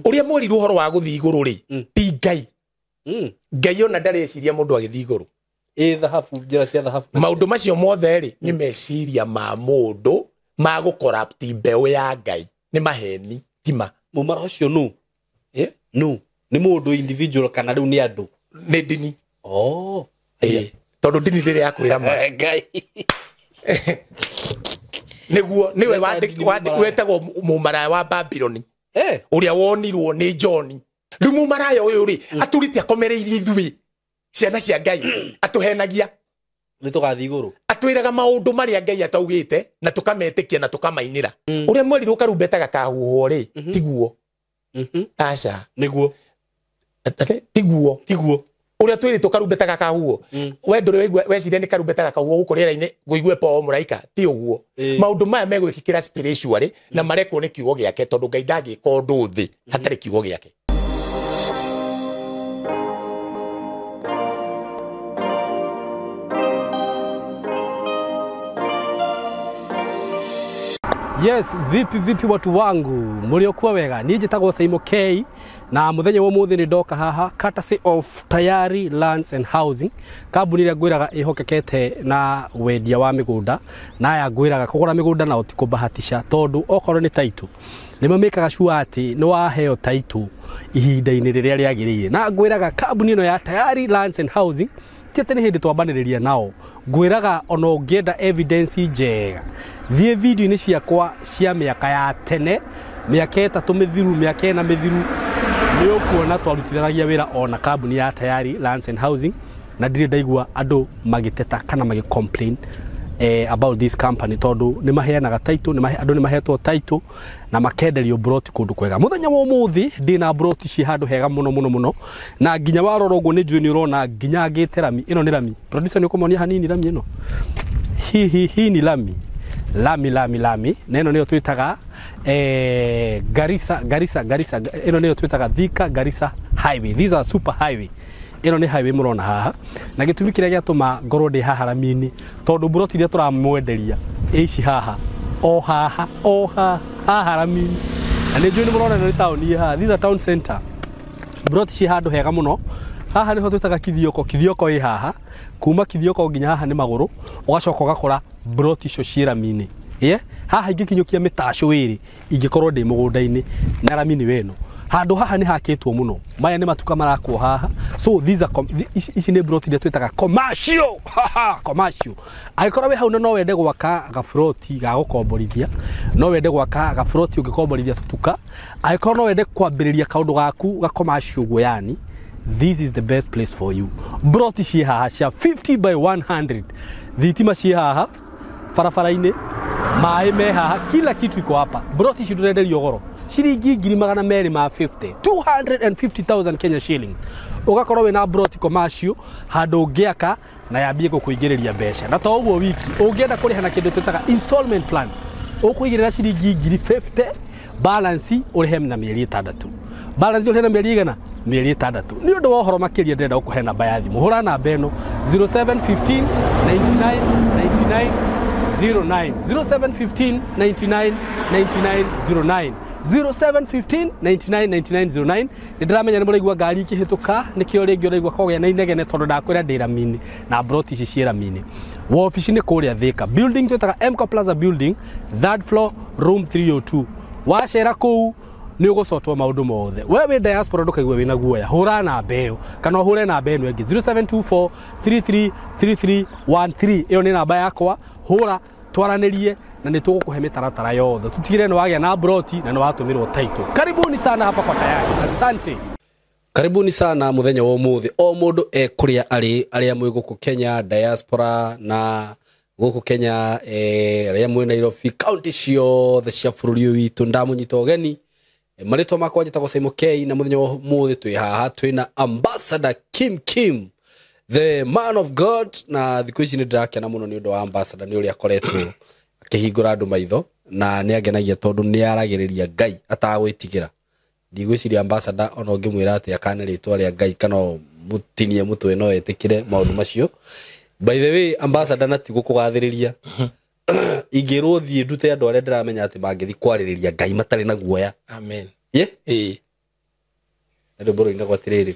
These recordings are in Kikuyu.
Uria mwerirwo uhoro wa guthii iguru ri ti Ngai. Ngai ona ndareciria mundu agithii iguru. Ĩ thahabu, njĩra cia thahabu. Maundu macio mothe ri ni meciria ma mundu ma gukorrupt mbeũ ya Ngai. Ni maheni tima. Mumara ũcio nũ? Nũ? Nĩ mũndũ individual kana rĩu nĩ andũ? Nĩ ndini. Oh. Tondũ ndini ndĩrĩ ya kwĩra ma. Ngai. Nĩguo nĩwe wetagwo mũmaraya wa Babyloni. Ũrĩa wonirwo nĩ John. Rĩu mũmaraya ũyũ rĩ atũrĩte akomereirie ithuĩ ciana cia Ngai, atũhenagia. Nĩ tũgathiĩ igũrũ. Atwĩraga maũndũ marĩa Ngai ataugĩte na tũkametĩkia na tũkamainĩra. Ũrĩa mwerirwo karumbeta gakahuhwo rĩ tiguo. Aca. Nĩguo. Tiguo. Tiguo. Ũrĩa twĩrĩtwo karumbeta gakahuhwo. We ndũrĩ waigua weciria nĩ karumbeta gakahuhwo gũkũ rĩera-inĩ ngũigue po mũraika, ti ũguo. Maũndũ maya megwĩkĩkĩra spiritually na marekwo nĩ kiugo gĩake tondũ Ngai ndangĩka ũndũ thĩ hatarĩ kiugo gĩake. Yes, vipi vipi watu wangu, mliokuwa wega. Niĩ njĩtagwo Saimo K na mũthenya wa ũmũthĩ nĩ ndoka haha courtesy of Tayari Lands and Housing, kambuni ĩrĩa ngwĩraga ĩhokekete na wendia wa mĩgũnda, na aya ngwĩraga kũgũra mĩgũnda nao ti kũbahatisha tondũ okorwo nĩ title nĩ mamĩkaga sure atĩ nĩ waheo title ihinda-inĩ rĩrĩa rĩagĩrĩire. Na ngwĩraga kambuni ĩno ya Tayari Lands and Housing ti atĩ nĩ hĩndĩ twambanĩrĩria nao, ngwĩraga ona ũngĩenda evidence njega thiĩ video-inĩ ciakwa cia mĩaka ya tene, mĩaka 3 mĩthiru, mĩaka 4 mĩthiru, nĩ ũkuona twarutithanagia wĩra ona kambuni ya Tayari Lands and Housing na ndirĩ ndaigua andũ magĩteta kana magĩ complain about this company tondũ nĩ maheanaga title, andũ nĩ mahetwo title na makenderio broti kũndũ kwega. Mũthenya wa ũmũthĩ ndĩna broti ciĩ handũ hega mũno mũno mũno, na nginya warora ũguo nĩ njũĩ nĩ ũrona nginya ngĩte rami. Ĩno nĩ rami. Producer nĩ ũkũmonia hanini rami ĩno. Hi hi hi ni rami. Lami lami lami. Na ĩno nĩyo twĩtaga Garissa, Garissa, Garissa. Ĩno nĩyo twĩtaga Thika Garissa Highway. These are super highway. Ĩno nĩ highway mũrona haha. Na gĩtũmi kĩrĩa gĩatũma ngorwo ndĩ haha rami-inĩ tondũ broti iria tũramwenderia ici haha, o haha, o haha, haha rami-inĩ. Na nĩ njũĩ nĩ mũrona ĩno nĩ taũni ĩ haha. These are town center. Broti ciĩ handũ hega mũno. Haha nĩho twĩtaga Kithioko. Kithioko ĩ haha. Kuma Kithioko nginya haha nĩ magũrũ, ũgacoka ũgakora broti icio ciĩ rami-inĩ. Haha ingĩkinyũkia mĩtacũ ĩrĩ ingĩkorwo ndĩ mũgũnda-inĩ na rami nĩ weno. Handũ haha nĩ hakĩtwo mũno. Maya nĩ matuka marakwo haha. So these are ici nĩ broti iria twĩtaga commercial. Haha, commercial. Angĩkorwo wĩ hau na no wende gwaka gabroti ga gũkomborithia, no wende gwaka gabroti ũngĩkomborithia tũtuka, angĩkorwo no wende kwambĩrĩria kaũndũ gaku ga commercial ũguo, yani this is the best place for you. Broti ciĩ haha cia 50 by 100. Thitima ciĩ haha barabara-inĩ, maĩ me haha, kila kitu iko hapa. Broti ici ndũrenderio goro ciringi ngiri magana merĩ ma 50, 250,000 Kenya shillings. Ũgakorwo wĩna broti commercial handũ ũngĩaka na yambie gũkũingĩrĩria mbeca. Na to ũguo wiki, ũngĩenda kũrĩha na kĩndũ twĩtaga installment plan, ũkũigĩrĩra ciringi ngiri 50, balance ũrĩhe na mĩeri 6. Balance ũrĩhe na mĩeri igana? Mĩeri 6. Nĩ ũndũ wa ũhoro makĩria ndĩrenda gũkũhe namba ya thimũ. Hũra namba ĩno 0715 99 99 09, 0715 99 99 09, 0715 99 99 09. Nĩ ndĩramenya nĩ mũraigua ngari ikĩhĩtũka, nĩkĩo rĩngĩ ũraigua kũgĩa na inegene tondũ ndakwĩra ndĩ rami-inĩ na broti ici ciĩ rami-inĩ. Wabici nĩ kũrĩa Thika. Building twĩtaga Mco Plaza Building, third floor, room 302. Wacera kũu nĩ ũgũcotwo maũndũ mothe. We wĩ diaspora ndũkaigue wĩna guoya. Hũra namba ĩyo kana ũhũre namba ĩno ĩngĩ 0724 3333 13. Ĩyo nĩ namba yakwa, hũra twaranĩrie na nĩ tũgũkũhe mĩtaratara yothe. Tũtigĩrĩre nĩ wagĩa na broti na nĩ watũmĩrwo title. Karibuni sana hapa kwa Tayari. Asante. Karibuni sana mũthenya wa ũmũthĩ. O mũndũ e kũrĩa arĩ, arĩa mwĩ gũkũ Kenya, diaspora na gũkũ Kenya, arĩa mwĩ Nairobi, county ciothe cia bũrũri ũyũ witũ, ndamũnyita ũgeni. Marĩtwa makwa njĩtagwo Saimo K na mũthenya wa ũmũthĩ twĩ haha twĩna Ambassador Kim Kim, the man of God. Na thikũ ici nĩ ndĩrakena mũno nĩ ũndũ wa Ambassador, nĩ ũrĩa akoretwo akĩhingũra andũ maitho na nĩ angenagia tondũ nĩ aragĩrĩria Ngai atagwĩtigĩra. Ndigwĩciria Ambassador ona ũngĩmwĩra atĩ akane rĩtwa rĩa Ngai kana mũtinie mũtwe no etĩkĩre maũndũ macio. By the way, Ambassador, na ti gũkũgathĩrĩria, ingĩrwo thiĩ ndute andũ arĩa ndĩramenya atĩ mangĩthiĩ kwarĩrĩria Ngai matarĩ na guoya. Amen. Ye? Ĩĩ. Rwĩmbo rũinagwo atĩrĩrĩ,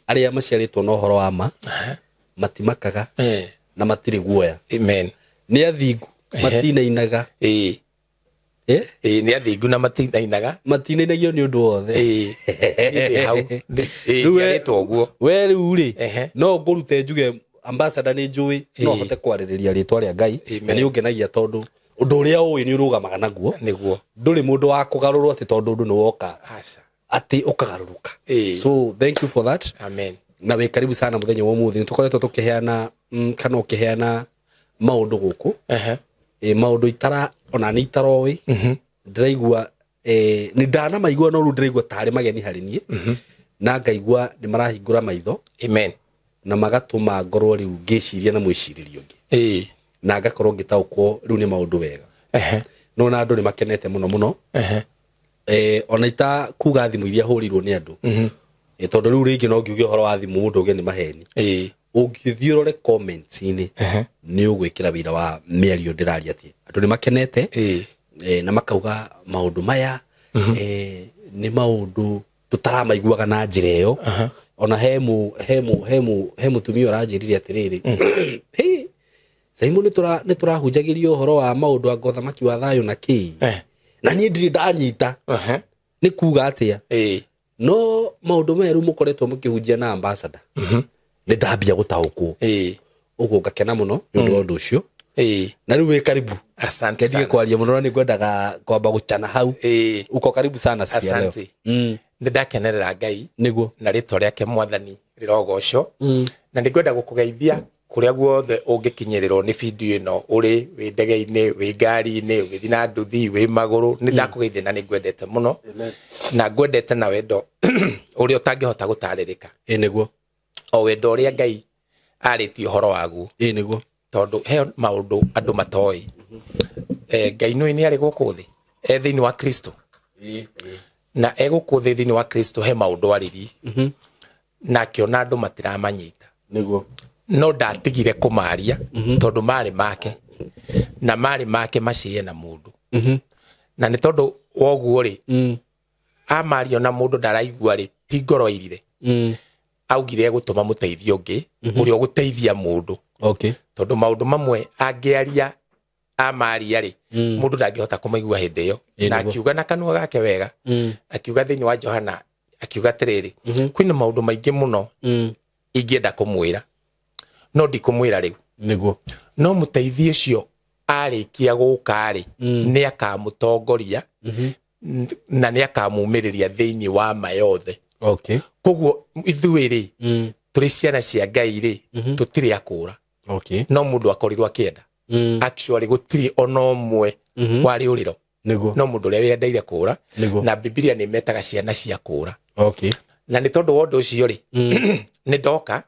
arĩa maciarĩtwo na ũhoro wa ma matimakaga na matirĩ guoya. Amen. Nĩ athingu matinainaga. Nĩ athingu na matinainaga, matinainagio nĩ ũndũ wothe. Hau njiarĩtwo ũguo. We rĩu rĩ, no ngũrute njuge ambassador nĩ njũĩ no hote kwarĩrĩria rĩtwa rĩa Ngai, na nĩ ũngenagia tondũ ũndũ ũrĩa ũĩ nĩ ũrũgamaga naguo. Nĩguo. Ndũrĩ mũndũ wa kũgarũrwo atĩ tondũ ũndũ nĩ woka atĩ ũkagarũrũka. So thank you for that. Amen. Na wĩ karibu sana mũthenya wa ũmũthĩ. Nĩ tũkoretwo tũkĩheana kana ũkĩheana maũndũ gũkũ. Maũndũ itara ona nĩ itaroĩ. Ndĩraigua nĩ ndanamaigua no rĩu ndĩraigua tarĩ mageni harĩ niĩ. Na ngaigua nĩ marahingũra maitho. Amen. Na magatũma ngorwo rĩu ngĩciria na mwĩcirĩrio ũngĩ. Na ngakorwo ngĩtaũkwo rĩu nĩ maũndũ wega. No na andũ nĩ makenete mũno mũno. Ona ita kuga thimũ iria hũrĩirwo nĩ andũ. Tondũ rĩu rĩngĩ no ngiuge ũhoro wa thimũ mũndũ ũge nĩ maheni. Ũngĩthiĩ ũrore comments-inĩ nĩ ũgwĩkĩra wĩra wa mĩario ndĩraria atĩ andũ nĩ makenete na makauga maũndũ maya nĩ maũndũ tũtaramaiguaga na njĩra ĩyo. Ona he mũtumia ũranjĩrire atĩrĩrĩ, Saimo nĩ tũrahunjagĩrio ũhoro wa maũndũ anga ũthamaki wa thayũ na kĩĩ, na niĩ ndirĩ ndanyita nĩ kuga atĩa. No maũndũ maya rĩu mũkoretwo mũkĩhunjia na ambassador nĩ ndambia gũtaũkwo. Ũguo ngakena mũno nĩ ũndũ wa ũndũ ũcio. Na rĩu wĩ karibu. Asante sana. Ngendige kwaria mũno na nĩ ngwendaga kwamba gũchana hau. Uko karibu sana siku ya leo. Asante. Nĩ ndakenerera Ngai. Nĩguo. Na rĩtwa rĩake Mwathani rĩrogocwo. Na nĩ ngwenda gũkũgeithia kũrĩa guothe ũngĩkinyĩrĩrwo nĩ video ĩno, ũrĩ wĩ ndege-inĩ, wĩ ngari-inĩ, ũgĩthiĩ na nduthi, wĩ magũrũ. Nĩ ndakũgeithia na nĩ ngwendete mũno. Na ngwendete na wendo ũrĩa ũtangĩhota gũtarĩrĩka. Nĩguo. O wendo ũrĩa Ngai arĩtie ũhoro waguo. Nĩguo. Tondũ he maũndũ andũ matoĩ. Ngai nĩ arĩ gũkũ thĩ, e thĩinĩ wa Kristo. Na e gũkũ thĩ thĩinĩ wa Kristo he maũndũ arĩrie. Na akĩona andũ matiramanyita. Nĩguo. No ndatigire kũmaria tondũ marĩ make. Na marĩ make maciĩ na mũndũ. Na nĩ tondũ woguo rĩ, amario na mũndũ ndaraigua rĩ, ti ngoro irire. Augire egũtũma mũteithio ũngĩ ũrĩa ũgũteithia mũndũ. Tondũ maũndũ mamwe angĩaria amaria rĩ, mũndũ ndangĩhota kũmaigua hĩndĩ ĩyo. Na akiuga na kanua gake wega, akiuga thĩinĩ wa Johana, akiuga atĩrĩrĩ, kwĩna maũndũ maingĩ mũno ingĩenda kũmwĩra, no ndikũmwĩra rĩu. Nĩguo. No mũteithio ũcio arĩkia gũka rĩ, nĩ akamũtongoria na nĩ akamumĩrĩria thĩinĩ wa ma yothe. Koguo ithuĩ rĩ, tũrĩ ciana cia Ngai rĩ, tũtirĩ akũra. No mũndũ akorirwo akĩenda. Actually gũtirĩ ona ũmwe warĩ ũrĩro. No mũndũ ũrĩa wendeire kũra. Na Bibilia nĩ metaga ciana cia kũra. Na nĩ tondũ wa ũndũ ũcio rĩ, nĩ ndoka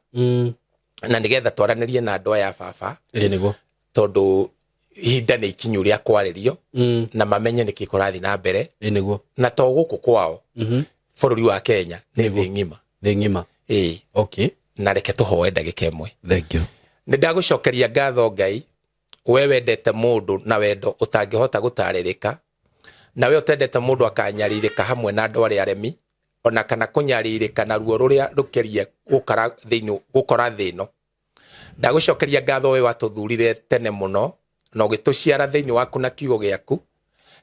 na nĩgetha twaranĩrie na andũ aya baba. Nĩguo. Tondũ ihinda nĩ ikinyu rĩa kwarĩrio na mamenye nĩkĩ kũrathiĩ na mbere. Nĩguo. Na to gũkũ kwao bũrũri wa Kenya nĩ thĩ ng'ima. Thĩ ng'ima. Na reke tũhoe ndagĩka ĩmwe. Thank you. Nĩ ndagũcokeria ngatho Ngai, we wendete mũndũ na wendo ũtangĩhota gũtarĩrĩka, na we ũtendete mũndũ akanyarirĩka hamwe na andũ arĩa aremi, ona kana kũnyarirĩka na ruo rũrĩa rũkĩrie gũkora thĩ ĩno. Ndagũcokeria ngatho we watũthurire tene mũno na ũgĩtũciara thĩinĩ waku na kiugo gĩaku,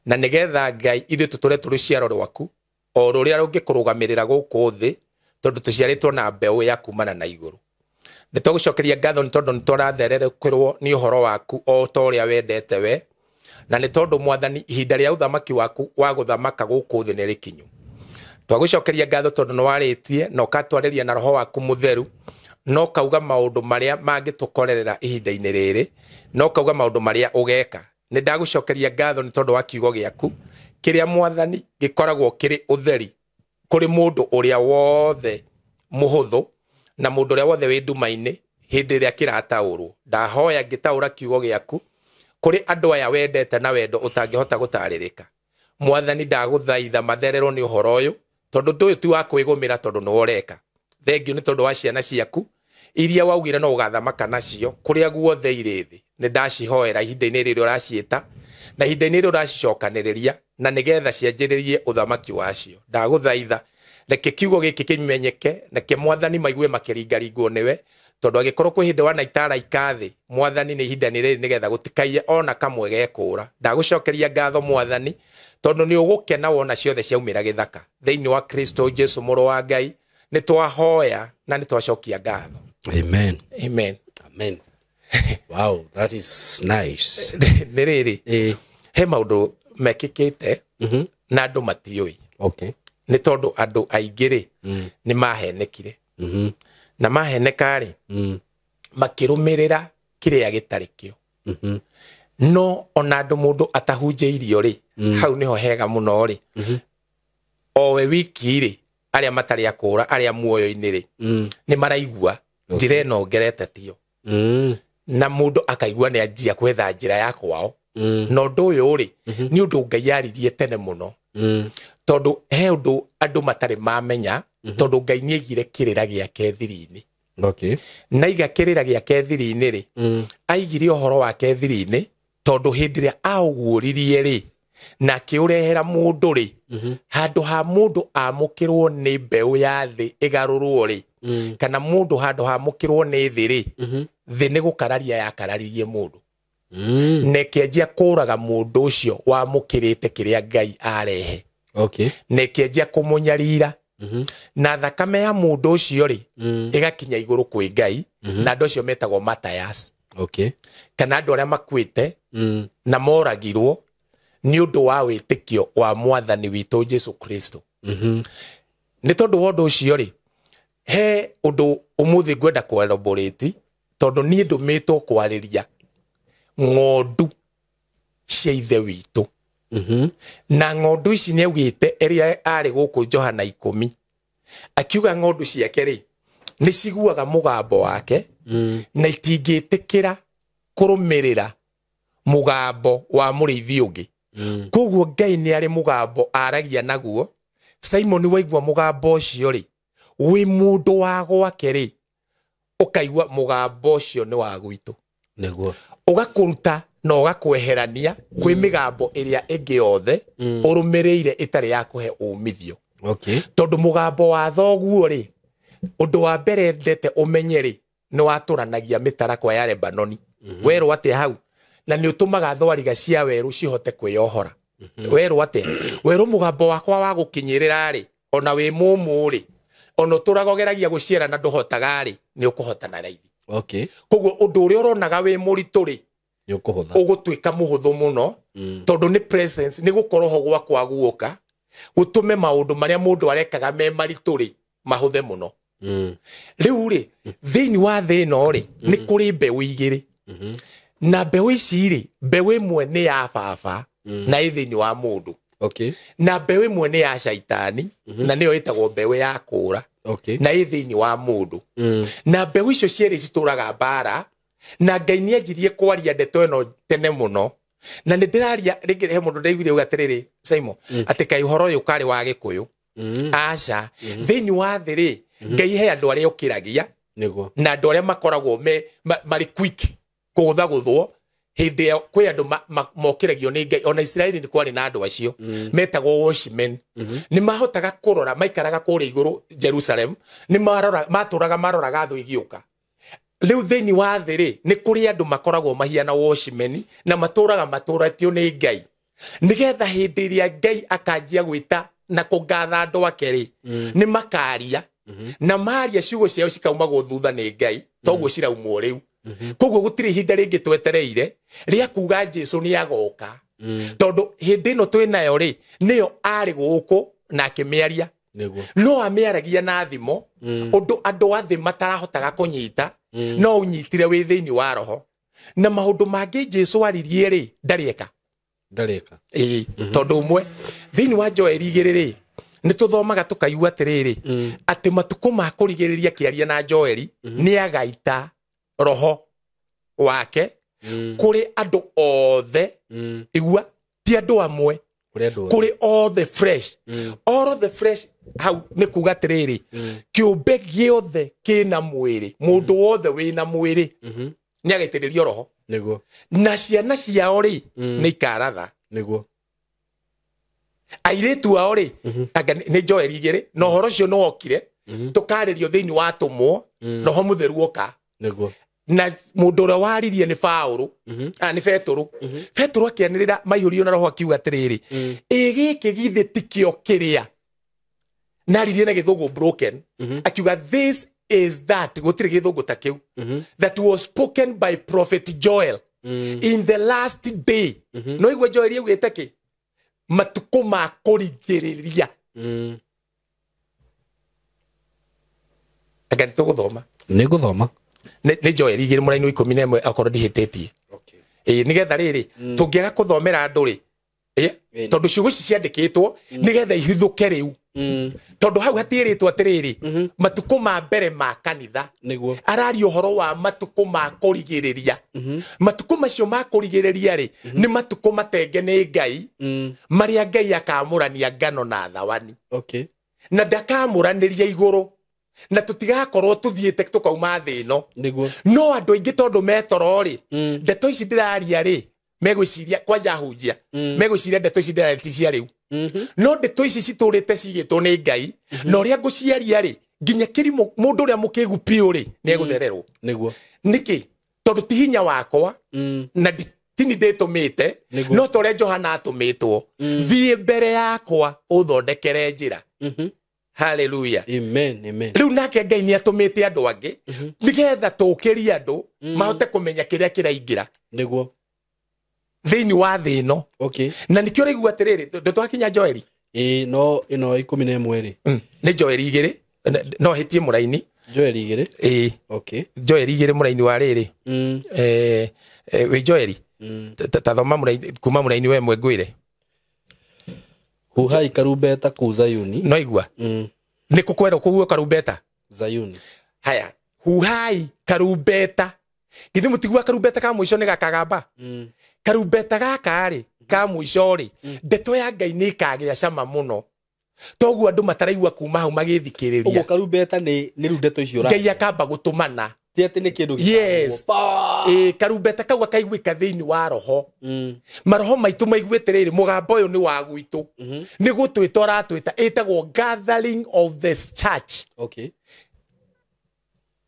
na nĩgetha Ngai ithuĩ tũtũre tũrĩ rũciaro rwaku o rũrĩa rũngĩkũrũgamĩrĩra gũkũ thĩ, tondũ tũciarĩtwo na mbeũ ya kumana na igũrũ. Nĩ tũgũcokeria ngatho nĩ tondũ nĩ tũrathererekerwo nĩ ũhoro waku o ta ũrĩa wendete we, na nĩ tondũ Mwathani ihinda rĩa ũthamaki waku wa gũthamaka gũkũ thĩ nĩ rĩkinyu. Twagũcokeria ngatho tondũ nĩ warĩtie na ũkatwarĩria na roho waku mũtheru, no kauga maũndũ marĩa mangĩtũkorerera ihinda-inĩ rĩrĩ, no kauga maũndũ marĩa ũgeka. Nĩ ndagũcokeria ngatho nĩ tondũ wa kiugo gĩaku kĩrĩa Mwathani gĩkoragwo kĩrĩ ũtheri kũrĩ mũndũ ũrĩa wothe mũhũthũ na mũndũ ũrĩa wothe wĩ nduma-inĩ hĩndĩ ĩrĩa kĩrataũrwo. Ndahoya ngĩtaũra kiugo gĩaku kũrĩ andũ aya wendete na wendo ũtangĩhota gũtarĩrĩka. Mwathani ndagũthaitha mathererwo nĩ ũhoro ũyũ, tondũ ndũyũ ti wa kwĩgũmĩra tondũ nĩwe ũreka. Thengiũ nĩ tondũ wa ciana ciaku iria waugire no ũgathamaka nacio kũrĩa guothe irĩ thĩ. Nĩ ndacihoera ihinda-inĩ rĩrĩ ũraciĩta na ihinda-inĩ rĩrĩ ũracicokanĩrĩria, na nĩgetha cianjĩrĩrie ũthamaki wacio. Ndagũthaitha Reke kiugo gĩkĩ kĩmenyeke, reke Mwathani maigue makĩringaringwo nĩwe, tondũ angĩkorwo kwĩ hĩndĩ wanaitaraika thĩ, Mwathani nĩ ihinda nĩ rĩrĩ nĩgetha gũtikaiye ona kamwe gekũra. Ndagũcokeria ngatho Mwathani, tondũ nĩ ũgũkena wona ciothe ciaumĩra gĩthaka. Thĩinĩ wa Kristo Jesu mũrũ wa Ngai, nĩ twahoya na nĩ twacokia ngatho. Amen. Amen. Amen. Wow, that is nice. Nĩ rĩrĩ, he maũndũ mekĩkĩte na andũ matiũĩ. Okay. Nĩ tondũ andũ aingĩ rĩ, nĩ mahenekire. Na maheneka rĩ, makĩrũmĩrĩra kĩrĩa gĩtarĩ kĩo. No ona andũ mũndũ atahunjĩirio rĩ, hau nĩho hega mũno rĩ. Owe wiki rĩ, arĩa matarĩ akũra, arĩa muoyo-inĩ rĩ, nĩ maraigua njĩra ĩno ngerete tiyo. Na mũndũ akaigua nĩ anjia gwetha njĩra ya kwao. Na ũndũ ũyũ rĩ, nĩ ũndũ Ngai aririe tene mũno. Tondũ he ũndũ andũ matarĩ mamenya, tondũ Ngai nĩ aigire kĩrĩra gĩake thiri-inĩ. Okay. Na aiga kĩrĩra gĩake thiri-inĩ rĩ, aigire ũhoro wake thiri-inĩ, tondũ hĩndĩ ĩrĩa aũguũririe rĩ, na akĩũrehera mũndũ rĩ, handũ ha mũndũ amũkĩrwo nĩ mbeũ ya thĩ ĩgarũrwo rĩ, kana mũndũ handũ ha amũkĩrwo nĩ thĩ rĩ, thĩ nĩ gũkararia yakararirie mũndũ. Na ĩkĩanjia kũraga mũndũ ũcio wamũkĩrĩte kĩrĩa Ngai arehe. Okay. Na ĩkĩanjia kũmũnyarira. Na thakame ya mũndũ ũcio rĩ, ĩgakinya igũrũ kwĩ Ngai, na andũ acio metagwo Matthias. Okay. Kana andũ arĩa makuĩte na moragirwo nĩ ũndũ wa wĩtĩkio wa Mwathani witũ Jesu Kristo. Nĩ tondũ wa ũndũ ũcio rĩ, he ũndũ ũmũthĩ ngwenda kũelaborate, tondũ niĩ ndũmĩtwo kwarĩria ng'ondu cia ithe witũ. Na ng'ondu ici nĩ augĩte ĩrĩa arĩ gũkũ Johana 10, akiuga ng'ondu ciake rĩ, nĩ ciguaga mũgambo wake, na itingĩtĩkĩra kũrũmĩrĩra mũgambo wa mũrĩithi ũngĩ. Koguo Ngai nĩ arĩ mũgambo aragia naguo. Simon waigua mũgambo ũcio rĩ, wĩ mũndũ wa gwake rĩ, ũkaigua mũgambo ũcio nĩ wa gwitũ. Nĩguo. Ũgakũruta na ũgakweherania kwĩ mĩgambo ĩrĩa ĩngĩ yothe ũrũmĩrĩire ĩtarĩ ya kũhe umithio. Okay. Tondũ mũgambo wa thoguo rĩ, ũndũ wa mbere ndete ũmenye rĩ, nĩ watũranagia mĩtarakwa ya Lebanoni. Werwo atĩa hau? Na nĩ ũtũmaga thwariga cia werũ cihote kwĩyohora. Werwo atĩa? Werũ mũgambo wakwa wa gũkinyĩrĩra rĩ, ona wĩ mũmũ rĩ, ona ũtũraga ũgeragia gũciara na ndũhotaga rĩ, nĩ ũkũhota na raithi. Okay. Koguo ũndũ ũrĩa ũronaga wĩ mũritũ rĩ, nĩ ũkũhũtha, ũgũtuĩka mũhũthũ mũno, tondũ nĩ presence, nĩ gũkorwo ho gwakwa guoka gũtũme maũndũ marĩa mũndũ arekaga me maritũ rĩ, mahũthe mũno. Rĩu rĩ, thĩinĩ wa thĩ ĩno rĩ, nĩ kũrĩ mbeũ igĩrĩ. Na mbeũ ici rĩ, mbeũ ĩmwe nĩ ya baba na ĩ thĩinĩ wa mũndũ. Okay. Na mbeũ ĩmwe nĩ ya caitani, na nĩyo ĩtagwo mbeũ ya kũra. Okay. Na ĩ thĩinĩ wa mũndũ. Na mbeũ icio cierĩ citũraga mbara, na Ngai nĩ anjirie kwaria ndeto ĩno tene mũno. Na nĩ ndĩraria rĩngĩ he mũndũ ndaiguire auga atĩrĩrĩ, Simon, atĩ kaĩ ũhoro ũyũ karĩ wa Gĩkũyũ. Aca, thĩinĩ wa thĩ rĩ, Ngai he andũ arĩa ũkĩragia, Nĩguo. na andũ arĩa makoragwo me marĩ quick kũgũthagũthwo hĩndĩ ĩyo kwĩ andũ mokĩragio nĩ Ngai. Ona Isiraeli nĩ kwarĩ na andũ acio metagwo watchmen. Nĩ mahotaga kũrora, maikaraga kũrĩa igũrũ Jerusalem, nĩ marora, matũraga maroraga thũ igĩũka. Rĩu thĩinĩ wa thĩ rĩ, nĩ kũrĩ andũ makoragwo mahiana watchmen na matũraga matũratio nĩ Ngai, nĩgetha hĩndĩ ĩrĩa Ngai akanjia gwĩta na kũngatha andũ ake rĩ, nĩ makaria, na maria ciugo ciao cikaumagwo thutha nĩ Ngai, toguo ciraumwo rĩu. Koguo gũtirĩ ihinda rĩngĩ twetereire rĩa kuga Jesu nĩ agoka, tondũ hĩndĩ ĩno twĩ nayo rĩ, nĩyo arĩ gũkũ na akĩmĩaria. No amĩaragia na thimo, ũndũ andũ a thĩ matarahotaga kũnyita, no ũnyitire wĩ thĩinĩ wa roho. Na maũndũ mangĩ Jesu aririe rĩ, ndarĩeka. Ndarĩka. Ĩĩ, tondũ ũmwe thĩinĩ wa Joeli 2 rĩ, nĩ tũthomaga tũkaigua atĩrĩrĩ, atĩ matukũ ma kũrigĩrĩria kĩaria na Joeli, nĩ agaita roho wake kũrĩ andũ othe. Igua, ti andũ amwe, kũrĩ othe fresh. All of the fresh hau nĩ kuga atĩrĩrĩ, kĩũmbe gĩothe kĩna mwĩrĩ, mũndũ wothe wĩna mwĩrĩ nĩ agaitĩrĩrio roho. Nĩguo. Na ciana ciao rĩ, nĩ ikaratha. Nĩguo. Airĩtu ao rĩ, anga nĩ Joel 2, na ũhoro ũcio nĩ wokire tũkarĩrio thĩinĩ wa atũmwo, roho mũtheru oka. Nĩguo. Na mũndũ ũrĩa waririe nĩ Paũlũ, nĩ Petũrũ. Petũrũ akĩanĩrĩra maihũrio na roho akiuga atĩrĩrĩ, ĩ gĩkĩ githĩ tikĩo kĩrĩa naririe na gĩthũngũ broken, akiuga this is that, gũtirĩ gĩthũngũ ta kĩu, that was spoken by prophet Joel in the last day. No igua Joel augĩte kĩ? Matukũ ma kũrigĩrĩria. Anga nĩ tũgũthoma? Nĩ ngũthoma. Nĩ Joel 2 mũraini 11 akorwo ndihĩtĩtie. Ĩ nĩgetha rĩrĩ tũngĩaga kũthomera andũ rĩ, tondũ ciugo ici ciandĩkĩtwo nĩgetha ihithũke rĩu, tondũ hau hatiĩrĩtwo atĩrĩrĩ matukũ ma mbere ma kanitha. Nĩguo. Araria ũhoro wa matukũ ma kũrigĩrĩria. Matukũ macio ma kũrigĩrĩria rĩ, nĩ matukũ matenge nĩ Ngai, marĩa Ngai akamũrania ngano na thawani. Okay. Na ndakamũranĩria igũrũ, na tũtigakorwo tũthiĩte tũkauma thĩ ĩno. Nĩguo. No andũ aingĩ tondũ metoro rĩ, ndeto ici ndĩraria rĩ, megwĩciria kwanja hunjia, megwĩciria ndeto ici ndĩraria ti cia rĩu. No ndeto ici citũrĩte cigĩtwo nĩ Ngai, na ũrĩa ngũciaria rĩ, nginya kĩrimũ mũndũ ũrĩa mũkĩgu biũ rĩ, nĩ egũthererwo. Nĩguo. Nĩkĩ? Tondũ ti hinya wakwa, na tini ndĩtũmĩte, no ta ũrĩa Johana atũmĩtwo, thiĩ mbere yakwa ũthondekere njĩra. Hallelujah. Amen, amen. Rĩu nake Ngai nĩ atũmĩte andũ angĩ nĩgetha tũkĩrie andũ mahote kũmenya kĩrĩa kĩraingĩra. Nĩguo. Thĩinĩ wa thĩ ĩno. Okay. Na nĩkĩo ũraigua atĩrĩrĩ, ndũtwakinya Joeli? Ĩ no ĩno 11 rĩ. Nĩ Joeli 2, no hĩtie mũraini. Joeli 2. Ĩ. Okay. Joeli 2 mũraini wa rĩrĩ. Wĩ Joeli? Ta thoma mũraini kuma mũraini we mwe ngwĩre. Huhai karumbeta kũu Zayuni. No igua. Nĩ kũkwerwo kũhuhwo karumbeta? Zayuni. Haya, huhai karumbeta. Githĩ mũtigua karumbeta ka mũico nĩ gakagamba? Karumbeta gaka rĩ, ka mũico rĩ, ndeto ya Ngai nĩ ĩkagĩa cama mũno. Toguo andũ mataraigua kuma hau magĩthikĩrĩria. Ũguo karumbeta nĩ rĩu ndeto icio ũra. Ngai akamba gũtũmana. Ti atĩ nĩ kĩndũ Yes. Karumbeta kau gakaiguĩka thĩinĩ wa roho. Maroho maitũ maiguĩte rĩrĩ, mũgambo ũyũ nĩ wa gwitũ. Nĩ gũtwĩta ũratwĩta, ĩtagwo gathering of the church. Okay.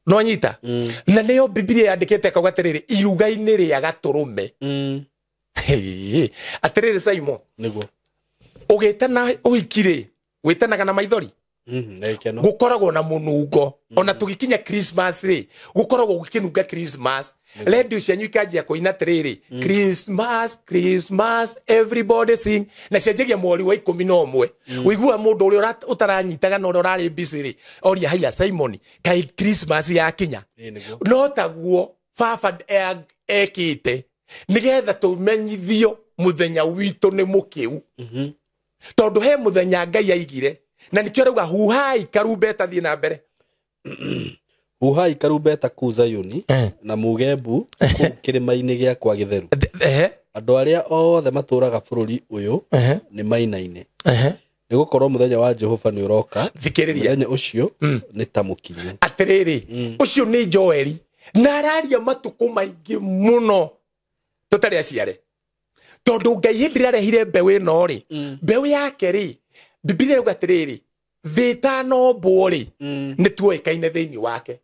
No nyita? Na nĩyo Bibilia yandĩkĩte kauga atĩrĩrĩ, iruga-inĩ rĩa gatũrũme. Atĩrĩrĩ Simon. Nĩguo. Ũgĩtana ũhiki rĩ, wĩtanaga na maithori? Gũkoragwo na mũnungo. Ona tũgĩkinya Christmas rĩ, gũkoragwo gũkĩnunga Christmas. Radio cianyu ikanjia kũina atĩrĩrĩ, Christmas, Christmas, everybody sing. Na cianjagia mweri wa 11. Ũiguaga mũndũ ũrĩa ũtaranyitaga na ũrĩa ũrarĩ busy rĩ, oria haiya Simon, kaĩ Christmas yakinya? No taguo baba ekĩte nĩgetha tũmenyithio mũthenya witũ nĩ mũkĩu. Tondũ he mũthenya Ngai aigire, na nĩkĩo arauga huhai karumbeta, thiĩ na mbere. Huhai karumbeta kũu Zayuni, na muge mbu kũu kĩrĩma-inĩ gĩakwa gĩtheru. Andũ arĩa othe matũũraga bũrũri ũyũ nĩ mainaine. Nĩgũkorwo mũthenya wa Jehova nĩ ũroka. Thikĩrĩria. Mũthenya ũcio nĩ ta mũkinyu. Atĩrĩrĩ, ũcio nĩ Joeli, na araria matukũ maingĩ mũno tũtarĩ aciare. Tondũ Ngai hĩndĩ ĩrĩa arehire mbeũ ĩno rĩ, mbeũ yake rĩ, Bibilia ĩrauga atĩrĩrĩ, thĩ ĩtanombwo rĩ, nĩ tuoĩkaine thĩinĩ wake.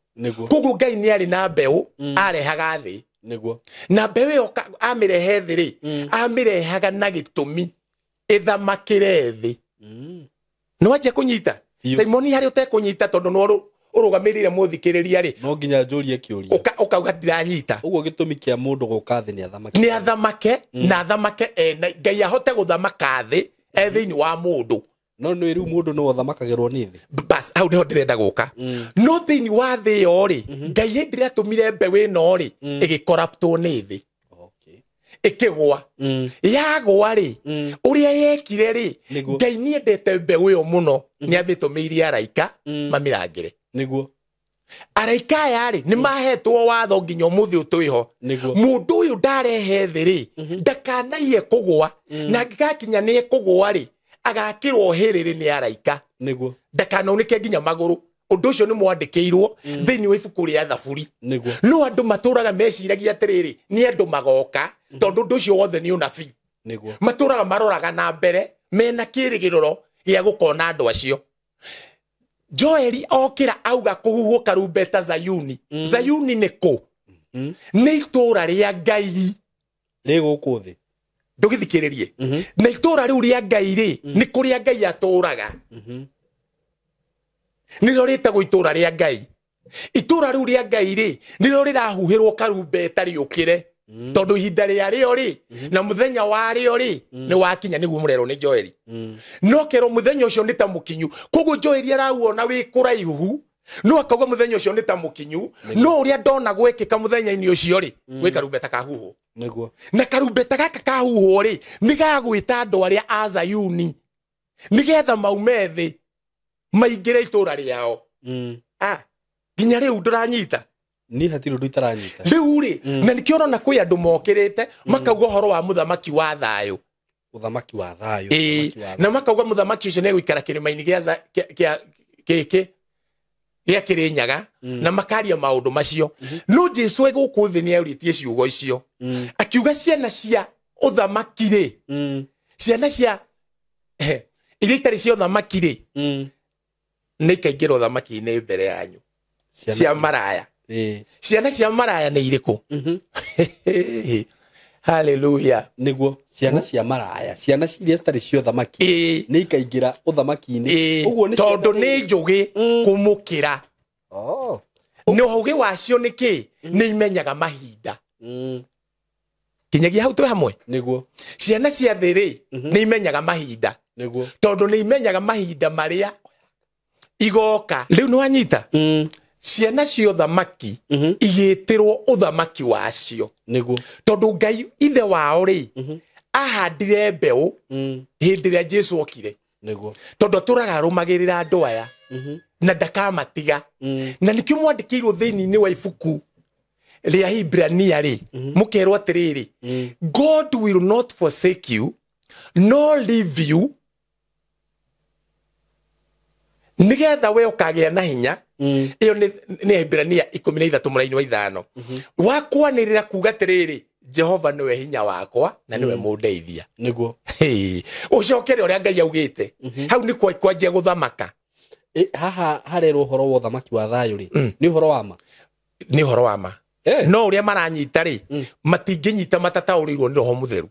Koguo Ngai nĩ arĩ na mbeũ arehaga thĩ. Nĩguo. Na mbeũ ĩyo amĩrehe thĩ rĩ, amĩrehaga na gĩtũmi ĩthamakĩre thĩ. Nĩ wanjia kũnyita? Simoni harĩa ũtekũnyita tondũ nĩ ũrũgamĩrĩire mũthikĩrĩria rĩ, no nginya njũrie kĩũria. Ũkauga ndiranyita. Ũguo gĩtũmi kĩa mũndũ gũka thĩ nĩ athamake. Nĩ athamake, na athamake ena Ngai ahote gũthamaka thĩ e thĩinĩ wa mũndũ. No nĩ rĩu mũndũ no athamakagĩrwo nĩ thĩ. Bas, hau nĩho ndĩrenda gũka. No thĩinĩ wa thĩ ĩyo rĩ, Ngai hĩndĩ ĩrĩa atũmire mbeũ ĩno rĩ, ĩgĩkoraptwo nĩ thĩ. Ĩkĩgũa. Yagũa rĩ, ũrĩa yekire rĩ, Ngai nĩendete mbeũ ĩyo mũno, nĩamĩtũmĩirie araika mamĩrangĩre. Nĩguo. Araika aya rĩ, nĩ mahetwo watho nginya ũmũthĩ ũtwĩho. Mũndũ ũyũ ndarehe thĩ rĩ, ndakanaiye kũgũa, na angĩgakinya nĩ ekũgũa rĩ, agakĩrwo hĩrĩrĩ nĩ araika. Nĩguo. Ndakanaunĩke nginya magũrũ. Ũndũ ũcio nĩ mwandĩkĩirwo thĩinĩ wa ibuku rĩa Thaburi. Nĩguo. No andũ matũraga meciragia atĩrĩrĩ, nĩ andũ magoka, tondũ ũndũ ũcio wothe nĩ ũnabii. Nĩguo. Matũraga maroraga na mbere, Mena kĩrĩgĩrĩro gĩa gũkona andũ acio. Joeli okĩra auga kũhuhwo karumbeta Zayuni. Zayuni nĩ kũ? Nĩ itũũra rĩa Ngai rĩ gũkũ thĩ. Ndũgĩthikĩrĩrie. Na itũũra rĩu rĩa Ngai rĩ, nĩ kũrĩa Ngai atũũraga. Nĩrĩo rĩtagwo itũũra rĩa Ngai. Itũũra rĩu rĩa Ngai rĩ, nĩrĩo rĩrahuhĩrwo karumbeta rĩũkĩre. Tondũ ihinda rĩa rĩo rĩ, na mũthenya wa rĩo rĩ, nĩ wakinya, nĩguo mũrerwo nĩ Joeli. No kerwo mũthenya ũcio nĩ ta mũkinyu. Koguo Joeli arauona wĩ kũraihu, no akauga mũthenya ũcio nĩ ta mũkinyu, no ũrĩa ndona gwekĩka mũthenya-inĩ ũcio rĩ, gwĩ karumbeta kahuhwo. Nĩguo. Na karumbeta gaka kahuhwo rĩ, nĩ gagwĩta andũ arĩa a Zayuni nĩgetha maume thĩ maingĩre itũũra rĩao. Nginya rĩu ndũranyita. Niĩ hatirĩ ũndũ itaranyita. Rĩu rĩ, na nĩkĩo ũrona kwĩ andũ mokĩrĩte makauga ũhoro wa mũthamaki wa thayũ. Mũthamaki wa thayũ. Na makauga mũthamaki ũcio nĩegũikara kĩrĩma-inĩ gĩa gĩkĩ gĩa Kĩrĩnyaga, na makaria maũndũ macio. No Jesu e gũkũ thĩ nĩaurĩtie ciugo icio. Akiuga ciana cia ũthamaki rĩ, ciana cia iria itarĩ cia ũthamaki rĩ, nĩ ikaingĩra ũthamaki-inĩ mbere yanyu. Cia maraya. Ciana cia maraya nĩ irĩkũ? Hallelujah. Nĩguo, ciana cia maraya, ciana iria citarĩ cia ũthamaki nĩ ikaingĩra ũthamaki-inĩ. Ũguo nĩ tondũ nĩ njũgĩ kũmũkĩra. Nĩ ũgĩ wacio nĩ kĩ? Nĩ imenyaga mahinda. Kinyagia hau twĩ hamwe. Nĩguo. Ciana cia thĩ rĩ, nĩ imenyaga mahinda. Nĩguo. Tondũ nĩ imenyaga mahinda marĩa igoka. Rĩu nĩ wanyita? Ciana cia ũthamaki igĩtĩrwo ũthamaki wacio. Nĩguo. Tondũ Ngai ithe wao rĩ, ahandire mbeũ hĩndĩ ĩrĩa Jesu okire. Nĩguo. Tondũ atũraga arũmagĩrĩra andũ aya na ndakamatiga. Na nĩkĩo mwandĩkĩirwo thĩinĩ wa ibuku rĩa Hibrania rĩ, mũkerwo atĩrĩrĩ, God will not forsake you nor leave you, nĩgetha we ũkagĩa na hinya. Ĩyo nĩ Hibrania 13 mũraini wa 5. Wa kwanĩrĩra kuga atĩrĩrĩ, Jehova nĩwe hinya wakwa na nĩwe mũndeithia. Nĩguo. Ũcokere ũrĩa Ngai augĩte. Hau nĩ kwanjia gũthamaka. Haha harerwo ũhoro wa ũthamaki wa thayũ rĩ, nĩ ũhoro wa ma? Nĩ ũhoro wa ma. No ũrĩa maranyita rĩ, matingĩnyita matataũrĩirwo nĩ Roho Mũtheru.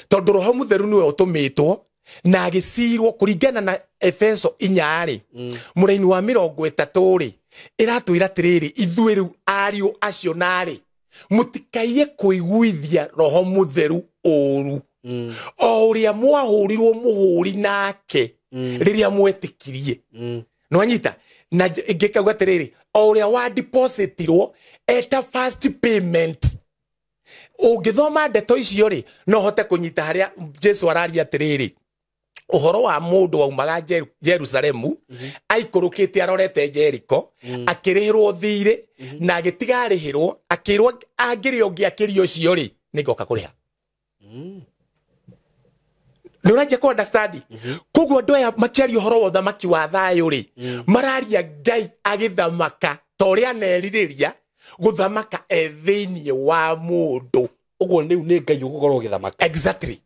Tondũ Roho Mũtheru nĩwe ũtũmĩtwo na agĩcirwo kũringana na Efeso 4 rĩ, mũraini wa 30 rĩ, ĩratwĩra atĩrĩrĩ, ithuĩ rĩu ariũ acio narĩ, mũtikaiye kũiguithia Roho Mũtheru ũũru. O ũrĩa mwahũrirwo mũhũri nake rĩrĩa mwetĩkirie. Nĩwanyita? Na ingĩkauga atĩrĩrĩ, o ũrĩa wa depositirwo eta first payment. Ũngĩthoma ndeto icio rĩ, no hote kũnyita harĩa Jesu araria atĩrĩrĩ, ũhoro wa mũndũ waumaga Jerusalemu, aikũrũkĩte arorete Jeriko, akĩrĩhĩrwo thirĩ, na agĩtiga arĩhĩrwo, akĩrwo angĩrĩ ũngĩ akĩria ũcio rĩ, nĩngoka kũrĩha. Nĩ ũranjia kũ understand? Koguo andũ aya makĩaria ũhoro wa ũthamaki wa thayũ rĩ, mararia Ngai agĩthamaka ta ũrĩa anerirĩria gũthamaka e thĩinĩ wa mũndũ. Ũguo rĩu nĩ Ngai ũgũkorwo ũgĩthamaka. Exactly.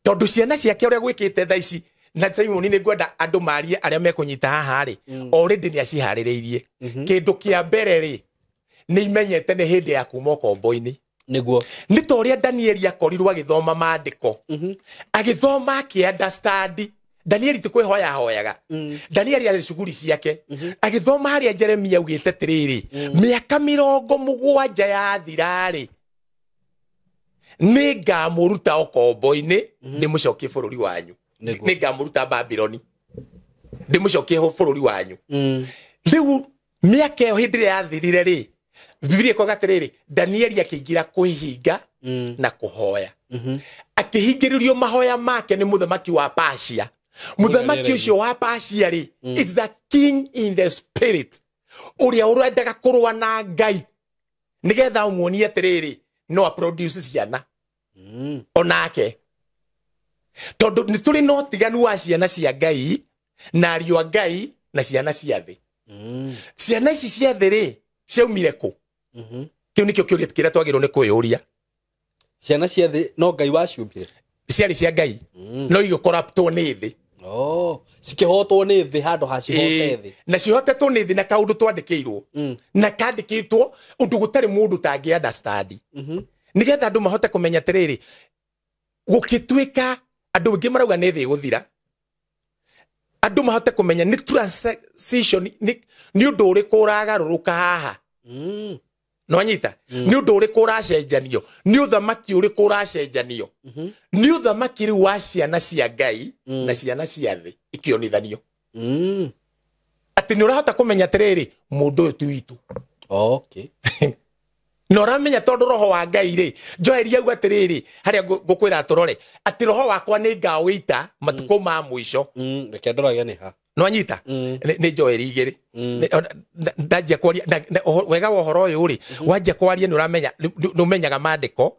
Tondũ ciana ciake ũrĩa gwĩkĩte thaa ici, na Simoni nĩ ngwenda andũ marie arĩa mekũnyita haha rĩ, already nĩ aciharĩrĩirie. Kĩndũ kĩa mbere rĩ, nĩ imenyete nĩ hĩndĩ ya kuma ũkombo-inĩ. Nĩguo. Nĩ ta ũrĩa Danieli akorirwo agĩthoma maandĩko. Agĩthoma akĩ understand. Danieli ti kwĩhoya ahoyaga. Danieli arĩ cuguri ciake. Agĩthoma harĩa Jeremia augĩte atĩrĩrĩ, mĩaka 70 yathira rĩ, nĩngamũruta ũkombo-inĩ, ndĩmũcokie bũrũri wanyu. Nĩngamũruta Babironi, ndĩmũcokie bũrũri wanyu. Rĩu mĩaka ĩyo hĩndĩ ĩrĩa yathirire rĩ, Bibilia ĩkoiga atĩrĩrĩ, Danieli akĩingĩra kwĩhinga na kũhoya. Akĩhingĩrĩrio mahoya make nĩ mũthamaki wa Persia. Mũthamaki ũcio wa Persia rĩ, is a king in the spirit, ũrĩa ũrendaga kũrũa na Ngai nĩgetha ũmuonie atĩrĩrĩ, no a produce ciana onake. Tondũ nĩ tũrĩ na ũtiganu wa ciana cia Ngai na ariũ a Ngai na ciana cia thĩ. Ciana ici cia thĩ rĩ, ciaumire kũ? Kĩu nĩkĩo kĩũria kĩrĩa twagĩrĩirwo nĩ kwĩyũria. Ciana cia thĩ no Ngai waciũmbire? Ciarĩ cia Ngai no igĩkoraptwo nĩ thĩ. Oh, cikĩhotwo nĩ thĩ handũ ha cihote thĩ. Na cihotetwo nĩ thĩ na kaũndũ twandĩkĩirwo na kandĩkĩtwo ũndũ gũtarĩ mũndũ ũtangĩ understand. Nĩgetha andũ mahote kũmenya atĩrĩrĩ, gũkĩtuĩka andũ aingĩ marauga nĩ thĩ ĩgũthira, andũ mahote kũmenya nĩ transition, nĩ ũndũ ũrĩkũ ũragarũrũka haha. Nĩwanyita? Nĩ ũndũ ũrĩkũ ũracenjanio, nĩ ũthamaki ũrĩkũ ũracenjanio, nĩ ũthamaki rĩu wa ciana cia Ngai na ciana cia thĩ ikĩonithanio. Atĩ nĩ ũrahota kũmenya atĩrĩrĩ, mũndũ ũyũ ti witũ. Okay. Na ũramenya tondũ roho wa Ngai rĩ, Joeli auga atĩrĩrĩ, harĩa ngũkwĩra tũrore, atĩ roho wakwa nĩ ngawĩita matukũ ma mũico. Reke ndorage nĩ ha. Nĩwanyita? Nĩ Joeli 2. Ndanjia kwaria wega wa ũhoro ũyũ rĩ, wanjia kwaria nĩ ũramenya, nĩ ũmenyaga maandĩko.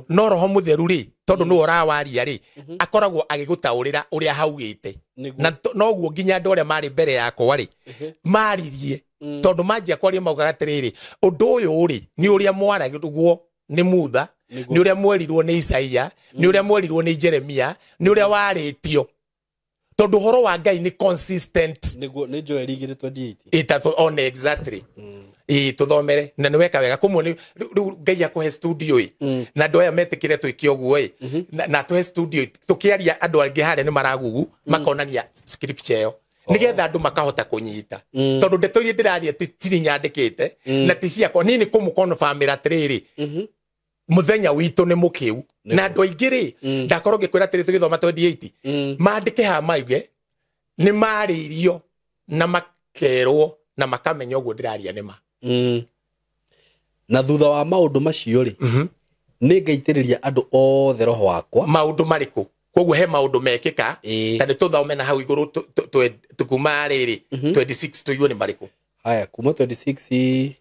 No roho mũtheru rĩ, tondũ nĩwe ũrawaria rĩ, akoragwo agĩgũtaũrĩra ũrĩa haugĩte. Na noguo nginya andũ arĩa marĩ mbere yakwa rĩ, maririe, tondũ manjia kwaria maugaga atĩrĩrĩ, ũndũ ũyũ rĩ, nĩ ũrĩa mwaragwo nĩ Mutha, nĩ ũrĩa mwerirwo nĩ Isaia, nĩ ũrĩa mwerirwo nĩ Jeremia, nĩ ũrĩa warĩtio. Tondũ ũhoro wa Ngai nĩ consistent. Nĩguo nĩ Joeli 2:28. Ĩtatũ one exactly. Tũthomere na nĩ weka wega kũmwe nĩ rĩu Ngai akũhe studio ĩ, na andũ aya metĩkĩre twĩke ũguo ĩ, na atũhe studio tũkĩaria andũ angĩ harĩa nĩ maragugu makonania scripture ĩyo nĩgetha andũ makahota kũnyita. Tondũ ndeto iria ndĩraria tirĩ nyandĩkĩte na ti ciakwa, niĩ nĩ kũmũkonfamĩra atĩrĩrĩ, mũthenya witũ nĩ mũkĩu. Na andũ aingĩ rĩ, ndakorwo ngĩkwĩra atĩrĩ tũgĩthoma 28, maandĩke haha mauge nĩ marĩirio na makerwo na makamenya ũguo ndĩraria nĩ ma. Na thutha wa maũndũ macio rĩ, nĩ ngaitĩrĩria andũ othe roho wakwa. Maũndũ marĩkũ? Koguo he maũndũ mekĩka, ta nĩ tũthome na hau igũrũ kuma rĩrĩ 26 tũigue nĩ marĩkũ. Haya, kuma 26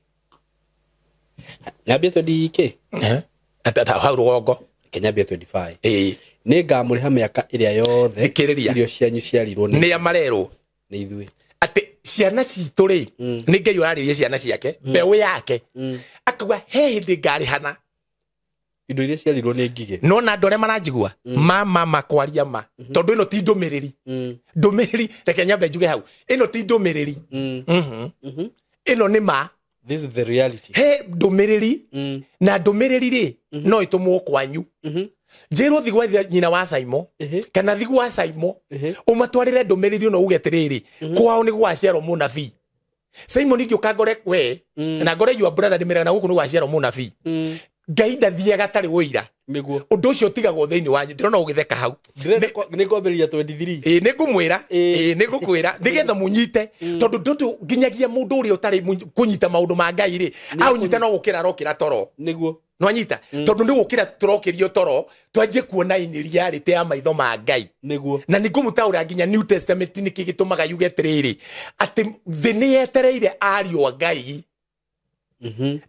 nyambie 20 k. Hau rũgongo. Nyambie 25. Nĩ ngamũrĩha mĩaka ĩrĩa yothe irio cianyu ciarirwo nĩ a marerwo nĩ ithuĩ. Atĩ ciana citũ rĩ, nĩ Ngai ũrarĩria ciana ciake, mbeũ yake, akauga he hĩndĩ ngarĩhana indo iria ciarirwo nĩ ngigĩ. No na andũ arĩa maranjigua, ma kwaria ma, tondũ ĩno ti ndũmĩrĩri. Ndũmĩrĩri, reke nyambe njuge hau, ĩno ti ndũmĩrĩri. Ĩno nĩ ma. This is the reality. He ndũmĩrĩri, na ndũmĩrĩri rĩ, no ĩtũmwo kwanyu. Njĩrwo thi gwa nyina wa Saimo, kana thi gwa Saimo, ũmatwarĩre ndũmĩrĩri no uge atĩrĩrĩ, kwao nĩ gwaciarwo mũnabii. Simon ingĩũka ngore we, na ngore your brother ndĩmĩraga na gũkũ nĩ gwaciarwo mũnabii. Ngai ndathiaga atarĩ ũira. Nĩguo. Ũndũ ũcio ũtigagwo thĩinĩ wanyu, ndĩrona ũgĩtheka hau. Nĩ ngwambĩrĩria 23. Nĩ ngũmwĩra, nĩ ngũkwĩra, nĩgetha mũnyite, tondũ ndũndũ nginyagia mũndũ ũrĩa ũtarĩ kũnyita maũndũ ma Ngai rĩ, aũnyita no gũkĩra arokĩra toro. Nĩguo. Nĩwanyita? Tondũ nĩ gũkĩra tũrokĩrio toro, twanjie kuona in reality ya maitho ma Ngai. Nĩguo. Na nĩ ngũmũtaũra nginya New Testament nĩkĩ gĩtũmaga yuge atĩrĩrĩ, atĩ thĩ nĩ yetereire ariũ a Ngai.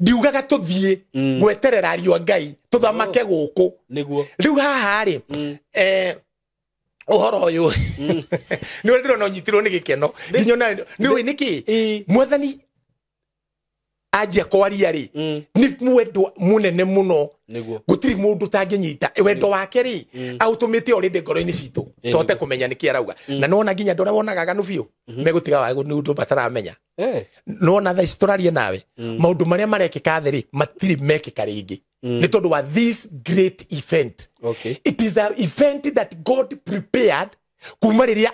Ndiugaga tũthiĩ gweterera ariũ a Ngai tũthamake gũkũ. Nĩguo. Rĩu haha rĩ, ũhoro ũyũ nĩ ũrĩa ndĩrona ũnyitirwo nĩ gĩkeno. Nginya ona nĩ ũĩ nĩkĩ? Mwathani anjia kwaria rĩ, nĩ mwendwa mũnene mũno. Gũtirĩ mũndũ ũtangĩnyita wendo wake rĩ, aũtũmĩte already ngoro-inĩ citũ tũhote kũmenya nĩkĩ arauga. Na nĩwona nginya andũ arĩa wonaga ng'ano biũ megũtiga wa nĩ ũndũ bataramenya. Nĩwona thaa ici tũraria nawe, maũndũ marĩa marekĩka thĩ rĩ, matirĩ mekĩka rĩngĩ. Nĩ tondũ wa this great event. It is an event that God prepared kuma rĩrĩa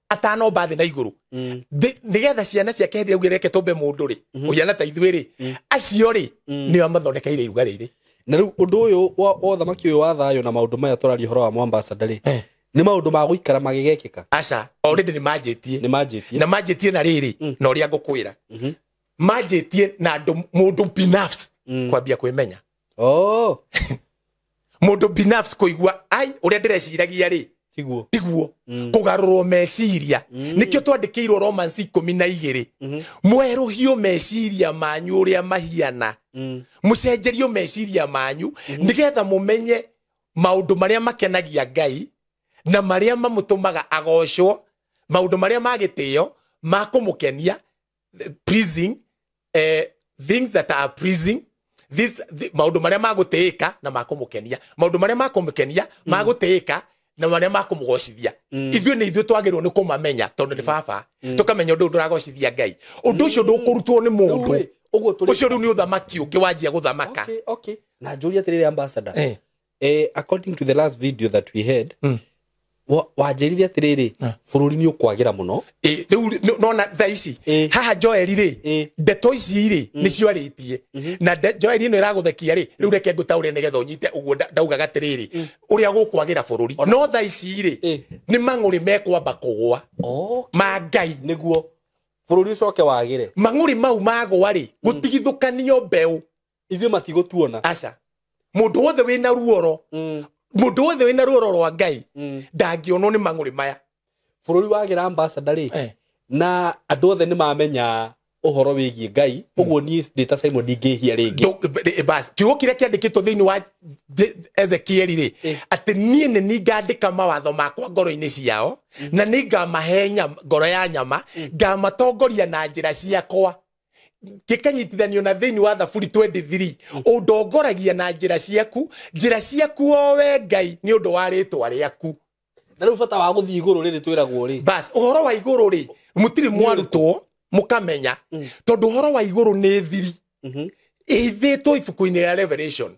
atanomba thĩ na igũrũ. Nĩgetha ciana ciake hĩndĩ ĩrĩa augire reke tũmbe mũndũ rĩ, ũhiana ta ithuĩ rĩ, acio rĩ, nĩo amathondekeire iruga rĩrĩ. Na rĩu ũndũ ũyũ wa ũthamaki ũyũ wa thayũ na maũndũ maya tũraria ũhoro wa Mombasa rĩ, nĩ maũndũ ma gũikara magĩgekĩka? Aca, already nĩ manjĩtie. Nĩ manjĩtie. Na manjĩtie na rĩrĩ, na ũrĩa ngũkwĩra. Manjĩtie na andũ mũndũ binafsi kwambia kwĩmenya. Oh. Mũndũ binafsi kũigua ai ũrĩa ndĩreciragia rĩ, tiguo. Tiguo. Kũgarũrwo meciria. Nĩkĩo twandĩkĩirwo Romans 12. Mwerũhio meciria manyu ũrĩa mahiana. Mũcenjerio meciria manyu nĩgetha mũmenye maũndũ marĩa makenagia Ngai na marĩa mamũtũmaga agocwo, maũndũ marĩa ma gĩtĩo, ma kũmũkenia, pleasing, things that are pleasing, This maũndũ marĩa magũtĩĩka na makũmũkenia, maũndũ marĩa makũmũkenia magũtĩĩka na marĩa makũmũgocithia. Ithuĩ nĩ ithuĩ twagĩrĩirwo nĩ kũmamenya tondũ nĩ baba. Tũkamenya ũndũ ũyũ ndũragocithia Ngai, ũndũ ũcio ndũkũrutwo nĩ mũndũ. Ũcio rĩu nĩ ũthamaki ũngĩ wanjia gũthamaka. Okay. Na njũrie atĩrĩrĩ ambassador, according to the last video that we had, wanjĩrire atĩrĩrĩ, bũrũri nĩ ũkwagĩra mũno. Rĩu nona thaa ici haha Joeli rĩ, ndeto ici rĩ nĩcio arĩtie, na Joeli ĩno ĩragũthekia rĩ, rĩu reke ngũtaũre nĩgetha ũnyite ũguo ndaugaga atĩrĩrĩ, ũrĩa gũkwagĩra bũrũri. No thaa ici rĩ nĩ mang'ũrĩ mekwamba kũgũa ma Ngai nĩguo bũrũri ũcoke wagĩre. Mang'ũrĩ mau magũa rĩ, gũtigithũkanio mbeũ, ithuĩ matigũtuona. Aca, mũndũ wothe wĩna ruoro, mũndũ wothe wĩna ruoro rwa Ngai ndangĩonwo nĩ mang'ũrĩ maya. Bũrũri wagĩra ambassador rĩ, na andũ othe nĩ mamenya ũhoro wĩgiĩ Ngai, ũguo niĩ ndĩ ta Simon ndingĩhia rĩngĩ. Bas, kiugo kĩrĩa kĩandĩkĩtwo thĩinĩ wa Ezekieli rĩ, atĩ niĩ nĩ ningandĩka mawatho makwa ngoro-inĩ ciao, na nĩngamahe ngoro ya nyama, ngamatongoria na njĩra ciakwa. Gĩkanyitithanio na thĩinĩ wa Thaburi 23, ũndongoragia na njĩra ciaku, njĩra ciaku o we Ngai nĩ ũndũ wa rĩtwa rĩaku. Na rĩu bata wa gũthiĩ igũrũ rĩrĩ twĩragwo rĩ, bas ũhoro wa igũrũ rĩ mũtirĩ mwarutwo mũkamenya, tondũ ũhoro wa igũrũ nĩ thiri ĩhithĩtwo ibuku-inĩ rĩa Revelation.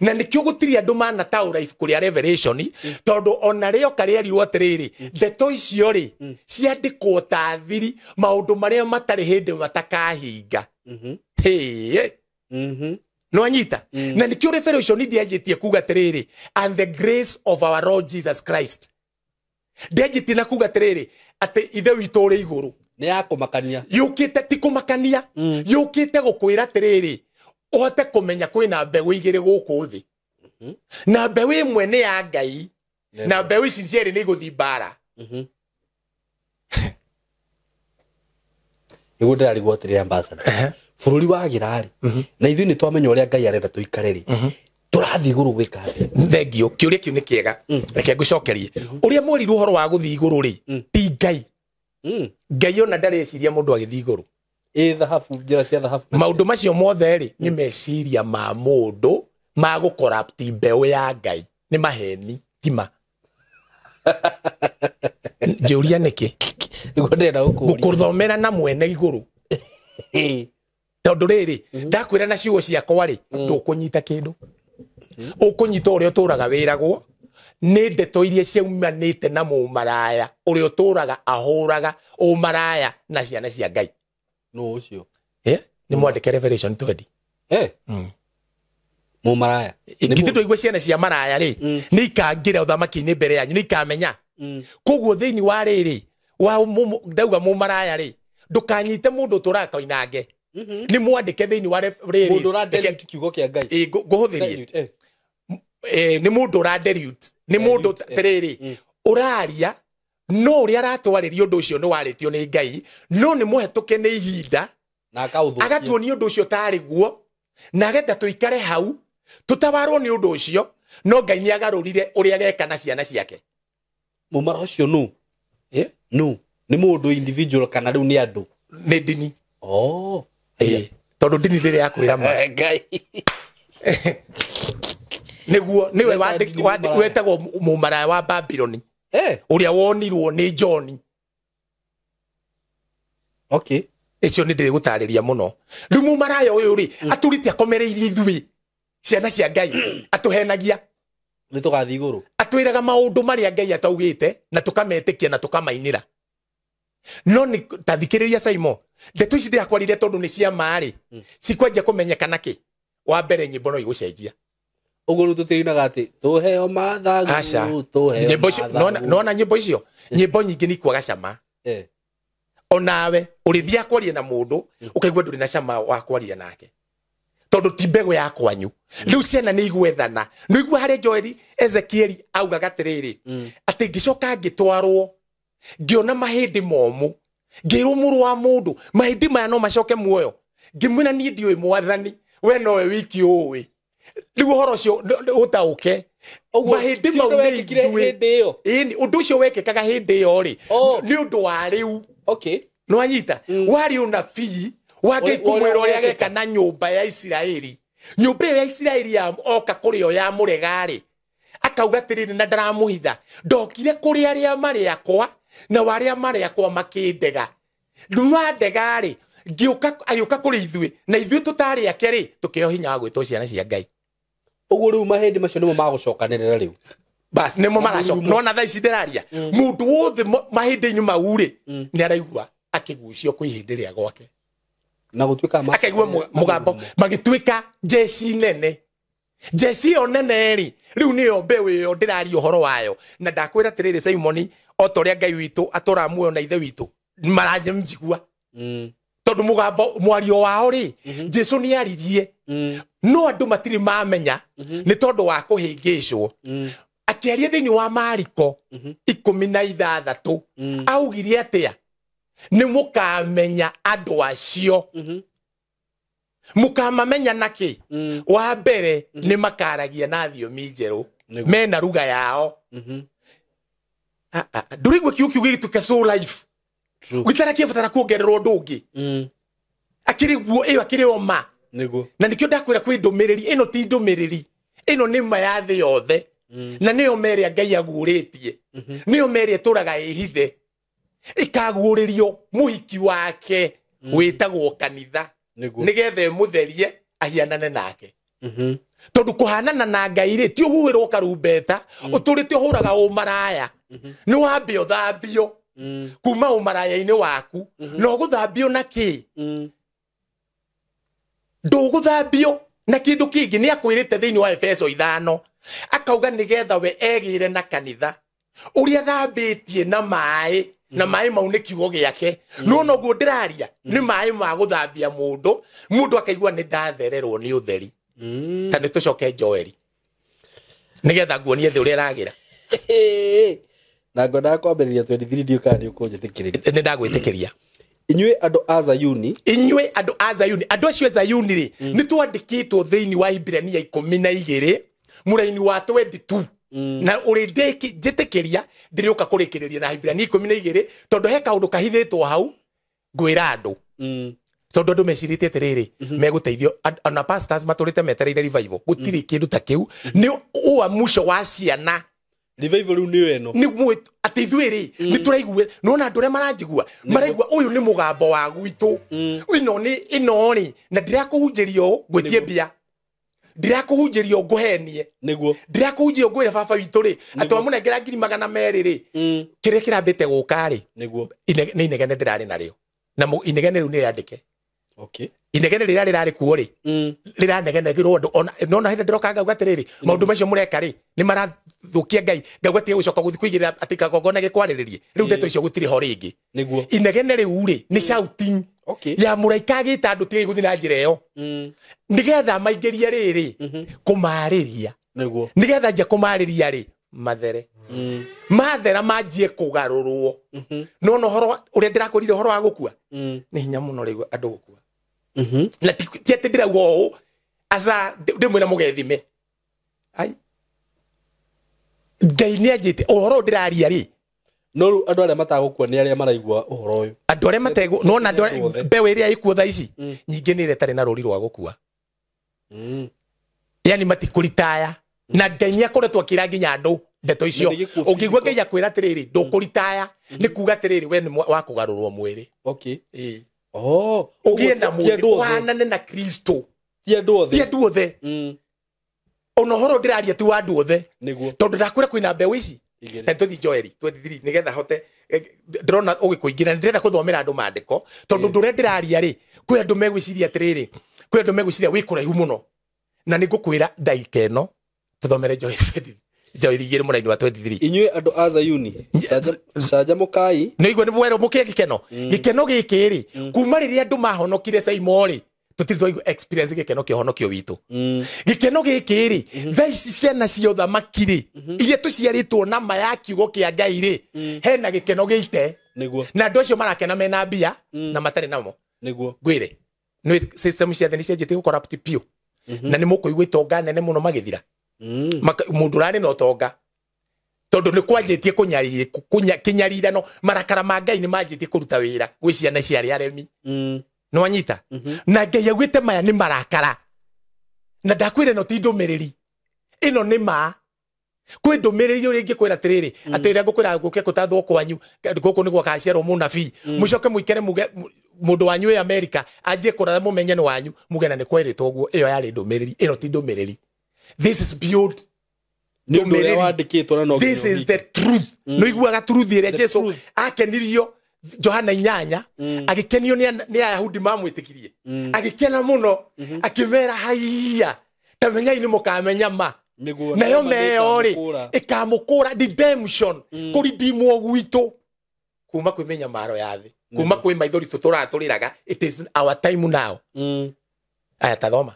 Na nĩkĩo gũtirĩ andũ manataũra ibuku rĩa Revelation, tondũ ona rĩoka rĩerirwo atĩrĩrĩ, ndeto icio rĩ ciandĩkwo ta thiri, maũndũ marĩa matarĩ hĩndĩ matakahinga. Nĩwanyita? Na nĩkĩo Revelation ndĩanjĩtie kuga atĩrĩrĩ, and the grace of our Lord Jesus Christ. Ndĩanjĩtie na kuga atĩrĩrĩ, atĩ ithe witũ ũrĩ igũrũ nĩ ya kũmakania, yũkĩte ti kũmakania, yũkĩte gũkwĩra atĩrĩrĩ, ũhote kũmenya kwĩna mbeũ igĩrĩ gũkũ thĩ, na mbeũ ĩmwe nĩ ya Ngai, na mbeũ ici cierĩ nĩ igũthiĩ mbara. Nĩguo ndĩrarigwo atĩrĩrĩ ambassador, bũrũri wagĩra rĩ, na ithuĩ nĩ twamenya ũrĩa Ngai arenda tũikare rĩ, tũrathiĩ igũrũ gwĩka atĩa? Thengio, kĩũria kĩu nĩ kĩega, reke ngũcokerie. Ũrĩa mwerirwo ũhoro wa gũthiĩ igũrũ rĩ, ti Ngai. Ngai ona ndareciria mũndũ agĩthiĩ igũrũ. Thahabu, njĩra cia thahabu. Maũndũ macio mothe rĩ nĩ meciria ma mũndũ ma gũkorapti mbeũ ya Ngai, nĩ maheni ti ma. Njũria nĩkĩ? Nĩguo ndĩrenda gũkũria. Gũkũthomera na mwene igũrũ. Tondũ rĩrĩ, ndakwĩra na ciugo ciakwa rĩ, ndũkũnyita kĩndũ. Ũkũnyita ũrĩa ũtũraga wĩragwo nĩ ndeto iria ciaumanĩte na mũmaraya ũrĩa ũtũraga ahũraga ũmaraya na ciana cia Ngai. Nũ ũcio? Nĩ mwandĩke Revelation 20. Mũmaraya. Githĩ ndũigua ciana cia maraya rĩ, nĩ ikangĩra ũthamaki-inĩ mbere yanyu, nĩ ikamenya. Koguo thĩinĩ wa rĩrĩ, ndauga mũmaraya rĩ, ndũkanyite mũndũ ũtũraga koinange. Nĩ mwandĩke thĩinĩ wa rĩrĩ. Mũndũ ũradelute kiugo kĩa Ngai. Ngũhũthĩrie. Nĩ mũndũ ũradelute, nĩ mũndũ atĩrĩrĩ, ũraria no ũrĩa aratwarĩria ũndũ ũcio nĩ warĩtio nĩ Ngai, no nĩ mũhetũke nĩ ihinda na akaũthũkia, agatuonia ũndũ ũcio tarĩ guo, na agetha tũikare hau tũtawarwo nĩ ũndũ ũcio, no Ngai nĩ agarũrire ũrĩa ageka na ciana ciake. Mũmara ũcio nũ? Nũ? Nĩ mũndũ individual kana rĩu nĩ andũ? Nĩ ndini. Tondũ ndini ndĩrĩ yakwĩra ma. Ngai. Nĩguo nĩwe wetagwo mũmaraya wa Babyloni, ũrĩa wonirwo nĩ John. Okay. Icio nĩ ndĩrĩgũtarĩria mũno. Rĩu mũmaraya ũyũ rĩ, atũrĩte akomereirie ithuĩ ciana cia Ngai, atũhenagia. Nĩ tũgathiĩ igũrũ. Atwĩraga maũndũ marĩa Ngai ataugĩte na tũkametĩkia na tũkamainĩra. No nĩ ta thikĩrĩria Simon, ndeto ici ndĩrakwarire tondũ nĩ cia ma rĩ, cikwanjia kũmenyekana kĩ? Wa mbere nyĩmbo no igũcenjia. Ũguo rĩu tũtirinaga atĩ tũheo mathagu, tũheo mathagu. Nona nyĩmbo icio, nyĩmbo nyingĩ nĩ ikwaga cama. Onawe ũrĩthiaga kwaria na mũndũ ũkaigua ndũrĩ na cama wa kwaria nake, tondũ ti mbegũ ya kwanyu. Rĩu ciana nĩ igwethana. Nĩ igua harĩa Joeli Ezekieli augaga atĩrĩrĩ, atĩ ngĩcoka ngĩtwarwo ngĩona mahĩndĩ momũ, ngĩrwo mũrũ wa mũndũ, mahĩndĩ maya no macoke muoyo. Ngĩmwĩra niĩ ndiũĩ Mwathani, we nowe wiki ũĩ. Rĩu ũhoro ũcio ũtaũke. Mahĩndĩ mau nĩ ithuĩ. Ĩni, ũndũ ũcio wekĩkaga hĩndĩ ĩyo rĩ, nĩ ũndũ wa rĩu. Nĩwanyita? Warĩ ũnabii wa Ngai kũmwĩra ũrĩa ageka na nyũmba ya Isiraeli. Nyũmba ĩyo ya Isiraeli ya oka kũrĩ o ya mũrega-rĩ, akauga atĩrĩrĩ na ndaramũhitha, ndokire kũrĩ arĩa marĩ akwa na arĩa marĩ akwa makĩndega. Mandega-rĩ, ngĩũka agĩũka kũrĩ ithuĩ na ithuĩ tũtarĩ ake rĩ, tũkĩheo hinya wa gwĩtwo ciana cia Ngai. Ũguo rĩu mahĩndĩ macio nĩmo magũcokanĩrĩra rĩu. Bas nĩmo maracoka. Nona thaa ici ndĩraria mũndũ wothe mahĩndĩ-inĩ mau rĩ, nĩ araigua akĩgucio kwĩ ihĩndĩ rĩa gwake. Na gũtuĩka akaigua mũgambo magĩtuĩka jeshi nene. Jeshi ĩyo nene rĩ, rĩu nĩyo mbeũ ĩyo ndĩraria ũhoro wayo. Na ndakwĩra atĩrĩrĩ Simoni, o ta ũrĩa Ngai witũ atũraga muoyo na ithe witũ maranjigua. Tondũ mũgambo mwario wao rĩ, Jesu nĩ aririe. No andũ matirĩ mamenya nĩ tondũ wa kũhĩngĩcwo. Akĩaria thĩinĩ wa Mariko 16 augire atĩa? Nĩ mũkamenya andũ acio. Mũkamamenya nakĩ? Wa mbere nĩ makaragia na thiomi njerũ, mena ruga yao. Ndũraigua kiugo kiu gĩgĩtuĩka so life. Gĩtara kĩabatara kuongererwo ũndũ ũngĩ. Akĩrĩ guo ĩyo akĩrĩ o ma. Na nĩkĩo ndakwĩra kwĩ ndũmĩrĩri ĩno ti ndũmĩrĩri, ĩno nĩ ma ya thĩ yothe. Na nĩyo merĩa Ngai aguũrĩtie, nĩyo merĩa ĩtũraga ĩhithe, ĩkaguũrĩrio mũhiki wake wĩtagwo kanitha, nĩgetha ĩmũtherie ahianane nake. Tondũ kũhanana na Ngai rĩ, ti ũhuhĩrwo karumbeta ũtũrĩte ũhũraga ũmaraya, nĩ wambe ũthambio kuma ũmaraya-inĩ waku. Na ũgũthambio na kĩ? Ndũgũthambio na kĩndũ kĩngĩ. Nĩ akwĩrĩte thĩinĩ wa Efeso 5 akauga nĩgetha we egĩre na kanitha ũrĩa thambĩtie na maĩ, na maĩ mau nĩ kiugo gĩake. No noguo ndĩraria nĩ maĩ ma gũthambia mũndũ, mũndũ akaigua nĩ ndathererwo nĩ ũtheri. Ta nĩ tũcoke Joeli nĩgetha nguonie thĩ ũrĩa ĩragĩra. Na ngwendaga kwambĩrĩria 23 ndiũ kana nĩ ũkũnjĩtĩkĩrĩria. Nĩ ndagwĩtĩkĩria. Inyuĩ andũ a Zayuni, inyuĩ andũ a Zayuni, andũ acio a Zayuni rĩ, nĩ twandĩkĩtwo thĩinĩ wa Ibrania 12 mũraini wa 22. Na ũrĩ njĩtĩkĩria ndĩrĩũka kũrĩkĩrĩria na Ibrania 12 tondũ he kaũndũ kahithĩtwo hau ngwĩra andũ. Tondũ andũ mecirĩtie atĩrĩrĩ, megũteithio ona pastors matũrĩte metereire revival, gũtirĩ kĩndũ ta kĩu. Nĩ ũamuco wa ciana. Revival rĩu nĩyo ĩno. Nĩ atĩ ithuĩ rĩ, nĩ tũraigua, nĩwona andũ arĩa maranjigua maraigua ũyũ nĩ mũgambo wa gwitũ. Ĩno nĩ ĩno rĩ, na ndirakũhunjĩria ũũ ngwĩtie mbia, ndirakũhunjĩria ngũhenie, ndirakũhunjĩria ngwĩre baba witũ rĩ, atĩ wamũnengera 200,000 rĩ, kĩrĩa kĩrambĩte gũka rĩ, nĩ inegene ndĩrarĩ narĩo. Na inegene rĩu nĩ rĩandĩke. Inegene rĩrĩa rĩrarĩ kuo rĩ, rĩranegenagĩrwo andũ. Ona nona hĩndĩ ndĩroka ngauga atĩrĩrĩ, maũndũ macio mũreka rĩ, nĩ marathũkia Ngai. Ngauga atige gũcoka gũthiĩ kũigĩrĩra atĩ kagongona gĩkwarĩrĩrie. Rĩu ndeto icio gũtirĩ ho rĩngĩ. Inegene rĩu rĩ, nĩ shouting ya mũraika agĩta andũ tigai gũthiĩ na njĩra ĩyo. Nĩgetha maingĩrie rĩrĩ, kũmarĩria. Nĩgetha nje kũmarĩria rĩ, mathere. Mathera manjie kũgarũrwo. No no ũhoro ũrĩa ndĩrakwĩrire ũhoro wa gũkua, nĩ hinya mũno rĩu andũ gũkua. Na ti atĩ ndĩrauga ũũ, aca ndĩmwĩra mũgethime. Ai. Ngai nĩ anjĩte ũhoro ũyũ ndĩraria rĩ. No rĩu andũ arĩa matagũkua nĩ arĩa maraigua ũhoro ũyũ. Andũ arĩa mategũ, nona andũ arĩa mbeũ ĩrĩa ĩkuo thaa ici, nyingĩ nĩ ĩrĩa ĩtarĩ na rũri rwa gũkua. Yani matikũritaya. Na Ngai nĩ akoretwo akĩra nginya andũ ndeto icio. Ũngĩigua Ngai akwĩra atĩrĩrĩ, ndũkũritaya, nĩ kuga atĩrĩrĩ, we nĩ wa kũgarũrwo mwĩrĩ. Ũgĩe na mwĩrĩ ũhanane na Kristo. Ti andũ othe. Ti andũ othe. Ona ũhoro ndĩraria ti wa andũ othe. Tondũ ndakwĩra kwĩna mbeũ ici. Ta tũthiĩ Joeli 23 nĩgetha hote ndĩrona ũgĩkũingĩra, ndĩrenda gũthomera andũ maandĩko tondũ ũndũ ũrĩa ndĩraria rĩ, kwĩ andũ megwĩciria atĩrĩrĩ, kwĩ andũ megwĩciria wĩ kũraihu mũno. Na nĩ ngũkwĩra ndagĩka ĩno tũthomere Joeli 2 mũraini wa 23. Inyuĩ andũ a Zayuni, canjamũkai. Nĩ igua nĩ mwerũ mũkĩe gĩkeno. Gĩkeno gĩkĩ rĩ, kuma rĩrĩa andũ mahonokire Saimo rĩ, tũtirĩ twaigua experience gĩkeno kĩa ũhonokio witũ. Gĩkeno gĩkĩ rĩ, thaa ici ciana cia ũthamaki rĩ, iria tũciarĩtwo na ma ya kiugo kĩa Ngai rĩ, hena gĩkeno gĩite. Na andũ acio marakena mena mbia na matarĩ namo. Ngwĩre, nĩ system cia thĩ nĩ cianjĩtie gũ-corrupt biũ. Na nĩ mũkũigua itonga nene mũno magĩthira. Mũndũ ũrarĩ na ũtonga tondũ nĩ kwanjĩtie kĩnyarirano, marakara ma Ngai nĩ manjĩtie kũruta wĩra gwĩ ciana cia arĩa aremi. Nĩ wanyita? Na Ngai augĩte maya nĩ marakara. Na ndakwĩra ĩno ti ndũmĩrĩri, ĩno nĩ ma. Kwĩ ndũmĩrĩri ũrĩa ingĩkwĩra atĩrĩrĩ, atĩ rĩrĩa ngũkwĩra gũke kũtathwo kwanyu gũkũ nĩguo akaciarwo mũnabii, mũcoke mũikare muge mũndũ wanyu wĩ America anjie kũratha mũmenye nĩ wanyu, muge na nĩ kwerĩtwo ũguo. Ĩyo yarĩ ndũmĩrĩri, ĩno ti ndũmĩrĩri. This is beyond Nĩ ũndũ ũrĩa wandĩkĩtwo na no This is the truth. Nĩ iguaga truth ĩrĩa Jesu akenirio Johana 8, agĩkenio nĩ Ayahudi mamwĩtĩkirie, agĩkena mũno, akĩmera haiya, ta menyai nĩ mũkamenya ma. Nayo meyo rĩ ĩkamũkũra redemption, kũridimwo gwitũ kuma kwĩ mĩnyamaro ya thĩ, kuma kwĩ maithori tũtũratũrĩraga. It is our time now. Aya, tathoma.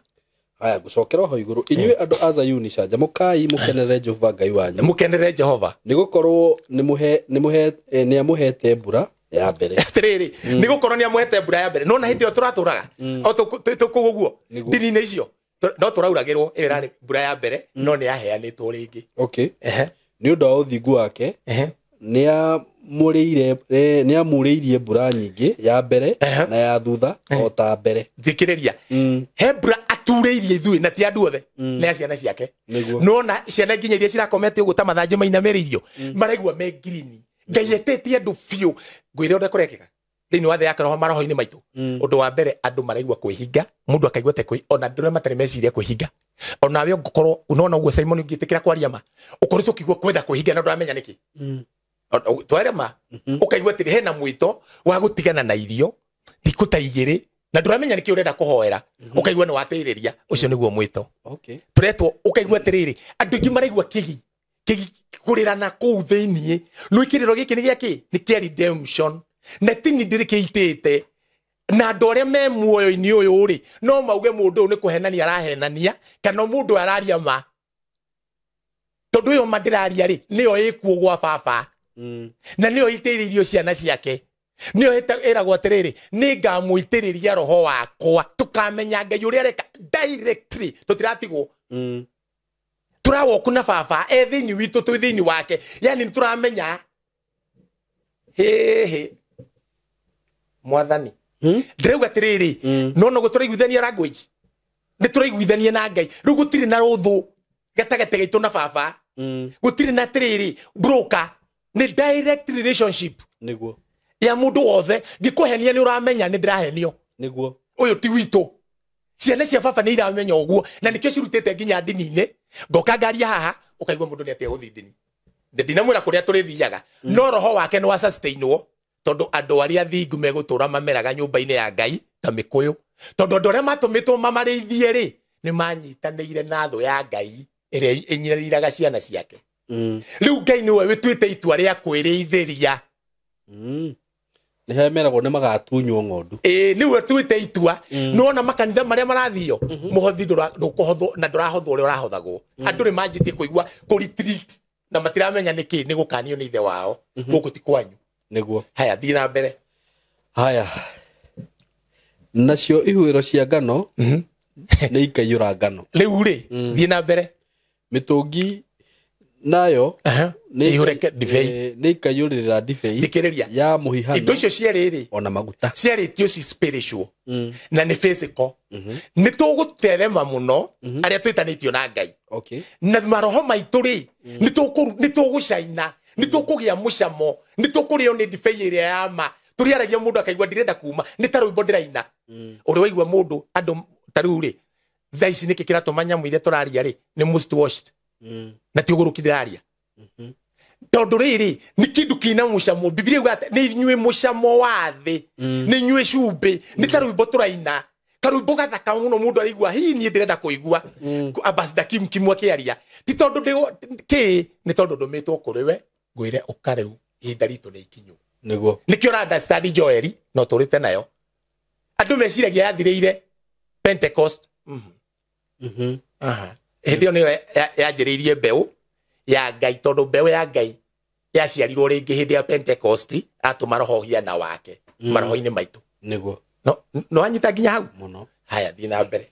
Haya, ngũcokera ho igũrũ. Inyuĩ andũ a Zayuni, canjamũkai mũkenerere Jehova Ngai wanyu. Mũkenerere Jehova. Nĩgũkorwo nĩamũhete mbura ya mbere. Atĩrĩrĩ, nĩgũkorwo nĩamũhete mbura ya mbere. Nona hĩndĩ ĩyo tũratũraga o tũkũu ũguo ndini-inĩ icio no tũrauragĩrwo, ĩyo ĩrarĩ mbura ya mbere, no nĩ yaheanĩtwo rĩngĩ. Okay. Nĩ ũndũ wa ũthingu wake nĩamurĩirie mbura nyingĩ ya mbere na ya thutha o ta mbere. Thikĩrĩria, he mbura aturĩirie ithuĩ na ti andũ othe, nĩ a ciana ciake. Nona ciana nginya iria cirakomete ũguo ta mathanjĩ mainamĩrĩirio, maraigua me ngirini. Ngai etĩtie andũ biũ. Ngwĩre ũrĩa kũrekĩka thĩinĩ wa thĩ ya kĩroho maroho-inĩ maitũ. Ũndũ wa mbere, andũ maraigua kwĩhinga, mũndũ akaigua te kwĩ ona andũ arĩa matarĩ meciria kwĩhinga. Onawe ũngĩkorwo unaona ũguo Simon ũngĩtĩkĩra kwaria ma, ũkoretwo ũkĩigua kwenda kwĩhinga na ndũramenya nĩkĩ. Tware ma, ũkaigua atĩrĩ hena mwĩto wa gũtigana na irio thikũ ta igĩrĩ na ndũramenya nĩkĩ ũrenda kũhoera, ũkaigua nĩ watĩrĩria. Ũcio nĩguo mwĩto. Tũretwo ũkaigua atĩrĩrĩ, andũ aingĩ maraigua kĩgi kũrĩra na kũu thĩiniĩ. Nĩ kĩrĩro gĩkĩ nĩ gĩa kĩ? Nĩ kĩa redemption. Na tini ndĩrĩ kĩitĩte. Na andũ arĩa me muoyo-inĩ ũyũ rĩ, no mauge mũndũ ũyũ nĩ kũhenania arahenania, kana mũndũ araria ma. Tondũ ĩyo ma ndĩraria rĩ, nĩyo ĩkuo gwa baba. Na nĩyo ĩitĩrĩirio ciana ciake. Nĩyo ĩragwo atĩrĩrĩ, nĩngamũitĩrĩria roho wakwa. Tũkamenya Ngai ũrĩa areka directly, tũtiratigwo. Tũrawoku na baba e thĩinĩ witũ, twĩ thĩinĩ wake. Yani nĩtũramenya. Hĩhĩ. Mwathani. Ndĩrauga atĩrĩrĩ, no no gũtũraiguithania language. Nĩtũraiguithania na Ngai. Rĩu gũtirĩ na rũthũ gatagatĩ gaitũ na baba. Gũtirĩ na atĩrĩrĩ broker. Nĩ direct relationship. Nĩguo. Ya mũndũ wothe. Ngĩkũhenia nĩ ũramenya nĩ ndĩrahenio. Nĩguo. Ũyũ ti witũ. Ciana cia baba nĩ iramenya ũguo na nĩkĩo cirutĩte nginya ndini-inĩ. Ngoka ngaria haha ũkaigua mũndũ nĩ atige gũthiĩ ndini. Ndinamwĩra kũrĩa tũrĩthiaga, no roho wake nĩ wa sustainwo, tondũ andũ arĩa thingu megũtũra mameraga nyũmba-inĩ ya Ngai ta mĩkũyũ. Tondũ andũ arĩa matũmĩtwo mamarĩithie rĩ, nĩ manyitanĩire na thũ ya Ngai ĩrĩa ĩnyariraga ciana ciake. Rĩu Ngai nĩwe wĩtuĩte itua rĩa kwĩrĩithĩria. Nĩ harĩa meragwo nĩ magatunywo ng'ondu. Ĩĩ, nĩwe tuĩte itua. Nĩwona makanitha marĩa marathio, mũhothi ndũkũhothwo na ndũrahothwo ũrĩa ũrahothagwo. Andũ nĩ manjĩtie kũigua kũ retreat na matiramenya nĩkĩ nĩ gũkanio nĩ ithe wao. Gũkũ ti kwanyu. Nĩguo. Haya, thiĩ na mbere. Haya. Nacio ihuĩro cia ngano nĩ ikaiyũra ngano. Rĩu rĩ, thiĩ na mbere. Mĩtũngi nayo Ĩihũre ndibei. Nĩ ikaiyũrĩrĩra ndibei. Thikĩrĩria. Ya mũhihano. Indo icio cierĩ rĩ, ona maguta. Cierĩ tio ci spiritual. Na nĩ physical. Nĩ tũgũterema mũno arĩa twĩtanĩtio na Ngai. Na maroho maitũ rĩ, nĩ tũgũcaina, nĩ tũkũgĩa mũcamo, nĩ tũkũrĩo nĩ ndibei ĩrĩa ya ma. Tũrĩaragia mũndũ akaigua ndirenda kuma, nĩ ta rwĩmbo ndĩraina. Ũrĩ waigua mũndũ, andũ ta rĩu rĩ, thaa ici nĩkĩ kĩratũma nyamũ iria tũraria rĩ, nĩ most washed. Na ti ũgũrũki ndĩraria. Tondũ rĩrĩ, nĩ kĩndũ kĩna mũcamo. Bibilia yugaga atĩ nĩ inyuĩ mũcamo wa thĩ, nĩ inyuĩ cumbĩ, nĩ ta rwĩmbo tũraina. Karwĩmbo gathaka mũno mũndũ araigua, hihi niĩ ndĩrenda kũigua. Ambassador Kim Kim akĩaria. Ti tondũ kĩ, nĩ tondũ ndũmĩtwo kũrĩ we, ngwĩre ũka rĩu, ihinda ritũ nĩ ikinyu. Nĩguo. Nĩkĩo ũra understand Joel, no tũrĩte nayo. Andũ meciragia yathirĩire Pentecost. Hĩndĩ ĩyo nĩyo yanjĩrĩirie mbeũ ya Ngai, tondũ mbeũ ya Ngai yaciarirwo rĩngĩ hĩndĩ ya Pentecost, atũma roho hiana wake maroho-inĩ maitũ. Nĩguo. No, no wanyita nginya hau? Mũno. Haya, thiĩ na mbere.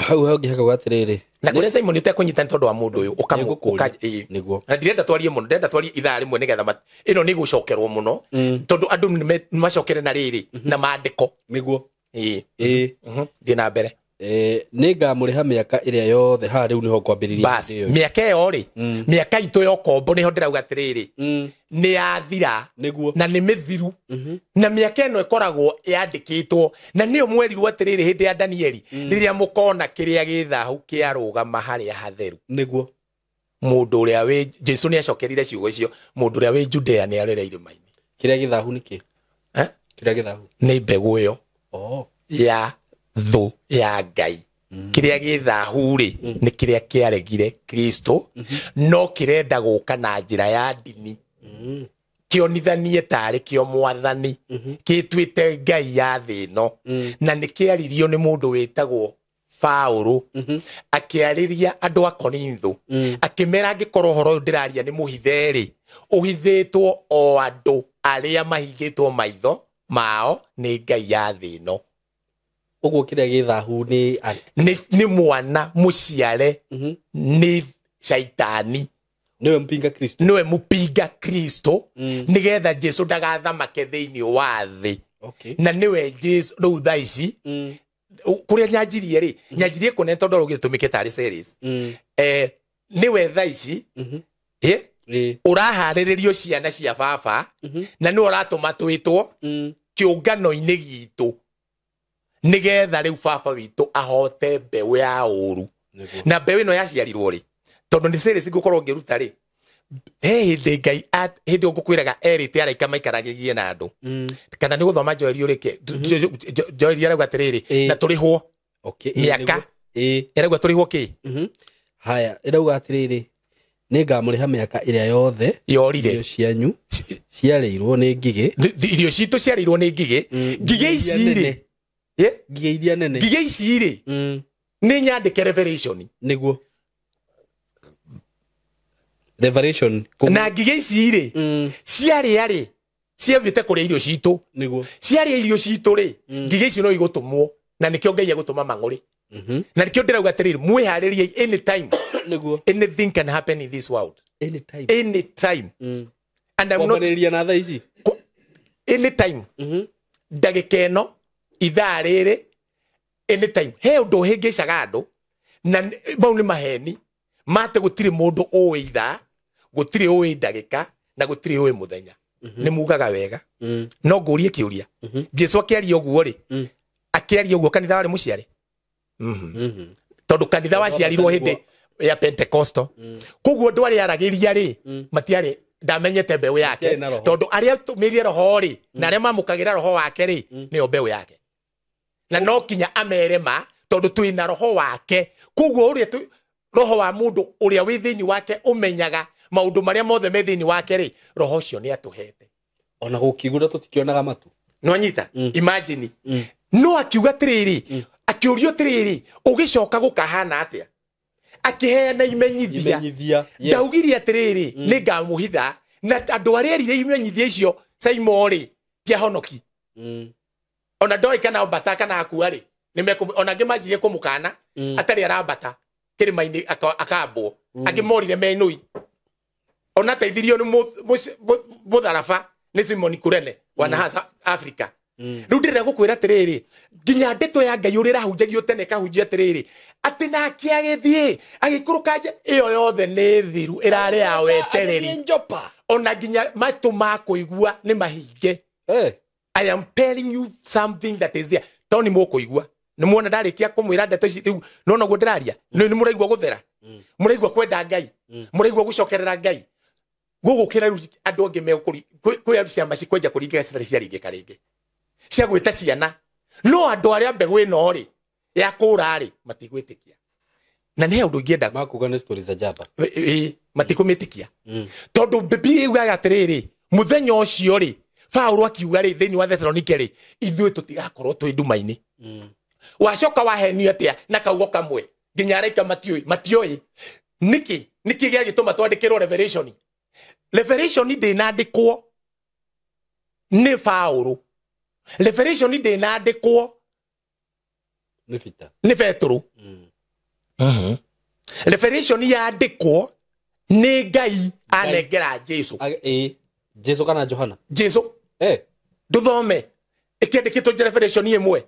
Hau hangĩ hakauga atĩrĩrĩ. Na kũrĩa Simon ũtekũnyita nĩ tondũ wa mũndũ ũyũ, Nĩngũkũria. Nĩguo. Na ndirenda twarie mũno, ndirenda twarie ithaa rĩmwe nĩgetha ĩno nĩ ĩgũcokerwo mũno, tondũ andũ nĩ macokere na rĩrĩ, na maandĩko. Nĩguo. Thiĩ na mbere. Nĩngamũrĩha mĩaka ĩrĩa yothe haha rĩu nĩho kwambĩrĩria. Bas, mĩaka ĩyo rĩ, mĩaka itũ ya ũkombo nĩho ndĩrauga atĩrĩrĩ, nĩ yathira. Nĩguo. Na nĩ mĩthiru, na mĩaka ĩno ĩkoragwo yandĩkĩtwo, na nĩyo mwerirwo atĩrĩrĩ hĩndĩ ya Danieli, rĩrĩa mũkona kĩrĩa gĩ thahu kĩarũgama harĩa hatheru. Nĩguo. Mũndũ ũrĩa wĩ Jesu nĩ acokerire ciugo icio, mũndũ ũrĩa wĩ Judea nĩ arere irĩma-inĩ. Kĩrĩa gĩthahu nĩ kĩ? Eh? Kĩrĩa gĩthahu nĩ mbegũ ĩyo oh ya thũ ya Ngai. Kĩrĩa gĩ thahu rĩ, nĩ kĩrĩa kĩaregire Kristo, no kĩrenda gũka na njĩra ya ndini, kĩonithanie tarĩ kĩo mwathani, kĩtuĩte Ngai ya thĩ ĩno. Na nĩ kĩaririo nĩ mũndũ wĩtagwo Paũlũ, akĩarĩria andũ a Korintho, akĩmera angĩkorwo ũhoro ũyũ ndĩraria nĩ mũhithe rĩ, ũhithĩtwo o andũ arĩa mahingĩtwo maitho mao nĩ Ngai ya thĩ ĩno. Ũguo kĩrĩa gĩthahu nĩ Nĩ mwana mũciare nĩ caitani. Nĩwe mpinga Kristo. Nĩwe mũpinga Kristo, nĩgetha Jesu ndagathamake thĩinĩ wa thĩ. Okay. Na nĩwe Jesu rĩu thaa ici kũrĩa nyanjirie rĩ, nyanjirie kũnene tondũ rĩu gĩtũmĩke tarĩ series. Nĩwe thaa ici ũraharĩrĩrio ciana cia baba, na nĩwe ũratũma twĩtwo kĩũngano-inĩ gitũ, nĩgetha rĩu baba witũ ahote mbeũ ya ũru. Nĩguo. Na mbeũ ĩno yaciarirwo rĩ, tondũ nĩ series ngũkorwo ngĩruta rĩ, he hĩndĩ Ngai hĩndĩ ngũkwĩraga erĩte araika maikaragĩrie na andũ. Kana nĩ gũthoma Joeli ũrĩke Joeli arauga atĩrĩrĩ, na tũrĩhwo Okay. mĩaka. Ĩrauga tũrĩhwo kĩ? Haya, ĩrauga atĩrĩrĩ, nĩngamũrĩha mĩaka ĩrĩa yothe yorire irio cianyu ciarĩirwo nĩ ngigĩ. Irio citũ ciarĩirwo nĩ ngigĩ. Ngigĩ ici rĩ, Ngigĩ iria nene. Ngigĩ ici rĩ, nĩ nyandĩke Revelation. Nĩguo. Revelation. Na ngigĩ ici rĩ, ciarĩa rĩ, ciathiĩte kũrĩa irio citũ. Nĩguo. Ciarĩa irio citũ rĩ, ngigĩ icio no igũtũmwo, na nĩkĩo Ngai egũtũma mang'ũrĩ. Na nĩkĩo ndĩrauga atĩrĩrĩ, mwĩharĩrie anytime. Nĩguo. Anything can happen in this world. Anytime. Anytime. And I'm not Kwambanĩrĩria na thaa ici. Anytime. Ndagĩka ĩno, ithaa rĩrĩ, anytime. He ũndũ ũhĩngĩcaga andũ, na mau nĩ maheni mate gũtirĩ mũndũ ũĩ ithaa, gũtirĩ ũĩ ndagĩka, na gũtirĩ ũĩ mũthenya. Nĩ mugaga wega. No ngũrie kĩũria. Jesu akĩaria ũguo rĩ, akĩaria ũguo kanitha warĩ mũciare? Tondũ kanitha waciarirwo hĩndĩ ya Pentecostal. Koguo andũ arĩa aragĩria rĩ, matiarĩ ndamenyete mbeũ yake. Matiarĩ na roho. Tondũ arĩa atũmĩrire roho rĩ, na arĩa mamũkagĩra roho wake rĩ, nĩyo mbeũ yake. Na no kinya amere ma, tondũ twĩna roho wake. Koguo ũrĩa roho wa mũndũ ũrĩa wĩ thĩinĩ wake ũmenyaga maũndũ marĩa mothe me thĩinĩ wake rĩ, roho ũcio nĩ atũhete. Ona gũkĩgura tũtikĩonaga matu. Nĩwanyita? Imagine. No akiuga atĩrĩrĩ, akĩũrio atĩrĩrĩ, ũgĩcoka gũkahana atĩa? Akĩheana imenyithia. Imenyithia. Yes. Ndaugire atĩrĩrĩ, nĩngamũhitha, na andũ arĩa erire imenyithia icio Saimo rĩ, ti ahonoki. Ona ndoĩ kana ambata kana akua rĩ, ona angĩ manjirie kũmũkana, atarĩ arambata kĩrĩma-inĩ akambwo. Angĩ morire menũi. Ona ateithirio nĩ mũtharaba nĩ Simon Kurene wa Nahasa Africa. Rĩu ndĩrenda gũkwĩra atĩrĩrĩ, nginya ndeto ya Ngai ũrĩa ĩrahunjagio tene ĩkahunjia atĩrĩrĩ, atĩ nake agĩthiĩ agĩikũrũka nja, ĩyo yothe nĩ thiru, ĩrarĩ ya wetereri. Agĩthiĩ Jopa. Ona nginya matũ ma kũigua nĩ mahinge. I am telling you something that is there. Tondũ nĩ mũkũigua. Nĩ muona ndarĩkia kũmwĩra ndeto ici rĩu, no noguo ndĩraria. Nĩ mũraigua gũthera. Mũraigua kwenda Ngai. Mũraigua gũcokerera Ngai. Gũgũkĩra rĩu andũ angĩ kwĩ ciama cikwenja kũringĩka citarĩ ciaringĩka rĩngĩ. Cia gwĩta ciana. No andũ arĩa mbegũ ĩno rĩ, ya kũra rĩ, matigwĩtĩkia. Na nĩ he ũndũ ingĩenda Makuga nĩ stories za Java. Matikũmĩtĩkia. Tondũ Bibilia yugaga atĩrĩrĩ, mũthenya ũcio rĩ, Paũlũ akiuga rĩ, thĩinĩ wa Thessalonike rĩ, ithuĩ tũtigakorwo twĩ nduma-inĩ. Wacoka wahenio atĩa na kaugo kamwe, nginya araika matiũĩ. Nĩkĩ? Nĩkĩ gĩagĩtũma twandĩkĩrwo Revelation? Revelation ndĩnandĩkwo nĩ Paũlũ. Revelation ndĩnandĩkwo nĩ Peter. Nĩ Petero. Revelation yandĩkwo nĩ Ngai anengera Jesu. Jesu kana Johana? Jesu. Ndũthome. Ĩkĩandĩkĩtwo Revelation ĩmwe.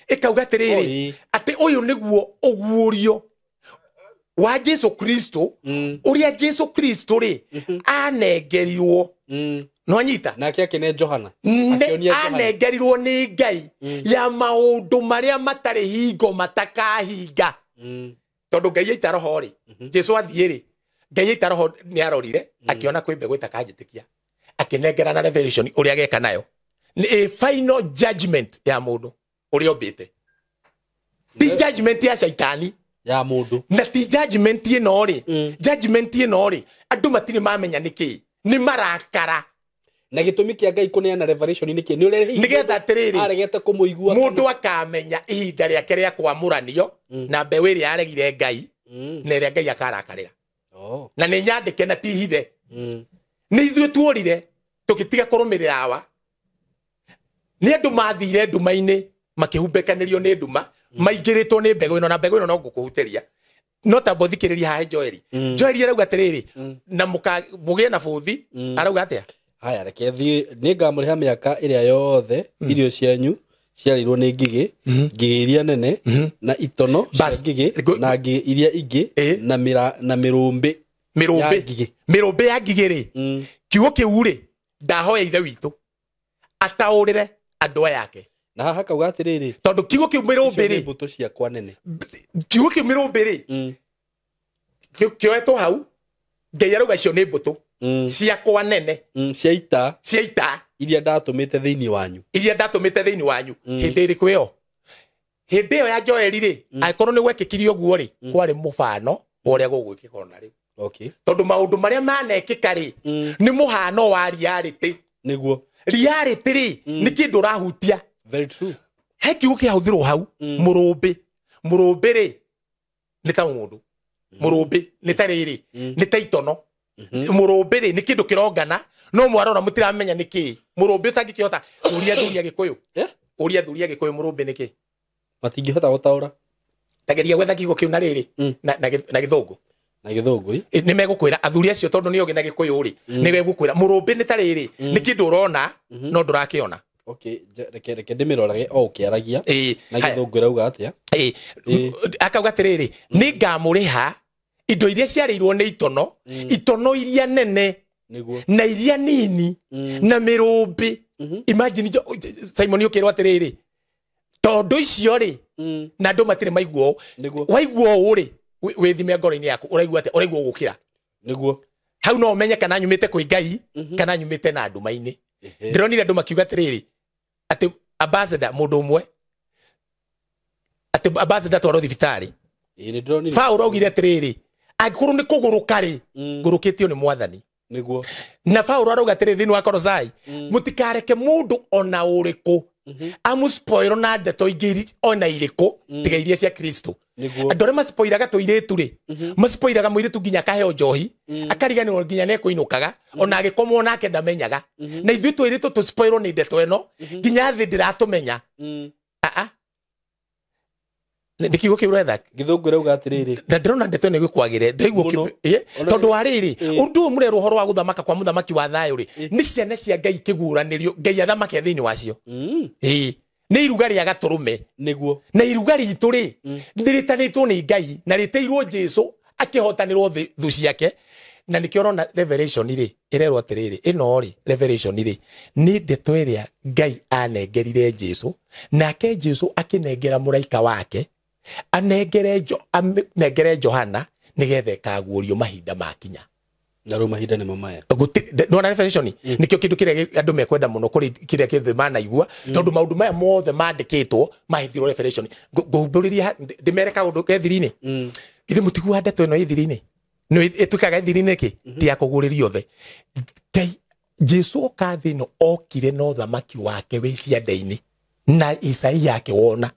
Ĩkauga atĩrĩrĩ, atĩ Ũyũ nĩguo ũguũrio wa Jesu Kristo, ũrĩa Jesu Kristo rĩ anengerirwo. Nwanyita? Nake akĩne Johana. Anengerirwo nĩ Ngai ya maũndũ marĩa matarĩ hingo matakahinga. Tondũ Ngai aita roho rĩ, Jesu athiĩ rĩ, Ngai aita roho nĩ arorire, akĩona kwĩ mbegũ ĩtakanjĩtĩkia. Akĩnengera na revelation ũrĩa ageka nayo. Nĩ a final judgment ya mũndũ ũrĩa ombĩte. Ti judgment ya caitani. Ya mũndũ. Na ti judgment ĩno rĩ, judgment ĩno rĩ, andũ matirĩ mamenya nĩkĩ. Nĩ marakara. Na gĩtũmi kĩa Ngai kũneana revelation nĩkĩ? Nĩ ũrĩa nĩgetha atĩrĩrĩ aregete kũmũigua mũndũ akamenya ihinda rĩake rĩa kwamũranio na mbeũ ĩrĩa yaregire Ngai na ĩrĩa Ngai akarakarĩra. Na nĩ nyandĩke na ti hithe. Nĩ ithuĩ tuorire tũgĩtiga kũrũmĩrĩra awa. Nĩ andũ mathire nduma-inĩ makĩhumbekanĩrio nĩ nduma, maingĩrĩtwo nĩ mbegũ ĩno na mbegũ ĩno no ngũkũhutĩria. No ta mbothikĩrĩria haha Joeli. Joeli arauga atĩrĩrĩ, na mũgĩe na bũthi, arauga atĩa? Haya, reke thiĩ nĩngamũrĩha mĩaka ĩrĩa yothe irio cianyu ciarĩirwo nĩ ngigĩ, ngigĩ iria nene na itono cia ngigĩ na ngigĩ iria ingĩ na mĩrũmbĩ ya ngigĩ. Mĩrũmbĩ ya ngigĩ rĩ, kiugo kĩu rĩ, ndahoya Ithe witũ ataũrĩre andũ aya ake. Na haha kauga atĩrĩrĩ, tondũ kiugo kĩu mĩrũmbĩ rĩ, mbũtũ ciakwa nene. Kiugo kĩu mĩrũmbĩ rĩ, kĩoetwo hau, Ngai arauga icio nĩ mbũtũ ciakwa nene, cia ita, cia ita iria ndatũmĩte thĩinĩ wanyu, iria ndatũmĩte thĩinĩ wanyu. Hĩndĩ ĩrĩkũ ĩyo? Hĩndĩ ĩyo ya Joeli rĩ, angĩkorwo nĩ gwekĩkire ũguo rĩ, kwarĩ mũbano wa ũrĩa gũgwĩkĩka ona rĩu. Okay. Tondũ maũndũ marĩa manekĩka rĩ, nĩ mũhano wa reality. Nĩguo. Reality rĩ, nĩ kĩndũ ũrahutia. Very true. He kiugo kĩahũthĩrwo hau, mũrũmbĩ. Mũrũmbĩ rĩ, nĩ ta mũndũ. Mũrũmbĩ nĩ ta rĩrĩ, nĩ ta itono. Mũrũmbĩ rĩ, nĩ kĩndũ kĩrongana, no mwarora mũtiramenya nĩ kĩĩ. Mũrũmbĩ ũtangĩkĩhota, ũria thuri a Gĩkũyũ. Ũria thuri a Gĩkũyũ mũrũmbĩ nĩ kĩĩ? Matingĩhota gũtaũra. Tageria gwetha kiugo kĩu na rĩrĩ, na Gĩthũngũ. Na Gĩthũngũ, Nĩ megũkwĩra athuri acio tondũ nĩ ogĩ na Gĩkũyũ rĩ, nĩ megũkwĩra mũrũmbĩ nĩ ta rĩrĩ, nĩ kĩndũ ũrona no ndũrakĩona. Okay, reke ndĩmĩrorage o ũkĩaragia. Na Gĩthũngũ ĩrauga atĩa? Akauga atĩrĩrĩ, nĩ ngamũrĩha indo iria ciarĩirwo nĩ itono, itono iria nene na iria nini na mĩrũmbĩ. Imagine Simon ũkĩrwo atĩrĩrĩ, tondũ icio rĩ, na andũ matirĩ maigua ũũ. Waigua ũũ rĩ, wĩthime ngoro-inĩ yaku, ũraigua atĩa? Ũraigua ũgũkĩra. Nĩguo. Hau no ũmenye kana nyumĩte kwĩ Ngai, kana nyumĩte na nduma-inĩ. Ndĩronire andũ makiuga atĩrĩrĩ, atĩ ambassador mũndũ ũmwe, atĩ ambassador twarwo thibitarĩ. Paul augire atĩrĩrĩ, angĩkorwo nĩ kũgũrũka rĩ, ngũrũkĩtio nĩ Mwathani. Nĩguo. Na Paul arauga atĩrĩrĩ thĩinĩ wa Kolosai, mũtikareke mũndũ ona ũrĩkũ amũspoil na ndeto ingĩ ona irĩkũ tiga iria cia Kristo. Andũ arĩa maspoiraga tũirĩtu rĩ, maspoiraga mũirĩtu nginya akaheo njohi, akariganĩrwo nginya nĩekũinũkaga, ona agĩkomwo nake ndamenyaga. Na ithuĩ tũirĩtu tũspoilwo nĩ ndeto ĩno, nginya thĩ ndĩratũmenya. Nĩ kiugo kĩu ũretha? Gĩthũngũ ĩrauga atĩrĩrĩ. Na ndĩrona ndeto ĩno ĩgĩkwagĩre, ndaigua tondũ wa rĩrĩ, ũndũ ũyũ mũrerwo ũhoro wa gũthamaka kwa mũthamaki wa thayũ rĩ, nĩ ciana cia Ngai ikĩguũranĩrio, Ngai athamake thĩinĩ wacio. Nĩ iruga rĩa gatũrũme. Nĩguo. Na iruga ritũ rĩ, nĩ rĩtanĩtwo nĩ Ngai na rĩtĩirwo Jesu akĩhotanĩrwo thũ ciake. Na nĩkĩo ũrona revelation rĩ, ĩrerwo atĩrĩrĩ, ĩno rĩ, revelation rĩ, nĩ ndeto ĩrĩa Ngai anengerire Jesu, nake Jesu akĩnengera mũraika wake, anengere Johana nĩgetha ĩkaguũrio mahinda makinya. Na rĩu mahinda nĩmo maya. Nĩwona revelation? Nĩkĩo kĩndũ kĩrĩa andũ mekwenda mũno kũrĩ kĩrĩa kĩothe manaigua, tondũ maũndũ maya mothe mandĩkĩtwo mahithirwo revelation. Ngũhumbũrĩria ndĩmere kaũndũ ke thiri-inĩ. Githĩ mũtiguaga ndeto ĩno ĩ thiri-inĩ? Nĩ ĩtuĩkaga thiri-inĩ kĩ? Ti ya kũguũrĩrio othe. Ngai Jesu oka thĩ ĩno okire na ũthamaki wake wĩ ciande-inĩ, na Isaia akĩwona.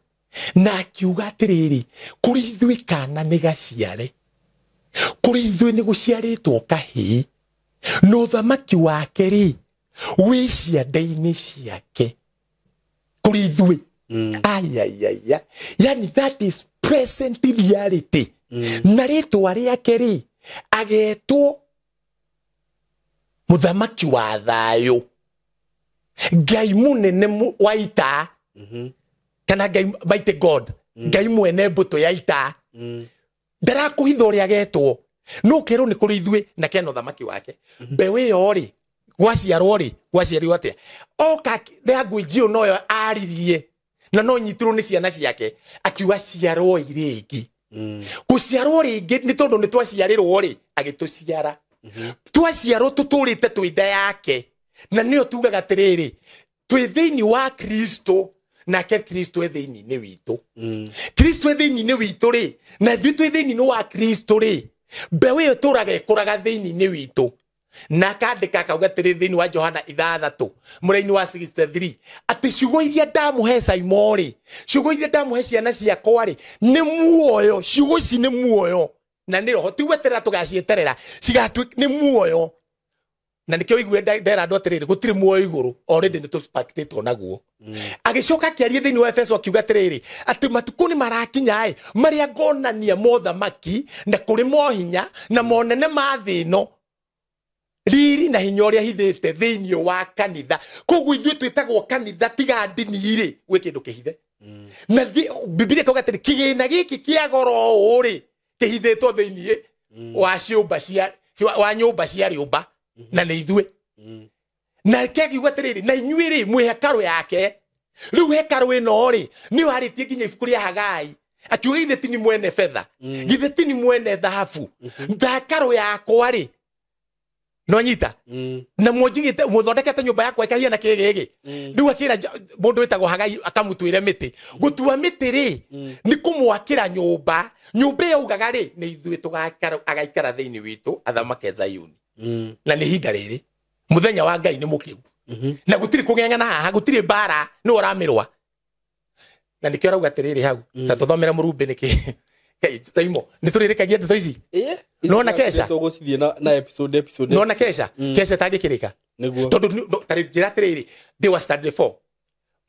Na akiuga atĩrĩrĩ, kũrĩ ithuĩ kana nĩ gaciare, kũrĩ ithuĩ nĩ gũciarĩtwo kahĩĩ, na ũthamaki wake rĩ wĩ ciande-inĩ ciake, kũrĩ ithuĩ. Ayayaya, yani that is present reality. Na rĩtwa rĩake rĩ agetwo mũthamaki wa thayũ, Ngai mũnene wa ita, kana Ngai mighty God. Ngai mwene mbũtũ ya ita. Ndarakũhitha ũrĩa agetwo. No ũkerwo nĩ kũrĩ ithuĩ na kena ũthamaki wake. Mbeũ ĩyo rĩ, gwaciarwo rĩ, gwaciarirwo atĩa? Oka language ĩyo noyo aririe na no nyitirwo nĩ ciana ciake, akiuga ciarwo rĩngĩ. Gũciarwo rĩngĩ nĩ tondũ nĩ twaciarĩrwo rĩ, agĩtũciara. Twaciarwo tũtũrĩte twĩ nda yake, na nĩyo tugaga atĩrĩrĩ, twĩ thĩinĩ wa Kristo, nake Kristo e thĩinĩ witũ. Kristo e thĩinĩ witũ rĩ, na ithuĩ twĩ thĩinĩ wa Kristo rĩ, mbeũ ĩyo ĩtũraga ĩkũraga thĩinĩ witũ. Na akandĩka akauga atĩrĩ thĩinĩ wa Johana 6 mũraini wa 63 atĩ ciugo iria ndamũhe Saimo rĩ, ciugo iria ndamũhe ciana ciakwa rĩ, nĩ muoyo. Ciugo ici nĩ muoyo na nĩ roho, ti gweterera tũgacieterera, cigatuĩka nĩ muoyo. Na nĩkĩo ũigue ndera andũ atĩrĩrĩ, gũtirĩ muoyo igũrũ, already nĩ tũpakĩtĩtwo naguo. Agĩcoka akĩaria thĩinĩ wa Efeso akiuga atĩrĩrĩ, atĩ matukũ nĩ marakinya ĩ, marĩa ngonania mothamaki na kũrĩ mohinya na monene ma thĩ ĩno, riri na hinya ũrĩa hithĩte thĩinĩ wa kanitha. Koguo ithuĩ twĩtagwo kanitha tiga ndini rĩ, gwĩ kĩndũ kĩhithe. Na Bibilia ĩkauga atĩrĩ, kĩgĩna gĩkĩ kĩa goro ũũ rĩ, kĩhithĩtwo thĩinĩ wa ciũmba cia, wa nyũmba cia rĩũmba, na nĩ ithuĩ. Nake akiuga atĩrĩrĩ, na inyuĩ rĩ, mwĩ hekarũ yake. Rĩu hekarũ ĩno rĩ, nĩyo arĩtie nginya ibuku rĩa Hagai, akiuga githĩ ti ni mwene betha, githĩ ti ni mwene thahabu, hekarũ yakwa rĩ, no nyita na mwonjigite muthondekete nyumba yakwa ikahiana kĩgĩgĩ. Rĩu akĩra mũndũ wĩtagwo Hagai akamũtuĩre mĩtĩ. Gũtua mĩtĩ rĩ, nĩ kũmwakĩra nyũmba. Nyũmba ĩyo augaga rĩ, nĩ ithuĩ tũgaikara, agaikara thĩinĩ witũ, athamake Zayuni. Na nĩ ihinda rĩrĩ, mũthenya wa Ngai nĩ mũkĩu. Na gũtirĩ kũng'eng'ana haha, gũtirĩ mbara, nĩwe ũramĩrũa. Na nĩkĩo arauga atĩrĩrĩ hau, ta tũthomere mũrumbĩ nĩkĩ. Taimo, nĩ tũrĩrĩkagia ndeto ici? Nona kesha? Tũgũcithiĩ na episode episode. Nona kesha? Kesha tangĩkĩrĩka. Nĩguo. Tondũ ta rĩu njĩra atĩrĩrĩ, they were study for.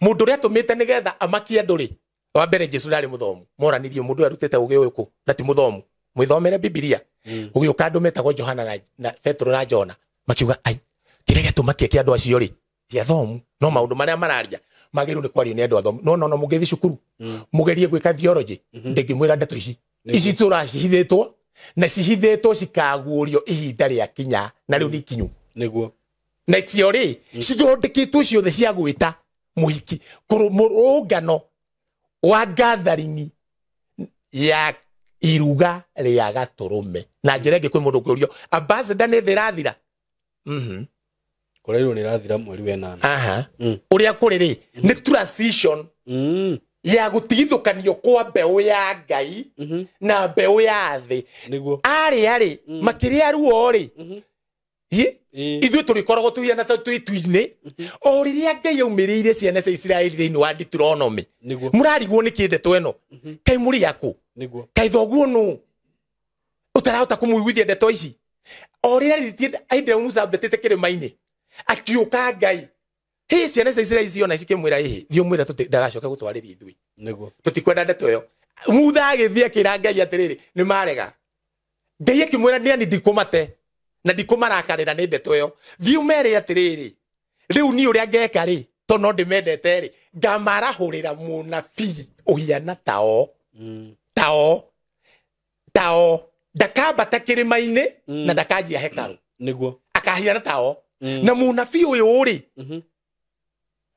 Mũndũ ũrĩa atũmĩte nĩgetha amakie andũ rĩ, wa mbere Jesu ndarĩ mũthomu. Moranirie mũndũ ũyũ arutĩte ũgĩ ũyũ kũ, na ti mũthomu. Mwĩthomere Bibilia. Gũgĩũka andũ metagwo Johana na Petero na Jona, makiuga ai, kĩrĩa gĩatũmakia kĩa andũ acio rĩ, ti athomu, no maũndũ marĩa mararia magĩrĩirwo nĩ kwario nĩ andũ athomu. No no mũngĩthiĩ cukuru, mũgerie gwĩka theology, ndĩngĩmwĩra ndeto ici. Ici tũracihithĩtwo na cihithĩtwo cikaguũrio ihinda rĩa kinya, na rĩu nĩ ikinyu. Nĩguo. Na cio rĩ, cithondeketwo ciothe cia gwĩta mũhiki, mũrũngano wa gathering ya iruga rĩa gatũrũme. Na njĩra ĩngĩ kwĩ mũndũ ũngĩũrio, ambassador nĩ thĩ ĩrathira? Kũrairwo nĩ ĩrathira mweri wa ĩnana. Aha. Ũrĩa kũrĩ rĩ, nĩ transition ya gũtigithũkanio kwa mbeũ ya Ngai na mbeũ ya thĩ. Nĩguo. Arĩa rĩ, makĩrĩa ruo rĩ, ithuĩ tũrĩkoragwo tũhiana ta twĩ itu-inĩ. O rĩrĩa Ngai aumĩrĩire ciana cia Isiraeli thĩinĩ wa Deuteronomy. Nĩguo. Mũrarigwo nĩ kĩ ndeto ĩno? Kaĩ mũrĩ akũ? Nĩguo. Kaĩ thoguo nũ ũtarahota kũmũiguithia ndeto ici? O rĩrĩa rĩrĩtie hĩndĩ ĩrĩa Musa ambĩtĩte kĩrĩma-inĩ, akiũka Ngai. Hĩ, ciana cia Isiraeli ciona cikĩmwĩra, ĩhĩ, thiĩ ũmwĩre ndagacoke gũtwarĩria ithuĩ. Nĩguo. Tũtikwenda ndeto ĩyo. Mutha agĩthiĩ akĩra Ngai atĩrĩrĩ, nĩ marega. Ngai akĩmwĩra, nĩ ani ndikũmate na ndikũmarakarĩra nĩ ndeto ĩyo. Thiĩ ũmere atĩrĩrĩ, rĩu niĩ ũrĩa ngeka rĩ, tondũ no ndĩmendete rĩ, ngamarahũrĩra mũnabii ũhiana tao. Tao. Tao. Ndakambata kĩrĩma-inĩ na ndakanjia hekarũ. Nĩguo. Akahiana tao. Na mũnabii ũyũ rĩ,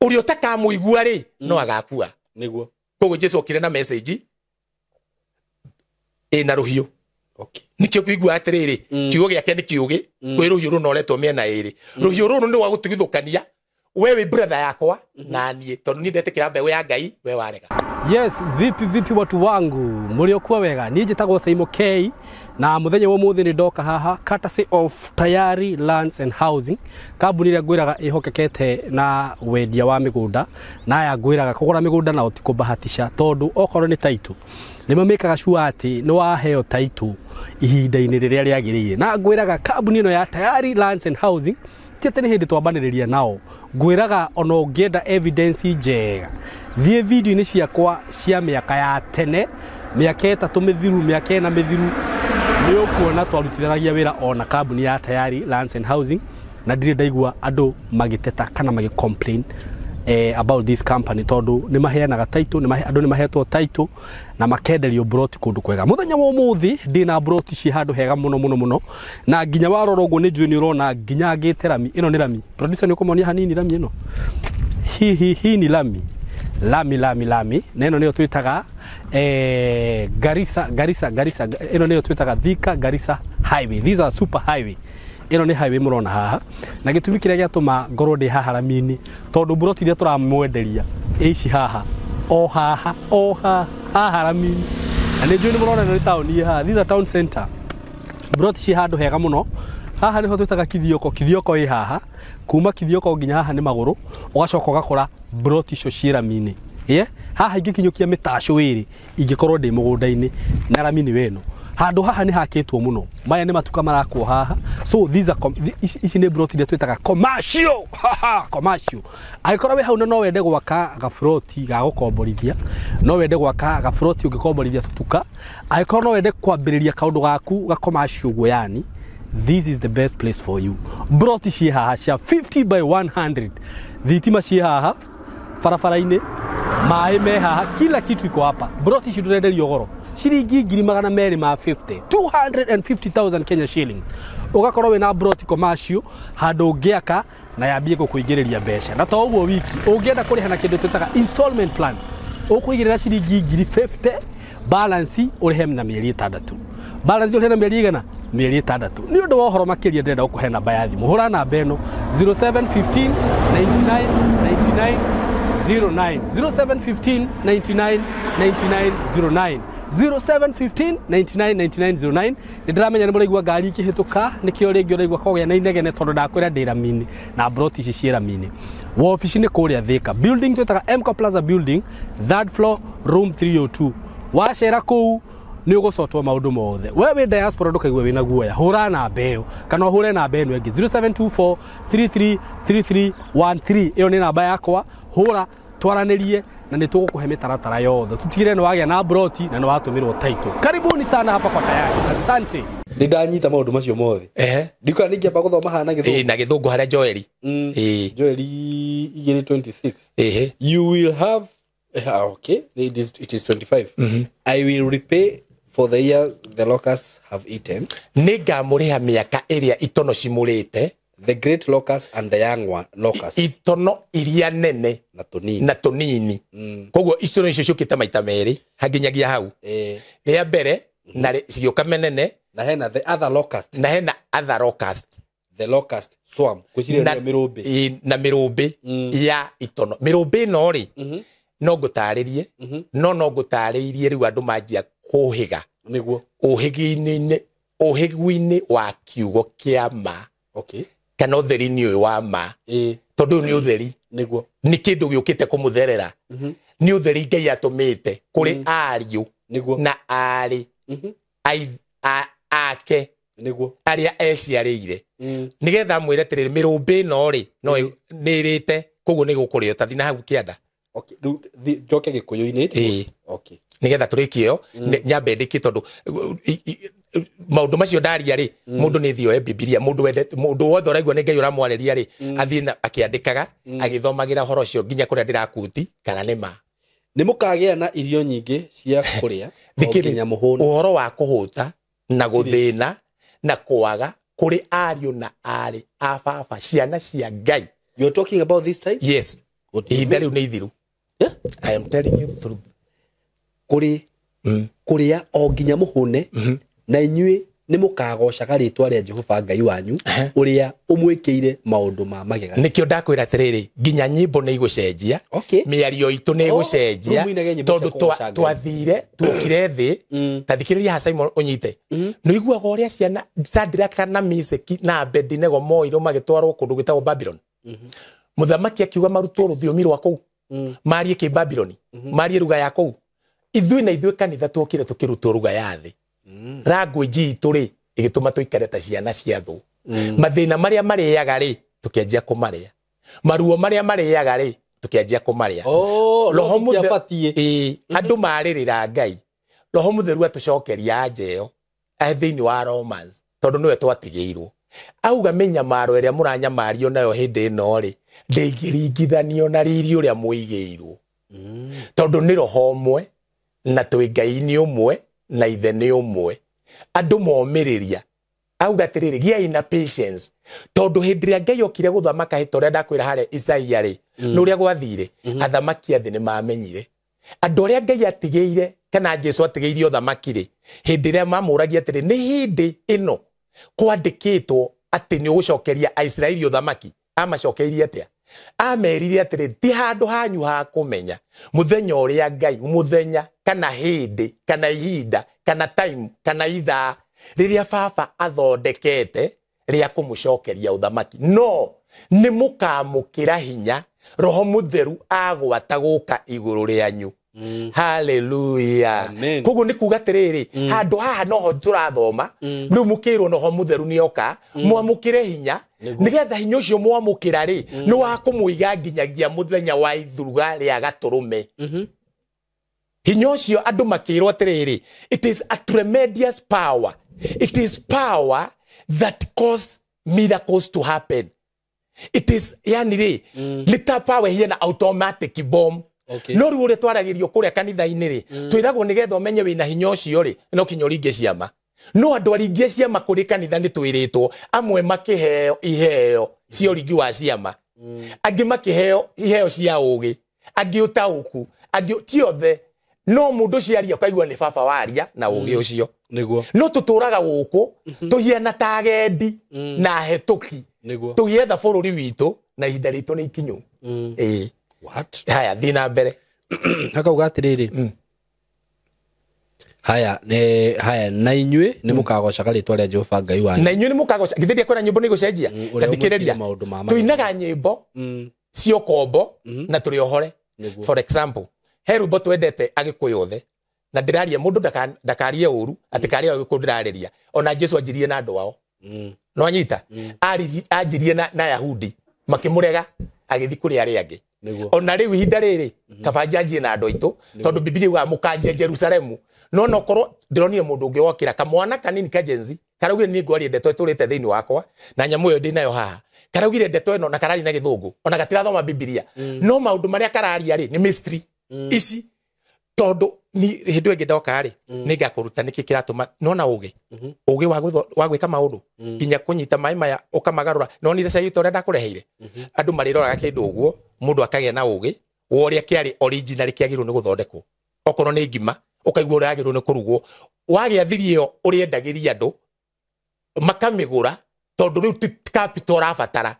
ũrĩa ũtakamũigua rĩ, no agakua. Nĩguo. Koguo Jesu okire na message ĩna rũhiũ. Okay. Nĩkĩo kũigua atĩrĩrĩ, kiugo gĩake nĩ kĩũgĩ, kwĩ rũhiũ rũnoretwo mĩena ĩrĩ. Rũhiũ rũrũ nĩ rwa gũtigithũkania we wĩ brother yakwa na niĩ, tondũ niĩ ndetĩkĩra mbeũ ya Ngai, we warega. Yes, vipi vipi watu wangu, mũrĩokuo wega. Niĩ njĩtagwo Saimo K, na mũthenya wa ũmũthĩ nĩ ndoka haha courtesy of Tayari Lands and Housing, kambuni ĩrĩa ngwĩraga ĩhokekete na wendia wa mĩgũnda, na aya ngwĩraga kũgũra mĩgũnda nao ti kũbahatisha, tondũ okorwo nĩ title nĩ mamĩkaga sure atĩ nĩ waheo title ihinda-inĩ rĩrĩa rĩagĩrĩire. Na ngwĩraga kambuni ĩno ya Tayari Lands and Housing ti atĩ nĩ hĩndĩ twambanĩrĩria nao, ngwĩraga ona ũngĩenda evidence njega, thiĩ video-inĩ ciakwa cia mĩaka ya tene, mĩaka 3 mĩthiru, mĩaka 4 mĩthiru, nĩ ũkuona twarutithanagia wĩra ona kambuni ya Tayari Lands and Housing, na ndirĩ ndaigua andũ magĩteta kana magĩ complain about this company tondu ni maheanaga title, ni andu ni mahetwo title na makenderio broti kundu kwega. Muthenya wa umuthi ndina broti ci handu hega muno muno muno, na nginya warora uguo ni njui ni urona nginya ngite rami ino ni rami. Producer ni ukumonia hanini rami ino hi hi hi ni lami lami lami lami, na ino niyo twitaga Garissa Garissa Garissa, ino niyo twitaga Thika Garissa highway. These are super highway. Ino ni highway murona haha, na gitumi kiria giatuma ngorwo ndi haha ramini tondu broti iria turamwenderia ici haha o haha o haha haha ramini, na ni njui ni murona ni town haha. These are town center. Broti ci handu hega muno. Haha niho twitaga Kithioko. Kithioko i haha, kuma Kithioko nginya haha ni maguru, ugacoka ugakora broti icio ci ramini. Yeah? Haha ingĩkinyũkia mĩtacũ ĩrĩ ingĩkorwo ndĩ mũgũnda-inĩ na ramini weno. Handũ haha nĩ hakĩtwo mũno, maya nĩ matuka marakwo haha. So these are ici nĩ broti iria twĩtaga commercial. Haha commercial. Angĩkorwo wĩ hau no wende gwaka gabroti ga gũkomborithia, no wende gwaka gabroti ũngĩkomborithia tutuka, angĩkorwo no wende kwambĩrĩria kaũndũ gaku ga commercial ũguo, yani this is the best place for you. Broti ci haha cia 50 by 100, thitima ci haha barabara-inĩ, maĩ me haha, kila kitu iko hapa. Broti ici ndũrenderio goro ciringi 250,000, 250,000 Kenya shillings. Ugakorwo wĩna broti commercial handũ ũngĩaka na yambie gũkũingĩrĩria mbeca. Na to ũguo wiki, ũngĩenda kũrĩha na kĩndũ twĩtaga installment plan, ũkũigĩrĩra ciringi 50,000, balance ũrĩhe na mĩeri 6, balance ũrĩhe na mĩeri igana, mĩeri 6. Nĩ ũndũ wa ũhoro makĩria ndĩrenda gũkũhe namba ya thimũ. Hũra namba ĩno 0715 99 99 09, 0715 99 99 09, 0715 99 99 09. Nĩ ndĩramenya nĩ mũraigua ngari ikĩhĩtũka, nĩkĩo rĩngĩ ũraigua kũgĩa na inegene tondũ ndakwĩra ndĩ ramini na broti ici ciĩ ramini. Wabici nĩ kũrĩa Thika, building twĩtaga MK Plaza building, third floor, room 302. Wacera kũu nĩ ũgũcotwo maũndũ mothe. We wĩ diaspora ndũkaigue wĩna guoya, hũra namba ĩyo kana ũhũre namba ĩno ĩngĩ 0724 33 33 13. Ĩyo nĩ namba yakwa, hũra twaranĩrie na nĩ tũgũkũhe mĩtaratara yothe tutigire nĩ wagĩa na broti na nĩ watũmĩrwo title. Karibuni sana hapa kwa Tayari. Asante. Nĩ ndanyita maũndũ macio mothe. Ndikuona ningĩamba gũthoma haha na gĩthũngũ. Na gĩthũngũ harĩa Joeli. Joeli 2:26. You will have okay, it is 25. I will repay for the years the locusts have eaten. Nĩngamũrĩha mĩaka ĩrĩa itono cimũrĩte. The great locusts and the young one locusts. Itono iria nene na tũnini. Koguo itono icio ciũkĩte maita merĩ hanginyagia hau. Rĩa mbere na cigĩũka menene, na hena the other locust, na hena other locust, the locust swarm kwĩciria mĩrũmbĩ, na mĩrũmbĩ ya itono. Mĩrũmbĩ ĩno rĩ, no ngũtarĩrie, no ngũtarĩirie rĩu andũ manjia kũhĩga nĩguo ũhĩgi-inĩ, ũhĩgu-inĩ wa kiugo kĩa ma. Okay. Kana ũtheri-inĩ ũyũ wa ma. Tondũ ũyũ nĩ ũtheri. Nĩguo. Nĩ kĩndũ gĩũkĩte kũmũtherera. Nĩ ũtheri Ngai atũmĩte kũrĩ ariũ na aarĩ ake nĩguo arĩa eciarĩire, nĩgetha mwĩre atĩrĩrĩ, mĩrũmbĩ ĩno rĩ no nĩ ĩrĩte, koguo nĩ gũkũrĩo ta thina hau kĩanda. Okay, rĩu njoke gĩkũyũ-inĩ. Okay. Nĩgetha tũrĩkie ĩyo nyambe ndĩkie, tondũ maũndũ macio ndaria rĩ, mũndũ nĩ thiĩ oe Bibilia, mũndũ wendete, mũndũ wothe ũraigua nĩ Ngai ũramwarĩria rĩ, athiĩ na akĩandĩkaga agĩthomagĩra ũhoro ũcio nginya kũrĩa ndĩrakuti kana nĩ ma. Nĩ mũkagĩa na irio nyingĩ cia kũrĩa nginya mũhũne. Ũhoro wa kũhũta na gũthĩna na kwaga kũrĩ ariũ na aarĩ a baba, ciana cia Ngai. You are talking about this time? Yes. Ihinda rĩu nĩ ithiru. I am telling you the truth. Kũrĩ kũrĩa o nginya mũhũne, na inyuĩ nĩ mũkagocaga rĩtwa rĩa Jehova Ngai wanyu ũrĩa ũmwĩkĩire maũndũ ma magegania. Nĩkĩo ndakwĩra atĩrĩrĩ, nginya nyĩmbo nĩ igũcenjia, mĩario itũ nĩ ĩgũcenjia, tondũ twathire tuokire thĩ. Ta thikĩrĩria haha Simon ũnyite. Nĩ ũiguaga ũrĩa ciana Shadraka na Meshaki na Abednego moirwo magĩtwarwo kũndũ gwĩtagwo Babylon. Mũthamaki akiuga marutwo rũthiomi rwa kũu, marie kĩ-Babyloni, marie ruga ya kũu. Ithuĩ na ithuĩ kanitha tuokire tũkĩrutwo ruga ya thĩ. Language itũ rĩ ĩgĩtũma tũikare ta ciana cia thũ. Mathĩna marĩa marĩaga rĩ tũkĩanjia kũmarĩa, maruo marĩa marĩaga rĩ tũkĩanjia kũmarĩa. Roho Mũtheru andũ marĩrĩra Ngai, Roho Mũtheru atũcokeria anja ĩyo thĩinĩ wa Romans, tondũ nĩwe twatigĩirwo. Auga mĩnyamaro ĩrĩa mũranyamario nayo hĩndĩ ĩno rĩ, Ndĩngĩringithanio na riri ũrĩa mũigĩirwo. Tondũ nĩ roho ũmwe na twĩ Ngai nĩ ũmwe na ithe nĩ ũmwe. Andũ momĩrĩria auga atĩrĩrĩ, gĩai na patience, tondũ hĩndĩ ĩrĩa Ngai okire gũthamaka hĩta ũrĩa ndakwĩra harĩa Isaia rĩ, nĩ ũrĩa gwathire, athamaki a thĩ nĩ mamenyire. Andũ arĩa Ngai atigĩire kana Jesu atigĩirie ũthamaki rĩ, hĩndĩ ĩrĩa mamũragia atĩrĩ, nĩ hĩndĩ ĩno kwandĩkĩtwo atĩ nĩ ũgũcokeria Aisiraeli ũthamaki, amacokeirie atĩa? Amerire atĩrĩ, ti handũ hanyu ha kũmenya mũthenya ũrĩa Ngai, mũthenya kana hĩndĩ kana ihinda kana time kana ithaa rĩrĩa baba athondekete rĩa kũmũcokeria ũthamaki, no nĩ mũkamũkĩra hinya Roho Mũtheru agwata gũka igũrũ rĩanyu. Haleluya. Koguo nĩ kuga atĩrĩrĩ, handũ haha noho tũrathoma rĩu mũkĩrwo Roho Mũtheru nĩoka, mwamũkĩre hinya, nĩgetha hinya ũcio mwamũkĩra rĩ, nĩ wa kũmũiga nginyagia mũthenya wa ithuruga rĩa gatũrũme. Hinya ũcio andũ makĩrwo atĩrĩrĩ, it is a tremendous power, it is power that cause miracles to happen. It is yani rĩ, nĩ ta power hiana automatic bomb. No rĩu ũrĩa twaragĩrio kũrĩa kanitha-inĩ rĩ, twĩragwo nĩgetha ũmenye wĩna hinya ũcio rĩ, no kinya ũringe ciama. No andũ aringie ciama kũrĩ kanitha nĩ twĩrĩtwo, amwe makĩheo iheo cia ũringi wa ciama, angĩ makĩheo iheo cia ũgĩ, angĩ ũtaũku, angĩ ti othe. No mũndũ ũcio aria ũkaigua nĩ baba waria na ũgĩ ũcio. No tũtũraga gũkũ tũhiana ta agendi na hetũki, tũgĩetha bũrũri witũ na ihinda ritũ nĩ ikinyu. What? Haya, thiĩ na mbere. Hakauga atĩrĩrĩ, haya ne haya, na inyuĩ nĩ mũkagocaga rĩtwa rĩa Jehova Ngai wanyu. Na inyuĩ nĩ mũkagoca. Githĩ ndiakwĩra nyĩmbo nĩ igũcenjia? Ũrĩa Tathikĩrĩria. ũmwĩkire maũndũ ma Tũinaga nyĩmbo cia ũkombo na tũrĩ ohore. For example, he rwĩmbo twendete Agĩkũyũ othe, na ndĩraria mũndũ ndakarie ũru atĩ karĩa Agĩkũyũ ndĩrarĩria. Ona Jesu anjirie na andũ ao. No anyita? Anjirie na Yahudi makĩmũrega agĩthiĩ kũrĩ arĩa angĩ. Ona rĩu ihinda rĩrĩ kaba njanjie na andũ aitũ, tondũ Bibilia yugaga mũkanjia Jerusalemu. No nokorwo ndĩronire mũndũ ũngĩ wokĩra kamwana kanini ka Gen Z karaugire niĩ ngwaria ndeto ĩtũrĩte thĩinĩ wakwa na nyamũ ĩyo ndĩ nayo haha, karaugire ndeto ĩno na kararia na gĩthũngũ, ona gatirathoma Bibilia, no maũndũ marĩa kararia rĩ nĩ mystery ici, tondũ ni hĩndĩ ĩngĩ ndoka rĩ nĩ ngakũruta nĩkĩ kĩratũma nona ũgĩ ũgĩ wa gwĩka maũndũ nginya kũnyita maĩ maya ũkamagarũra. Nonire cai ta ũrĩa ndakũreheire, andũ marĩroraga kĩndũ ũguo mũndũ akagĩa na ũgĩ wa ũrĩa kĩarĩ original kĩagĩrĩirwo nĩ gũthondekwo. Okorwo nĩ ngima ũkaigua ũrĩa yagĩrĩirwo nĩ kũrugwo, wagĩa thiri ĩyo ũrĩendagĩria andũ makamĩgũra, tondũ rĩu ti capital ũrabatara,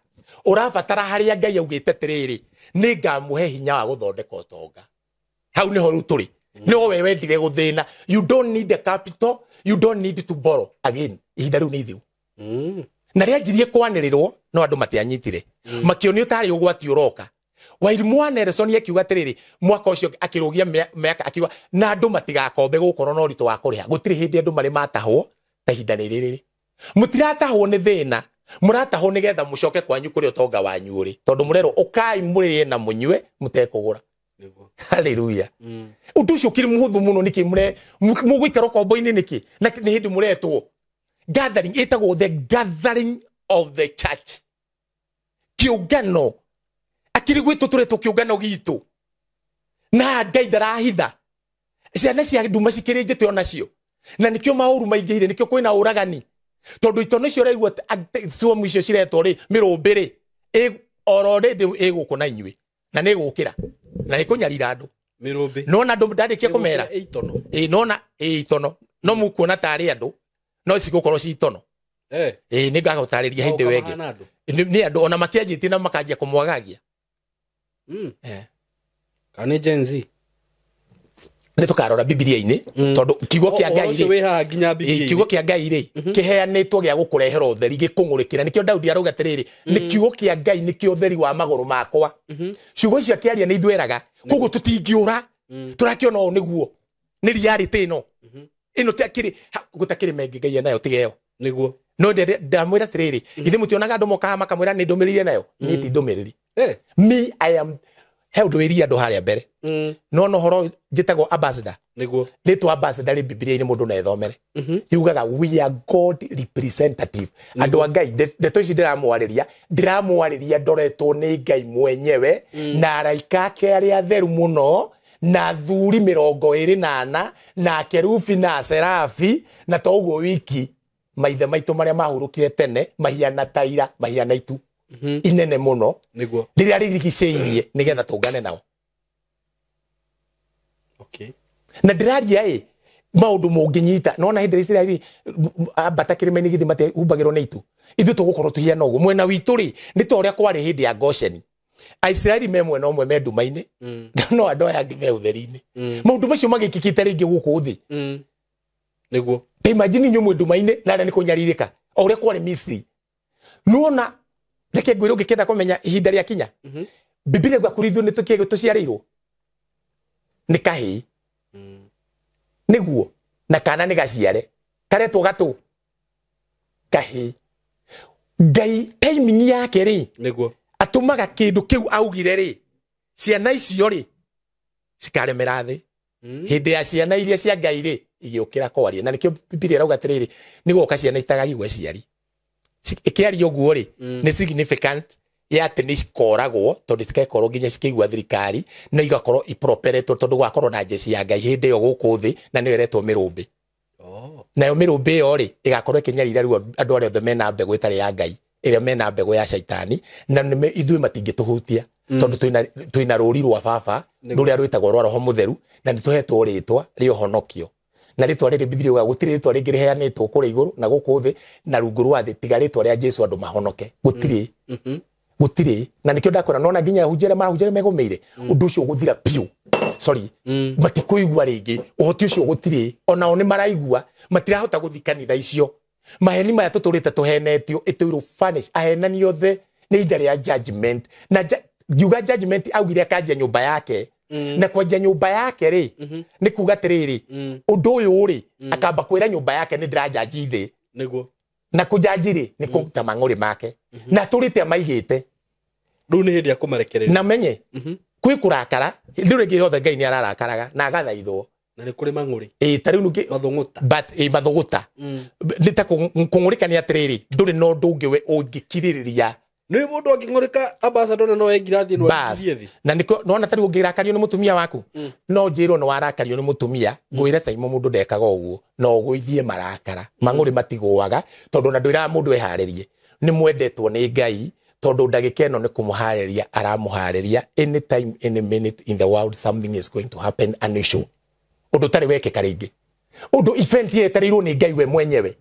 ũrabatara harĩa Ngai augĩte atĩrĩrĩ, nĩ ngamũhe hinya wa gũthondeka ũtonga. Hau nĩho rĩu tũrĩ. No we wendire gũthĩna, you don't need a capital, you don't need to borrow again. Ihinda rĩu nĩ ithiru. Na rĩanjirie kwanĩrĩrwo no andũ matianyitire, makĩonio tarĩ ũgwati ũroka. Wairimu wa Nelson akiuga atĩrĩrĩ, mwaka ũcio akĩrũgia mĩaka akiuga na andũ matigakombe gũkorwo na ũritũ wa kũrĩha. Gũtirĩ hĩndĩ andũ marĩ matahwo ta ihinda rĩrĩ rĩrĩ. Mũtiratahwo nĩ thĩna, mũratahwo nĩgetha mũcoke kwanyu kũrĩa ũtonga wanyu ũrĩ, tondũ mũrerwo ũkai mũrĩe na mũnyue mũtekũgũra. Haleluya. Ũndũ ũcio ũkĩrĩ mũhũthũ mũno, nĩkĩ mũgũikara ũkombo-inĩ nĩkĩ? Na nĩ hĩndĩ mũretwo gathering, ĩtagwo the gathering of the church, kĩũngano. Akĩrĩ gwitũ tũretwo kĩũngano gitũ, na Ngai ndarahitha ciana cia nduma cikĩrĩ njĩte onacio, na nĩkĩo maũru maingĩhire, nĩkĩo kwĩna ũragani, tondũ itono icio ũraigua suomu icio ciretwo rĩ mĩrũmbĩ rĩ, oro rĩndĩ ĩgũkũ na inyuĩ na nĩ ĩgũkĩra na ĩkũnyarira andũ. Mĩrũmbĩ. Nona andũ ndarĩkia kũmera nona itono no mũkuona tarĩ andũ, no cigũkorwo ci itono. Nĩ ngagũtarĩria hĩndĩ ĩyo ĩngĩ. Nĩ andũ ona makĩanjĩtie na makanjia kũmwagagia. Kana nĩ Gen Z? Nĩ tũkarora Bibilia-inĩ, tondũ kiugo kĩa Ngai rĩ, wĩ haha nginya Bibilia-inĩ. Kiugo kĩa Ngai rĩ, kĩheanĩtwo gĩa gũkũrehera ũtheri, gĩkũng'ũrĩkĩra. Nĩkĩo Daudi arauga atĩrĩrĩ, nĩ kiugo kĩa Ngai nĩkĩo ũtheri wa magũrũ makwa. Ciugo icio akĩaria nĩ ithueraga, koguo tũtingĩũra. Tũrakĩona ũũ nĩguo. Nĩ reality ĩno. Ĩno ti akĩrĩ, gũtakĩrĩ mengĩ Ngai enayo tiga ĩyo. Nĩguo. No ndamwĩra atĩrĩrĩ, ithe mũtionaga andũ mokaga makamwĩra nĩ ndũmĩrĩri enayo? Niĩ ti ndũmĩrĩri. Me, I am He ũndũ wĩria andũ harĩa mbere. No no horo njĩtagwo ambassador. Niguo. Rĩtwa ambassador rĩ Bibilia-inĩ mũndũ no ethomere. Yugaga we are God representative. Andũ a Ngai, ndeto ici ndĩramwarĩria ndoretwo nĩ Ngai mwenyewe na araika ake arĩa atheru mũno na athuri 24 na akerubi na aserafi na to ũguo wiki maithe maitũ marĩa mahurũkire tene mahiana ta ira mahiana itu inene mũno Niguo. rĩrĩa rĩrigicĩirie nĩgetha tũngane nao. Okay. Na ndĩraria ĩ maũndũ mũngĩnyita nona hĩndĩ ĩrĩa Isiraeli ambata kĩrĩma-inĩ gĩthĩ matihumbagĩrwo nĩ itu, ithuĩ tũgũkorwo tũhiana ũguo. Mwena witũ rĩ nĩ ta ũrĩa kwarĩ hĩndĩ ya Gosheni, Aisiraeli me mwena ũmwe me nduma-inĩ no andũ aya angĩ me ũtheri-inĩ. Maũndũ macio magĩkĩkĩte rĩngĩ gũkũ thĩ. Niguo. Ta imagine inyuĩ mwĩ nduma-inĩ na arĩa nĩ kũnyarirĩka o ũrĩa kwarĩ Misiri. Nĩwona, reke ngwĩre ũngĩkenda kũmenya ihinda rĩa kinya, Bibilia ĩguga kũrĩ ithuĩ nĩ tũciarĩirwo nĩ kahĩĩ. Nĩguo na kana nĩ gaciare karetwo gatũ kahĩĩ. Ngai timing yake rĩ Niguo. atũmaga kĩndũ kĩu augire rĩ ciana icio rĩ cikaremera thĩ. Hĩndĩ ya ciana iria cia Ngai rĩ igĩũkĩra kwaria, na nĩkĩo Bibilia ĩrauga atĩrĩrĩ nĩ goka ciana itagagigwo aciari. Ĩkĩaria ũguo rĩ nĩ significant ya atĩ nĩ cikoragwo tondũ cikakorwo nginya cikĩigua thirikari no igakorwo iproperetwo tondũ gwakorwo na jeshi ya Ngai hĩndĩ ĩyo gũkũ thĩ na nĩyo ĩretwo mĩrũmbĩ. Nayo mĩrũmbĩ ĩyo rĩ ĩgakorwo ĩkĩnyarira rĩu andũ arĩa othe mena mbegũ ĩtarĩ ya Ngai, ĩrĩa mena mbegũ ya caitani, na ithuĩ matingĩtũhutia tondũ twĩna rũri rwa baba rũrĩa rwĩtagwo rwa Roho Mũtheru na nĩtũhetwo rĩtwa rĩa ũhonokio. Na rĩtwa rĩrĩ Bibilia yugaga gũtirĩ rĩtwa rĩngĩ rĩheanĩtwo kũrĩa igũrũ na gũkũ thĩ na rungu rwa thĩ tiga rĩtwa rĩa Jesu andũ mahonoke. Gũtirĩ. Gũtirĩ. Na nĩkĩo ndakwĩra nona nginya ahunjia arĩa marahunjia megũmĩire ũndũ ũcio ũgũthira piũ. Sorry. Matikũigua rĩngĩ ũhoti ũcio gũtirĩ, onao nĩ maraigua matirahota gũthiĩ kanitha icio. Maheni maya tũtũrĩte tũhenetio it will vanish. Ahenani othe nĩ ihinda rĩa judgment. Na ngiuga judgment augire akanjia nyũmba yake. Na kwanjia nyũmba yake rĩ nĩ kuga atĩrĩrĩ ũndũ ũyũ rĩ akamba kwĩra nyũmba yake nĩ ndĩranjanji thĩ. Nĩguo. Na kũnjanji rĩ nĩ kũruta mang'ũrĩ make. Na tũrĩte amaigĩte. Rĩu nĩ hĩndĩ ya kũmarekereria. Na menye kwĩ kũrakara rĩu rĩngĩ yothe Ngai nĩ ararakaraga na agathaithwo. Na nĩ kũrĩ mang'ũrĩ. Ĩ ta rĩu ningĩ mathũgũta. But ĩ mathũgũta. Nĩ ta kũng'ũrĩka nĩ atĩrĩrĩ ndũrĩ na ũndũ ũngĩ we ũngĩkirĩrĩria. Nĩ mũndũ angĩng'ũrĩka ambassador na no engirathi no Bas. athiĩ thĩ. Na nĩkĩo nona ta rĩu ũngĩrakario nĩ mũtumia waku no njĩrwo nĩ warakario nĩ mũtumia ngwĩre Saimo mũndũ ndekaga ũguo no ũgũithie marakara. Mang'ũrĩ matigũaga tondũ na ndwĩraga mũndũ eharĩrie. Nĩ mwendetwo nĩ Ngai tondũ ndagĩka ĩno nĩ kũmũharĩria aramũharĩria. Anytime any minute in the world something is going to happen unusual. Ũndũ ũtarĩ wekĩka rĩngĩ. Ũndũ event yetereirwo nĩ Ngai we mwenyewe.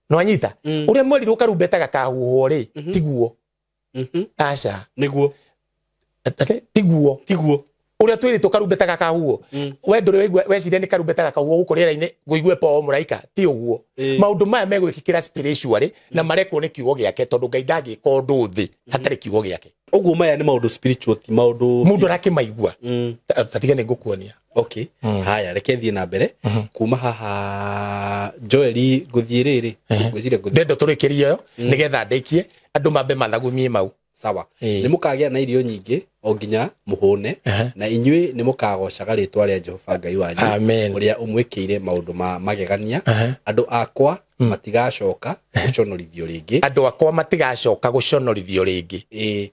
No anyita ũrĩa mwerirwo karumbeta gakahuhwo rĩ tiguo. Aca. Nĩguo. Tiguo. Tiguo. Ũrĩa twĩrĩtwo karumbeta gakahuhwo. We ndũrĩ waigua weciria nĩ karumbeta gakahuhwo gũkũ rĩera-inĩ ngũigue po mũraika ti ũguo. Maũndũ maya megwĩkĩkĩra spiritually na marekwo nĩ kiugo gĩake tondũ Ngai ndangĩka ũndũ thĩ hatarĩ kiugo gĩake. Ũguo maya nĩ maũndũ spiritual ti maũndũ mũndũ arakĩmaigua. Ta tiga nĩ ngũkuonia. Okay. Haya reke thiĩ na mbere kuma haha Joeli ngũthiĩ rĩrĩ ngwĩciria ngũthiĩ ndendo tũrĩkĩrie ĩyo nĩgetha ndĩkie andũ mambe mathagumie mau. Sawa. Nĩ mũkagĩa na irio nyingĩ o nginya mũhũne na inyuĩ nĩ mũkagocaga rĩtwa rĩa Jehova Ngai wanyu ũrĩa ũmwĩkĩire maũndũ ma magegania. Andũ akwa matigacoka gũconorithio rĩngĩ. Andũ akwa matigacoka gũconorithio rĩngĩ.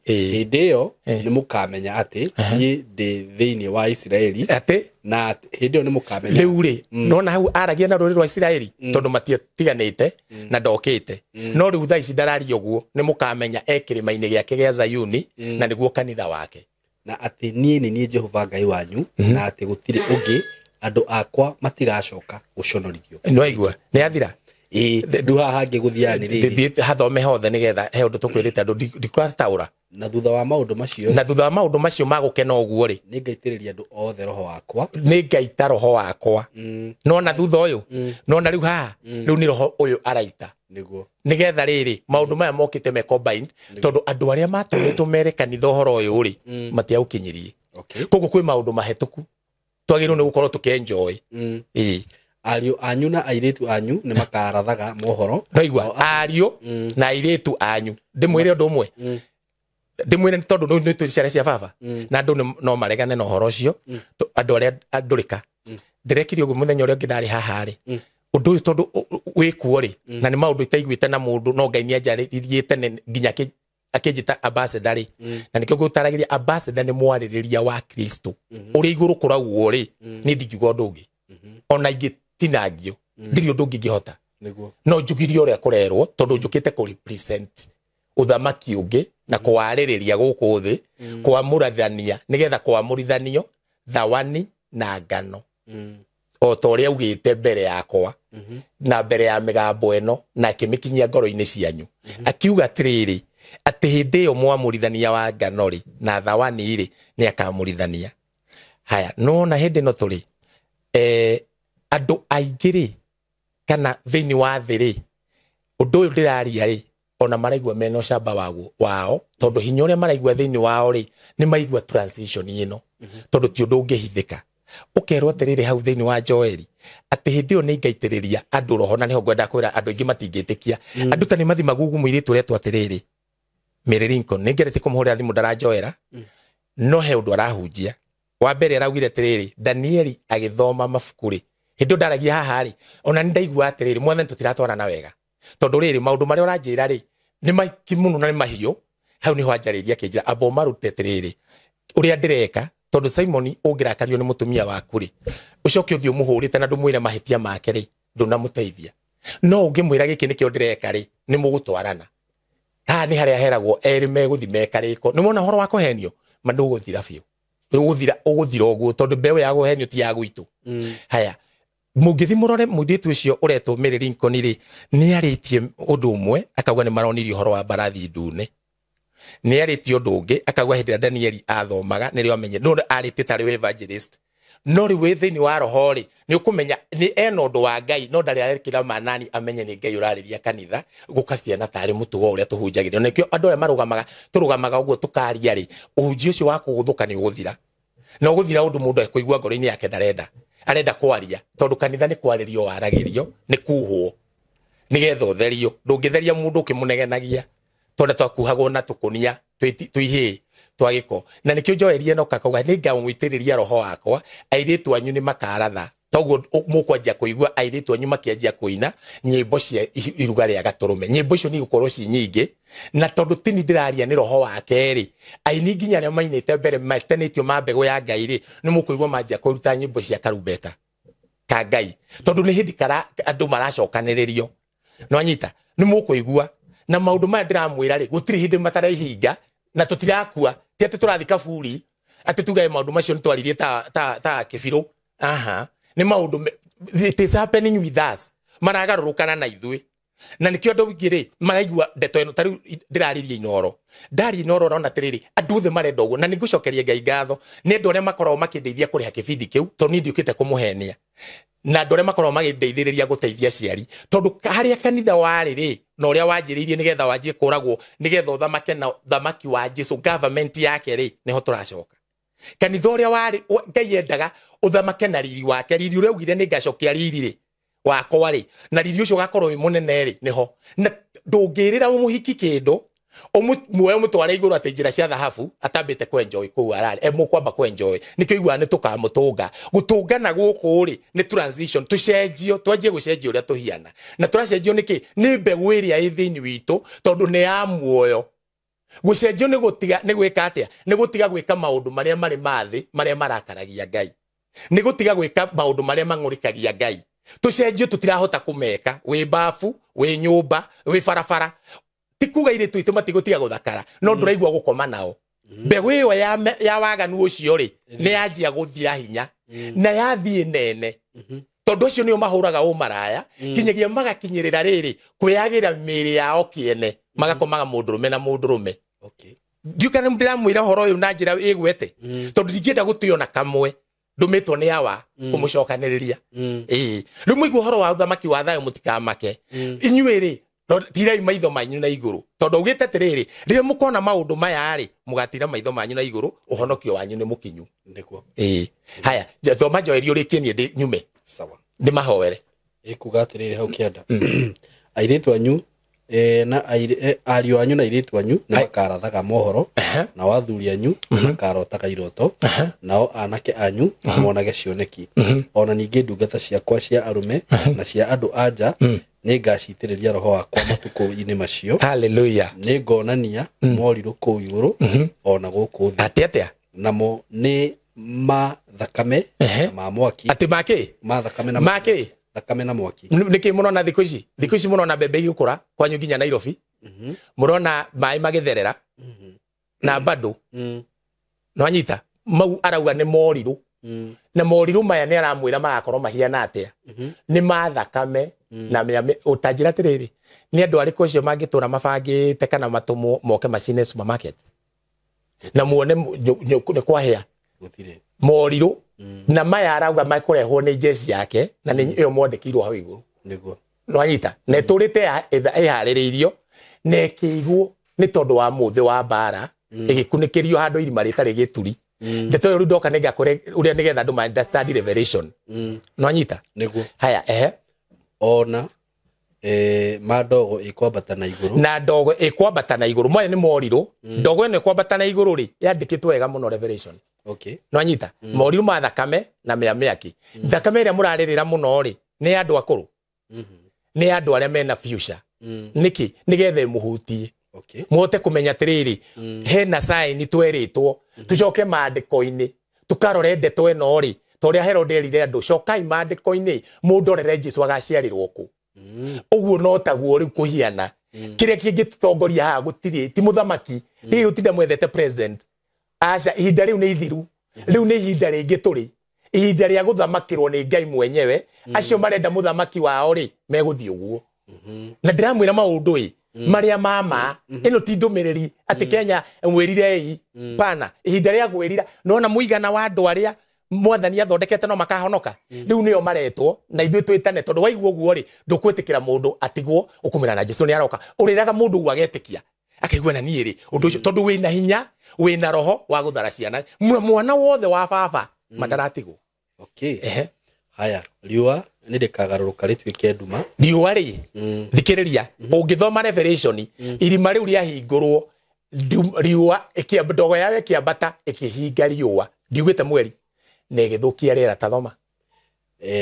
Hĩndĩ ĩyo nĩ mũkamenya atĩ niĩ ndĩ thĩinĩ wa Isiraeli. Atĩ na hĩndĩ ĩyo nĩ mũkamenya. Rĩu rĩ nona hau aragia na rũrĩrĩ rwa Isiraeli tondũ matiatiganĩte na ndokĩte. No rĩu thaa ici ndararia ũguo nĩ mũkamenya e kĩrĩma-inĩ gĩake gĩa Zayuni na nĩguo kanitha wake. Na atĩ niĩ nĩ niĩ Jehova Ngai wanyu na atĩ gũtirĩ ũngĩ, andũ akwa matigacoka gũconorithio. Nĩwaigua? Nĩ athira? Rĩu haha hangĩ gũthiaga nĩ rĩrĩ. Thiĩ hathome hothe nĩgetha he ũndũ tũkwĩrĩte andũ ndikwataũra. Na thutha wa maũndũ macio. Na thutha wa maũndũ macio ma gũkena ũguo rĩ. Nĩ ngaitĩrĩria andũ othe roho wakwa. Nĩ ngaita roho wakwa. Nona thutha ũyũ. Nona rĩu haha. Rĩu nĩ roho ũyũ araita. Nĩguo. Nĩgetha rĩrĩ maũndũ maya mokĩte me combined tondũ andũ arĩa matũmĩtwo mere kanitha ũhoro ũyũ rĩ matiaũkinyirie. Koguo kwĩ maũndũ mahĩtũku twagĩrĩirwo nĩ gũkorwo tũkĩenjoy. Ariũ anyu na airĩtu anyu nĩ makarathaga mohoro. Noigua ariũ na airĩtu anyu ndĩmwĩre ũndũ ũmwe. Ndĩmwĩre nĩ tondũ nĩ twĩ ciana cia baba na andũ no maregane na ũhoro ũcio, andũ arĩa andũrĩka. Ndĩrekire ũguo mũthenya ũrĩa ũngĩ ndarĩ haha rĩ, ũndũ ũyũ tondũ wĩkuo rĩ, na nĩ maũndũ itaiguĩte na mũndũ, no Ngai nĩanjarĩrie tene nginya akĩnjĩta ambassador rĩ, na nĩkĩo ngũtaragĩria ambassador nĩ mwarĩrĩria wa Kristo ũrĩa igũrũ kũraugwo rĩ, niĩ ndingiuga ũndũ ũngĩ, ona ingĩtinangio ndirĩ ũndũ ũngĩ ingĩhota, no njugirie ũrĩa kũrerwo, tondũ njũkĩte kũ represent ũthamaki ũngĩ na kũwarĩrĩria gũkũ thĩ, kwamũrathania nĩgetha kwamũrithanio thawani na ngano, o ta ũrĩa augĩte mbere yakwa na mbere ya mĩgambo ĩno, na akĩmĩkinyia ngoro-inĩ cianyu, akiuga atĩrĩrĩ, atĩ hĩndĩ ĩyo mwamũrithania wa ngano rĩ na thawani rĩ nĩ akamũrithania. Haya, no na hĩndĩ ĩno tũrĩ andũ aingĩ rĩ, kana thĩinĩ wa thĩ rĩ, ũndũ ũyũ ndĩraria rĩ, ona maraigua mena ũcamba wao, tondũ hinya ũrĩa maraigua thĩinĩ wao rĩ, nĩ maigua transition ĩno, tondũ ti ũndũ ũngĩhithĩka. Ũkerwo atĩrĩrĩ hau thĩinĩ wa Joeli atĩ hĩndĩ ĩyo nĩ ngaitĩrĩria andũ roho, na nĩho ngwenda kwĩra andũ aingĩ matingĩtĩkia. Andũ ta nĩ mathi magugu mũirĩtu ũretwo atĩrĩrĩ Mary Lincoln, nĩ ngeretie kũmũhũrĩra thimũ ndaranjoera, no he ũndũ arahunjia. Wa mbere araugire atĩrĩrĩ, Danieli agĩthoma mabuku rĩ, hĩndĩ ĩyo ndaragia haha rĩ, ona nĩ ndaigua atĩrĩrĩ, mwathani tũtiratwarana wega, tondũ rĩrĩ maũndũ marĩa ũranjĩra rĩ nĩ maingĩ mũno na nĩ mahiũ. Hau nĩho anjarĩria akĩnjĩra amba ũmarute atĩrĩrĩ ũrĩa ndĩreka, tondũ Simon ũngĩrakario nĩ mũtumia waku rĩ, ũcoke ũthiĩ ũmũhũrĩte na ndũmwĩre mahĩtia make rĩ, ndũnamũteithia. No ũngĩmwĩra gĩkĩ nĩkĩo ndĩreka rĩ, nĩ mũgũtwarana. Haha nĩ harĩa heragwo erĩ megũthi mekarĩko. Nĩ wona ũhoro wa kũhenio, ma ndũgũthira biũ, ũgũthira ũguo, tondũ mbeũ ya kũhenio ti ya gwitũ. Haya, mũngĩthi mũrore mũirĩtu ũcio ũretwo Mary Lincoln rĩ, nĩ arĩtie ũndũ ũmwe akauga nĩ maronirie ũhoro wa mbarathi ndune, nĩ arĩtie ũndũ ũngĩ akauga hĩndĩ ĩrĩa Danieli athomaga nĩrĩo amenye, no arĩtie tarĩ we evangelist, no rĩu wĩ thĩinĩ wa roho rĩ, nĩ ũkũmenya nĩ ena ũndũ wa Ngai, no ndarĩ arekĩra manani amenye nĩ Ngai ũrarĩria kanitha, gũkaciana tarĩ mũtugo ũrĩa tũhunjagĩria. Na nĩkĩo andũ arĩa marũgamaga tũrũgamaga ũguo tũkaria rĩ, ũhunjia ũcio wa kũgũthũka nĩ ũgũthira, na ũgũthira ũndũ mũndũ ekũigua ngoro-inĩ yake ndarenda, arenda kwaria, tondũ kanitha nĩ kwarĩrio waragĩrio, nĩ kuhwo nĩgetha ũtherio. Ndũngĩtheria mũndũ ũkĩmũnegenagia, tondũ twakuhagwo na tũkũnia twihĩ twa gĩko. Na nĩkĩo Joeli enoka akauga nĩ ngamũitĩrĩria roho wakwa, airĩtu anyu nĩ makaratha. Toguo mũkwanjia kũigua airĩtu anyu makĩanjia kũina nyĩmbo cia iruga rĩa gatũrũme. Nyĩmbo icio nĩ igũkorwo ci nyingĩ, na tondũ tini ndĩraria nĩ roho wake rĩ, aini nginya arĩa mainĩte mbere matenĩtio ma mbegũ ya Ngai rĩ, nĩ mũkũigua manjia kũruta nyĩmbo cia karumbeta ka Ngai, tondũ nĩ hĩndĩ andũ maracokanĩrĩrio. No anyita nĩ mũkũigua. Na maũndũ maya ndĩramwĩra rĩ, gũtirĩ hĩndĩ mataraihinga, na tũtirakua, ti atĩ tũrathiĩ kaburi atĩ tugae maũndũ macio nĩ twaririe ta kĩbirũ. Aha, nĩ maũndũ it is happening with us, maragarũrũkana na ithuĩ. Na nĩkĩo andũ aingĩ rĩ maraigua ndeto ĩno. Ta rĩu ndĩraririe Inooro, ndaria Inooro ũrona atĩrĩrĩ, andũ othe marenda ũguo, na nĩ ngũcokeria Ngai ngatho nĩ andũ arĩa makoragwo makĩndeithia kũrĩha kĩbindi kĩu, tondũ niĩ ndiũkĩte kũmũhenia, na andũ arĩa makoragwo magĩndeithĩrĩria gũteithia aciari, tondũ harĩa kanitha warĩ rĩ, na ũrĩa wanjĩrĩirie nĩgetha wanjie kũragwo, nĩgetha ũthamake na ũthamaki wa Jesu, government yake rĩ, nĩho tũracoka. Kanitha ũrĩa warĩ Ngai endaga ũthamake na riri wake, riri ũrĩa augire nĩ ngacokia riri rĩ wakwa rĩ, na riri ũcio ũgakorwo wĩ mũnene rĩ, nĩho. Na ndũngĩrĩra mũhiki kĩndũ muoe ũmũtware igũrũ atĩ njĩra cia thahabu atambĩte kwenjoy kũu ararĩ, mũkwamba kwenjoy. Nĩkĩo iguaga nĩ tũkamũtũnga. Gũtũngana gũkũ rĩ nĩ transition, tũcenjio, twanjie gũcenjia ũrĩa tũhiana. Na tũracenjio nĩkĩ? Nĩ mbegũ ĩrĩa ĩ thĩinĩ witũ, tondũ nĩ ya muoyo. Gũcenjio nĩ gũtiga, nĩ gwĩka atĩa? Nĩ gũtiga gwĩka maũndũ marĩa marĩ ma thĩ, marĩa marakaragia Ngai. Nĩ gũtiga gwĩka maũndũ marĩa mang'ũrĩkagia Ngai. Tũcenjio tũtirahota kũmeka, wĩ bafu, wĩ nyũmba, wĩ barabara. Ti kuga airĩtu aitũ matigũtiga gũthakara, no ndũraigua gũkoma nao. Mbegũ ĩyo ya waganu ũcio rĩ, nĩ yanjia gũthira hinya, na yathiĩ nene. Tondũ ũcio nĩo mahũraga ũmaraya, kinyagia magakinyĩrĩra rĩrĩ kwĩyagĩra mĩĩrĩ yao kĩene, magakomaga mũndũrũme na mũndũrũme. Ndiũ kana ndĩramwĩra ũhoro ũyũ na njĩra ĩgwete, tondũ ndingĩenda gũtĩo na kamwe, ndũmĩtwo nĩ awa kũmũcokanĩrĩria. Ĩĩ, rĩu mũigua ũhoro wa ũthamaki wa thayũ mũtikamake. Inyuĩ rĩ, tirai maitho manyu na igũrũ, tondũ augĩte atĩrĩrĩ, rĩrĩa mũkona maũndũ maya rĩ, mũgatira maitho manyu na igũrũ, ũhonokio wanyu nĩ mũkinyu. Ĩĩ, haya, thoma Joeli ũrĩkie niĩ nyume. Sawa. Ndĩmahoere. Ĩkuga atĩrĩrĩ hau kĩanda, airĩtu anyu Na ariũ anyu na airĩtu anyu nĩ makarathaga mohoro, nao athuri anyu nĩ makarotaga iroto, nao anake anyu monage cioneki. Ona ningĩ ndungata ciakwa cia arũme na cia andũ a nja nĩ ngacitĩrĩria roho wakwa matukũ-inĩ macio. Hallelujah. Nĩ ngonania morirũ kũu igũrũ ona gũkũ thĩ. Atĩ atĩa? Namo nĩ ma thakame na ma mwaki. Atĩ ma kĩ? Ma thakame na ma kĩ? Thakame na mwaki. Nĩkĩ mũrona thikũ ici? Thikũ ici mũrona mbembe igĩkũra kwanyu nginya Nairobi. Mũrona maĩ magĩtherera na bado nĩwanyita mau arauga nĩ morirũ. Na morirũ maya nĩ aramwĩra magakorwo mahiana atĩa? Nĩ ma thakame na ũtanjĩra atĩrĩrĩ, nĩ andũ arĩkũ acio mangĩtũra mabangĩte kana matũmwo moke macine supermarket na muone nĩ kwahĩa? Morirũ na maya arauga makũrehwo nĩ jeshi yake na nĩ ĩyo mwandĩkĩirwo hau igũrũ. Nĩguo. Nĩwanyita na ĩtũrĩte ĩharĩrĩirio na ĩkĩigwo nĩ tondũ wa mũthĩ wa mbara ĩgĩkunĩkĩrio handũ irima rĩtarĩ gĩturi. Ndeto ĩyo rĩu ndoka nĩngakũre ũrĩa nĩgetha andũ ma understand revelation. Nĩwanyita? Nĩguo. Haya, ehe. Ona ma ndogo ĩkwambata na igũrũ. Na ndogo ĩkwambata na igũrũ. Maya nĩ morirũ. Ndogo ĩno ĩkwambata na igũrũ rĩ, yandĩkĩtwo wega mũno revelation. Okay. Nĩwanyita? Morirũ ma thakame na mĩa mĩaki. Thakame ĩrĩa mũrarĩrĩra mũno rĩ, nĩ andũ akũrũ. Nĩ andũ arĩa mena future. Nĩkĩ? Nĩgetha ĩmũhutie. Okay. Muhote kũmenya atĩrĩrĩ, hena sign twerĩtwo, tucoke maandĩko-inĩ, tũkarore ndeto ĩno rĩ, ta ũrĩa Herod erire andũ, cokai maandĩko-inĩ, mũndorere Jesũ agaciarĩrwo kũ. Ũguo no taguo rĩu kũhiana. Kĩrĩa kĩngĩtũtongoria haha gũtirĩ, ti mũthamaki, ti gũtinda mwethete president. Aca, ihinda rĩu nĩ ithiru. Rĩu nĩ ihinda rĩngĩ tũrĩ. Ihinda rĩa gũthamakĩrwo nĩ Ngai mwenyewe. Acio marenda mũthamaki wao rĩ, megũthiĩ ũguo. Na ndĩramwĩra maũndũ ĩ, marĩa mama, ĩno ti ndũmĩrĩri atĩ Kenya mwĩrire ĩ, pana, ihinda rĩa gwĩrira, nona mũigana wa andũ arĩa mwathani athondekete no makahonoka. Rĩu nĩo maretwo na ithuĩ twĩtane, tondũ waigua ũguo rĩ, ndũkwĩtĩkĩra mũndũ atigwo ũkũmĩra na Jesũ nĩ aroka. Ũrĩraga mũndũ ũguo agetĩkia, akaigua na niĩ rĩ, ũndũ ũcio, tondũ wĩna hinya, wĩna roho wa gũthara ciana. Mwana wothe wa baba mandaratigwo. Okay. Haya, riũa nĩ rĩkagarũrũka rĩtuĩke nduma. Riũa rĩ, thikĩrĩria, ũngĩthoma Revelation, irima rĩu rĩahingũrwo, riũa ndogo yayo ĩkĩambata ĩkĩhinga riũa. Ndiugĩte mweri. Na ĩgĩthũkia rĩera ta thoma.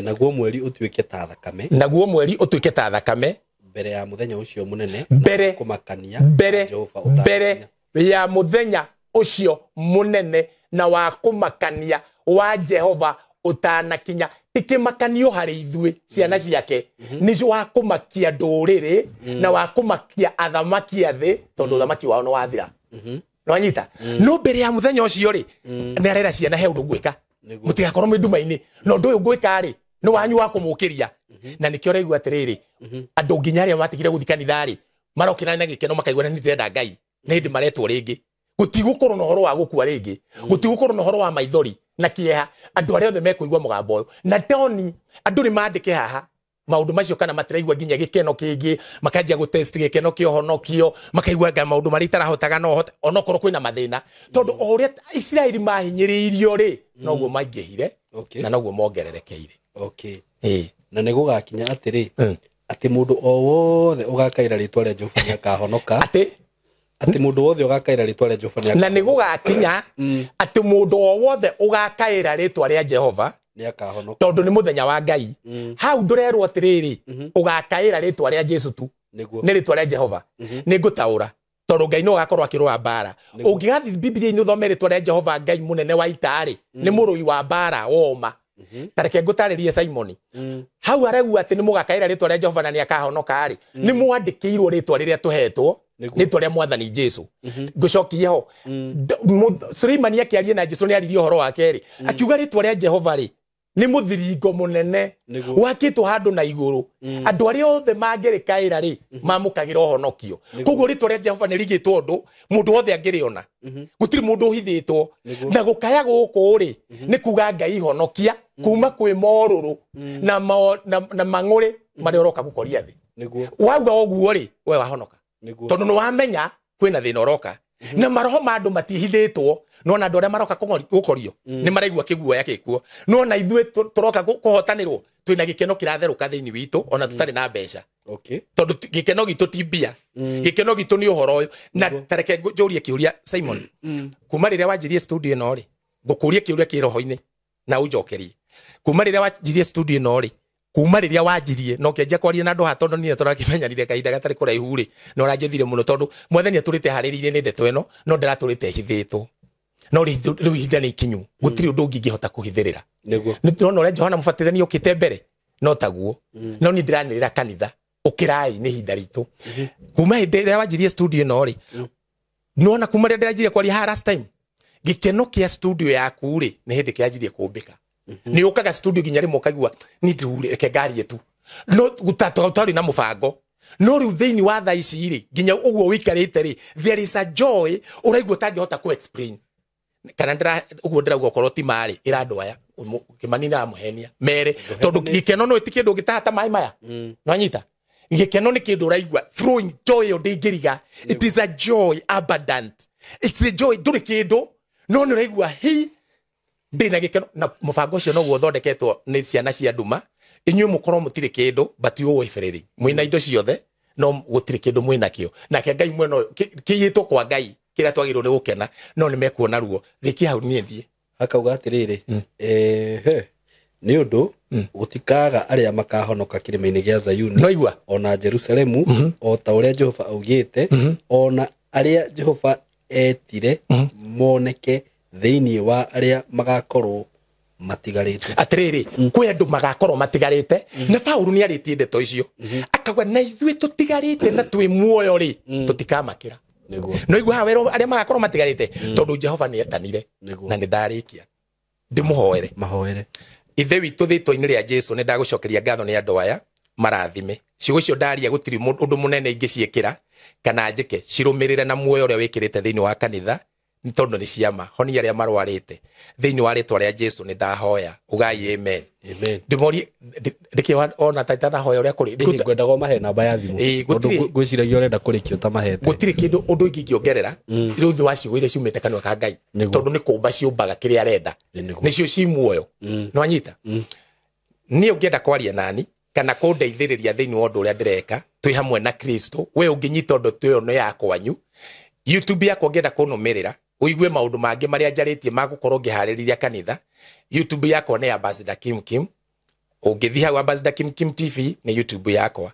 Naguo mweri ũtuĩke ta thakame. Naguo mweri ũtuĩke ta thakame. Mbere ya mũthenya ũcio mũnene. Mbere kũmakania. Mbere ya mũthenya ũcio mũnene na wa kũmakania wa Jehova ũtanakinya. Ti kĩmakanio harĩ ithuĩ ciana ciake, nĩ wa kũmakia ndũrĩrĩ na wa kũmakia athamaki a thĩ, tondũ ũthamaki wao nĩ wathira. Nĩwanyita? No mbere ya mũthenya ũcio rĩ, nĩ arera ciana he ũndũ ngwĩka. Mũtigakorwo mwĩ nduma-inĩ. Na ũndũ ũyũ ngwĩka rĩ, nĩ wanyu wa kũmũkĩria. Na nĩkĩo ũraigua atĩrĩrĩ, andũ nginya arĩa matigire gũthiĩ kanitha rĩ, marokĩra na gĩkeno makaigua nĩ ndĩrenda Ngai. Nĩ hĩndĩ maretwo rĩngĩ. Gũtigũkorwo na ũhoro wa gũkua rĩngĩ. Gũtigũkorwo na ũhoro wa maithori na kĩeha. Andũ arĩa othe mekũigua mũgambo ũyũ. Na toni, andũ nĩ mandĩke haha maũndũ macio kana matiraigua nginya gĩkeno kĩngĩ, makanjia gũtest gĩkeno kĩa ũhonokio, makaigua nga maũndũ marĩa itarahotaga no hote, onokorwo kwĩna mathĩna. Tondũ o ũrĩa Isiraeli mahinyĩrĩirio rĩ, noguo maingĩhire, na noguo mongererekeire. Okay. Na nĩ gũgakinya atĩrĩ, atĩ mũndũ o wothe ũgakaĩra rĩtwa rĩa Jehova nĩakahonoka. Atĩ mũndũ wothe ũgakaĩra rĩtwa rĩa Jehova nĩakahonoka. Na nĩ gũgakinya atĩ mũndũ o wothe ũgakaĩra rĩtwa rĩa Jehova nĩakahonoka. Tondũ nĩ mũthenya wa Ngai. Hau ndũrerwo atĩrĩrĩ, ũgakaĩra rĩtwa rĩa Jesũ tu. Nĩ rĩtwa rĩa Jehova. Nĩ ngũtaũra. Tondũ Ngai no agakorwo akĩrũa mbara. Ũngĩgathiĩ Bibilia-inĩ ũthome rĩtwa rĩa Jehova Ngai mũnene wa ita-rĩ, nĩ mũrũi wa mbara woma. Ta reke ngũtarĩrie Simoni. Hau araigua atĩ nĩ mũgakaĩra rĩtwa rĩa Jehova na nĩakahonoka-rĩ, nĩ mwandĩkĩirwo rĩtwa rĩrĩa tũhetwo, rĩtwa rĩa Mwathani Jesũ. Ngũcokie ho. Suleimani akĩaria na Jesũ nĩaririe ũhoro wake rĩ, akiuga rĩtwa rĩa Jehova rĩ, nĩ mũthiringo mũnene wakĩtwo handũ na igũrũ. Andũ arĩa othe mangĩrĩkaĩra rĩ, mamũkagĩra ũhonokio. Koguo rĩtwa rĩa Jehova nĩ rigĩtwo ũndũ mũndũ wothe angĩrĩona. Gũtirĩ mũndũ ũhithĩtwo. Na gũkaya gũkũ rĩ, nĩ kuga Ngai honokia kuma kwĩ morũrũ na mang'ũrĩ marĩa ũroka gũkoria thĩ. Wauga ũguo rĩ, we wahonoka. Tondũ nĩ wamenya kwĩna thĩna ũroka. Na maroho ma andũ matihithĩtwo. Nona andũ arĩa maroka gũkorio nĩ maraigua kĩguoya gĩkuo. Nona ithuĩ tũroka kũhotanĩrwo twĩna gĩkeno kĩratherũka thĩinĩ witũ ona tũtarĩ na mbeca. Okay. Tondũ gĩkeno gitũ ti mbia. Gĩkeno gitũ nĩ ũhoro ũyũ. Na tareke njũrie kĩũria Simon. Kuma rĩrĩa wanjirie studio ĩno rĩ, ngũkũrie kĩũria kĩ roho-inĩ na ũnjokerie. Kuma rĩrĩa wanjirie studio ĩno rĩ, kuma rĩrĩa wanjirie no kĩanjia kwaria na andũ haha tondũ niĩ tũrakĩmenyanire kahinda gatarĩ kũraihu rĩ, na ũranjethire mũno tondũ mwathani atũrĩte harĩrĩirie nĩ ndeto ĩno no ndaratũrĩte hithĩtwo. No rĩu ihinda nĩ ikinyu, gũtirĩ ũndũ ũngĩ ingĩhota kũhithĩrĩra. Nĩguo. Nĩ tũrona ũrĩa Johana Mũbatithania okĩte mbere no taguo. No niĩ ndĩranĩrĩra kanitha, ũkĩrai nĩ ihinda ritũ. Kuma hĩndĩ ĩrĩa wanjirie studio ĩno rĩ, nĩwona kuma rĩrĩa ndĩranjirie kwaria haha last time, gĩkeno kĩa studio yaku rĩ nĩ hĩndĩ kĩanjirie kũmbĩka. Nĩ ũkaga studio nginya rĩmwe ũkaigua niĩ ndĩrure reke ngarie tu, no gũtarĩ na mũbango. No rĩu thĩinĩ wa thaa ici rĩ, nginya ũguo ũikarĩte rĩ, there is a joy ũraigua ũtangĩhota kũ explain. Kana ndĩra ũguo ndĩrauga okorwo ti marĩ ĩra andũ aya Kĩmani nĩaramũhenia mere, tondũ gĩkeno no ti kĩndũ ũngĩtaha ta maĩ maya. Nĩwanyita? Gĩkeno nĩ kĩndũ ũraigua flowing joy ĩyo ndĩngĩriga. It is a joy abundant. It's a joy ndũrĩ kĩndũ no nĩ ũraigua hi ndĩna gĩkeno. Na mũbango ũcio noguo ũthondeketwo nĩ ciana cia nduma. Inyuĩ mũkorwo mũtirĩ kĩndũ but you owe everything. Mwĩna indo ciothe no gũtirĩ kĩndũ mwĩnakĩo. Nake Ngai mwena ũyũ kĩiyĩtwo kwa Ngai kĩrĩa twagĩrĩirwo nĩ gũkena no nĩ mekuona ruo. Rĩkia hau niĩ thiĩ. Akauga atĩrĩrĩ, nĩ ũndũ gũtikaga arĩa makahonoka kĩrĩma-inĩ gĩa Zayuni No igua. ona Jerusalemu o ta ũrĩa Jehova augĩte, ona arĩa Jehova etire moneke thĩinĩ wa arĩa magakorwo matigarĩte. Atĩrĩrĩ, kwĩ andũ magakorwo matigarĩte, na Paũlũ nĩ arĩtie ndeto icio. Akauga na ithuĩ tũtigarĩte na twĩ muoyo rĩ, tũtikamakĩra. Nĩguo. No igua haha werwo arĩa magakorwo matigarĩte, tondũ Jehova nĩ etanire. Nĩguo. Na nĩ ndarĩkia. Ndĩmũhoere. Mahoere. Ithe witũ rĩtwa-inĩ rĩa Jesu nĩ ndagũcokeria ngatho nĩ andũ aya marathime. Ciugo icio ndaria gũtirĩ ũndũ mũnene ingĩciĩkĩra kana njĩke, cirũmĩrĩre na muoyo ũrĩa wĩkĩrĩte thĩinĩ wa kanitha, nĩ tondũ nĩ ciama. Honia arĩa marwarĩte. Thĩinĩ wa rĩtwa rĩa Jesu nĩ ndahoya. Ugai amen. Amen. Ndĩmorie, ndĩkĩ ona ta itanahoya ũrĩa kũrĩ. Hihi ngwendaga ũmahe namba ya thimũ. Ĩĩ, Tondũ gũtirĩ. ngwĩciragia ũrenda kũrĩkia ũtamahete. Gũtirĩ kĩndũ ũndũ ingĩ ingĩongerera rĩu thĩ wa ciugo iria ciumĩte kanua ka Ngai. Nĩguo. Tondũ nĩ kũmba ciũmbaga kĩrĩa arenda. Nĩguo. Nĩcio ci muoyo. Nĩwanyita? Niĩ ũngĩenda kwaria nani kana kũndeithĩrĩria thĩinĩ wa ũndũ ũrĩa ndĩreka, twĩ hamwe na Kristo, we ũngĩnyita ũndũ ta ũyũ nĩ ya kwanyu. YouTube yakwa ũngĩenda kũnũmĩrĩra, ũigue maũndũ mangĩ marĩa njarĩtie ma gũkorwo ngĩharĩrĩria kanitha, YouTube yakwa nĩ Ambassador Kim Kim. Ũngĩthiĩ hau Ambassador Kim Kim TV nĩ YouTube yakwa.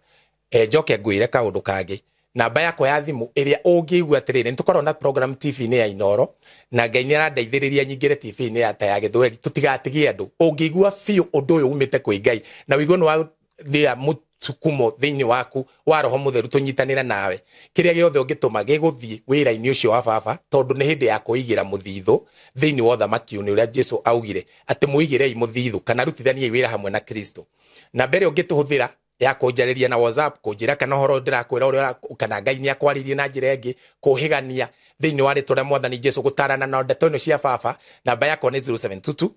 Njoke ngwĩre kaũndũ kangĩ. Namba yakwa ya thimũ ĩrĩa ũngĩigua atĩrĩrĩ, nĩ tũkoragwo na program TV-inĩ ya Inooro, na Ngai nĩ arandeithĩrĩria nyingĩre TV-inĩ ya ta ya Gĩthweri, tũtigatigie andũ. Ũngĩigua biũ ũndũ ũyũ umĩte kwĩ Ngai, na ũigue nĩ wa nĩa mũsukumo thĩinĩ waku wa Roho Mũtheru tũnyitanĩre nawe, kĩrĩa gĩothe ũngĩtũma gĩgũthiĩ wĩra-inĩ ũcio wa baba, tondũ nĩ hĩndĩ ya kũigĩra mũthithũ thĩinĩ wa ũthamaki ũyũ ũrĩa Jesu augire atĩ mũigĩrei mũthithũ kana rutithaniai wĩra hamwe na Kristo. Namba ĩrĩa ũngĩtũhũthĩra ya kũnjarĩria na WhatsApp, kũnjĩra kana ũhoro ndĩrakwĩra ũrĩa kana Ngai nĩ akwarĩirie na njĩra ĩngĩ, kũhĩgania thĩinĩ wa rĩtwa rĩa Mwathani Jesu, gũtarana na ndeto ĩno cia baba, namba yakwa nĩ 0722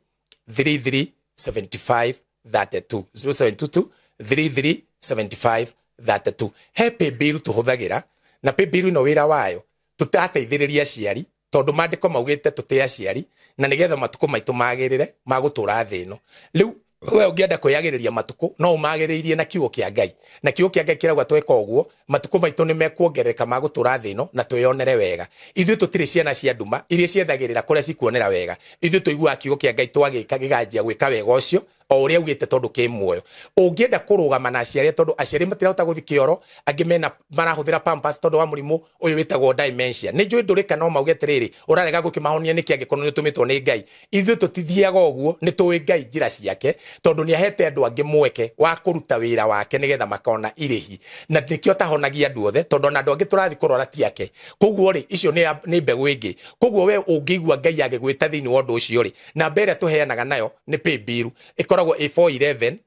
33 75 32. 0722 33 75 32. He paybill tũhũthagĩra, na paybill ĩno wĩra wayo tũtateithĩrĩria aciari, tondũ maandĩko maugĩte tũtĩe aciari, na nĩgetha matukũ maitũ magĩrĩre ma gũtũra thĩ ĩno. Rĩu we ũngĩenda kwĩyagĩrĩria matukũ no ũmagĩrĩirie na kiugo kĩa Ngai, na kiugo kĩa Ngai kĩrauga tweka ũguo matukũ maitũ nĩ mekuongerereka ma gũtũra thĩ ĩno na twĩyonere wega. Ithuĩ tũtirĩ ciana cia nduma iria ciethagĩrĩra kũrĩa cikuonera wega. Ithuĩ tũiguaga kiugo kĩa Ngai twagĩka gĩkanjia gwĩka wega ũcio o ũrĩa augĩte tondũ kĩ muoyo. Ũngĩenda kũrũgama na aciari, tondũ aciari matirahota gũthiĩ kĩoro, angĩ mena marahũthĩra pampers tondũ wa mũrimũ ũyũ wĩtagwo dementia. Nĩ njũĩ ndũrĩka no mauge atĩrĩrĩ, ũrarega gũkĩmahonia nĩkĩ angĩkorwo nĩ ũtũmĩtwo nĩ Ngai. Ithuĩ tũtithiaga ũguo, nĩ tũĩ Ngai njĩra ciake, tondũ nĩ ahete andũ angĩ mweke wa kũruta wĩra wake nĩgetha makona irĩhi. Na nĩkĩo atahonagia andũ othe, tondũ ona andũ angĩ tũrathiĩ kũrora ti ake. Koguo rĩ, icio nĩ mbegũ ĩngĩ. Koguo we ũngĩigua Ngai agĩgwĩta thĩinĩ wa ũndũ ũcio rĩ, namba ĩrĩa tũheanaga nayo nĩ paybill. Ĩkoragwo ĩ 411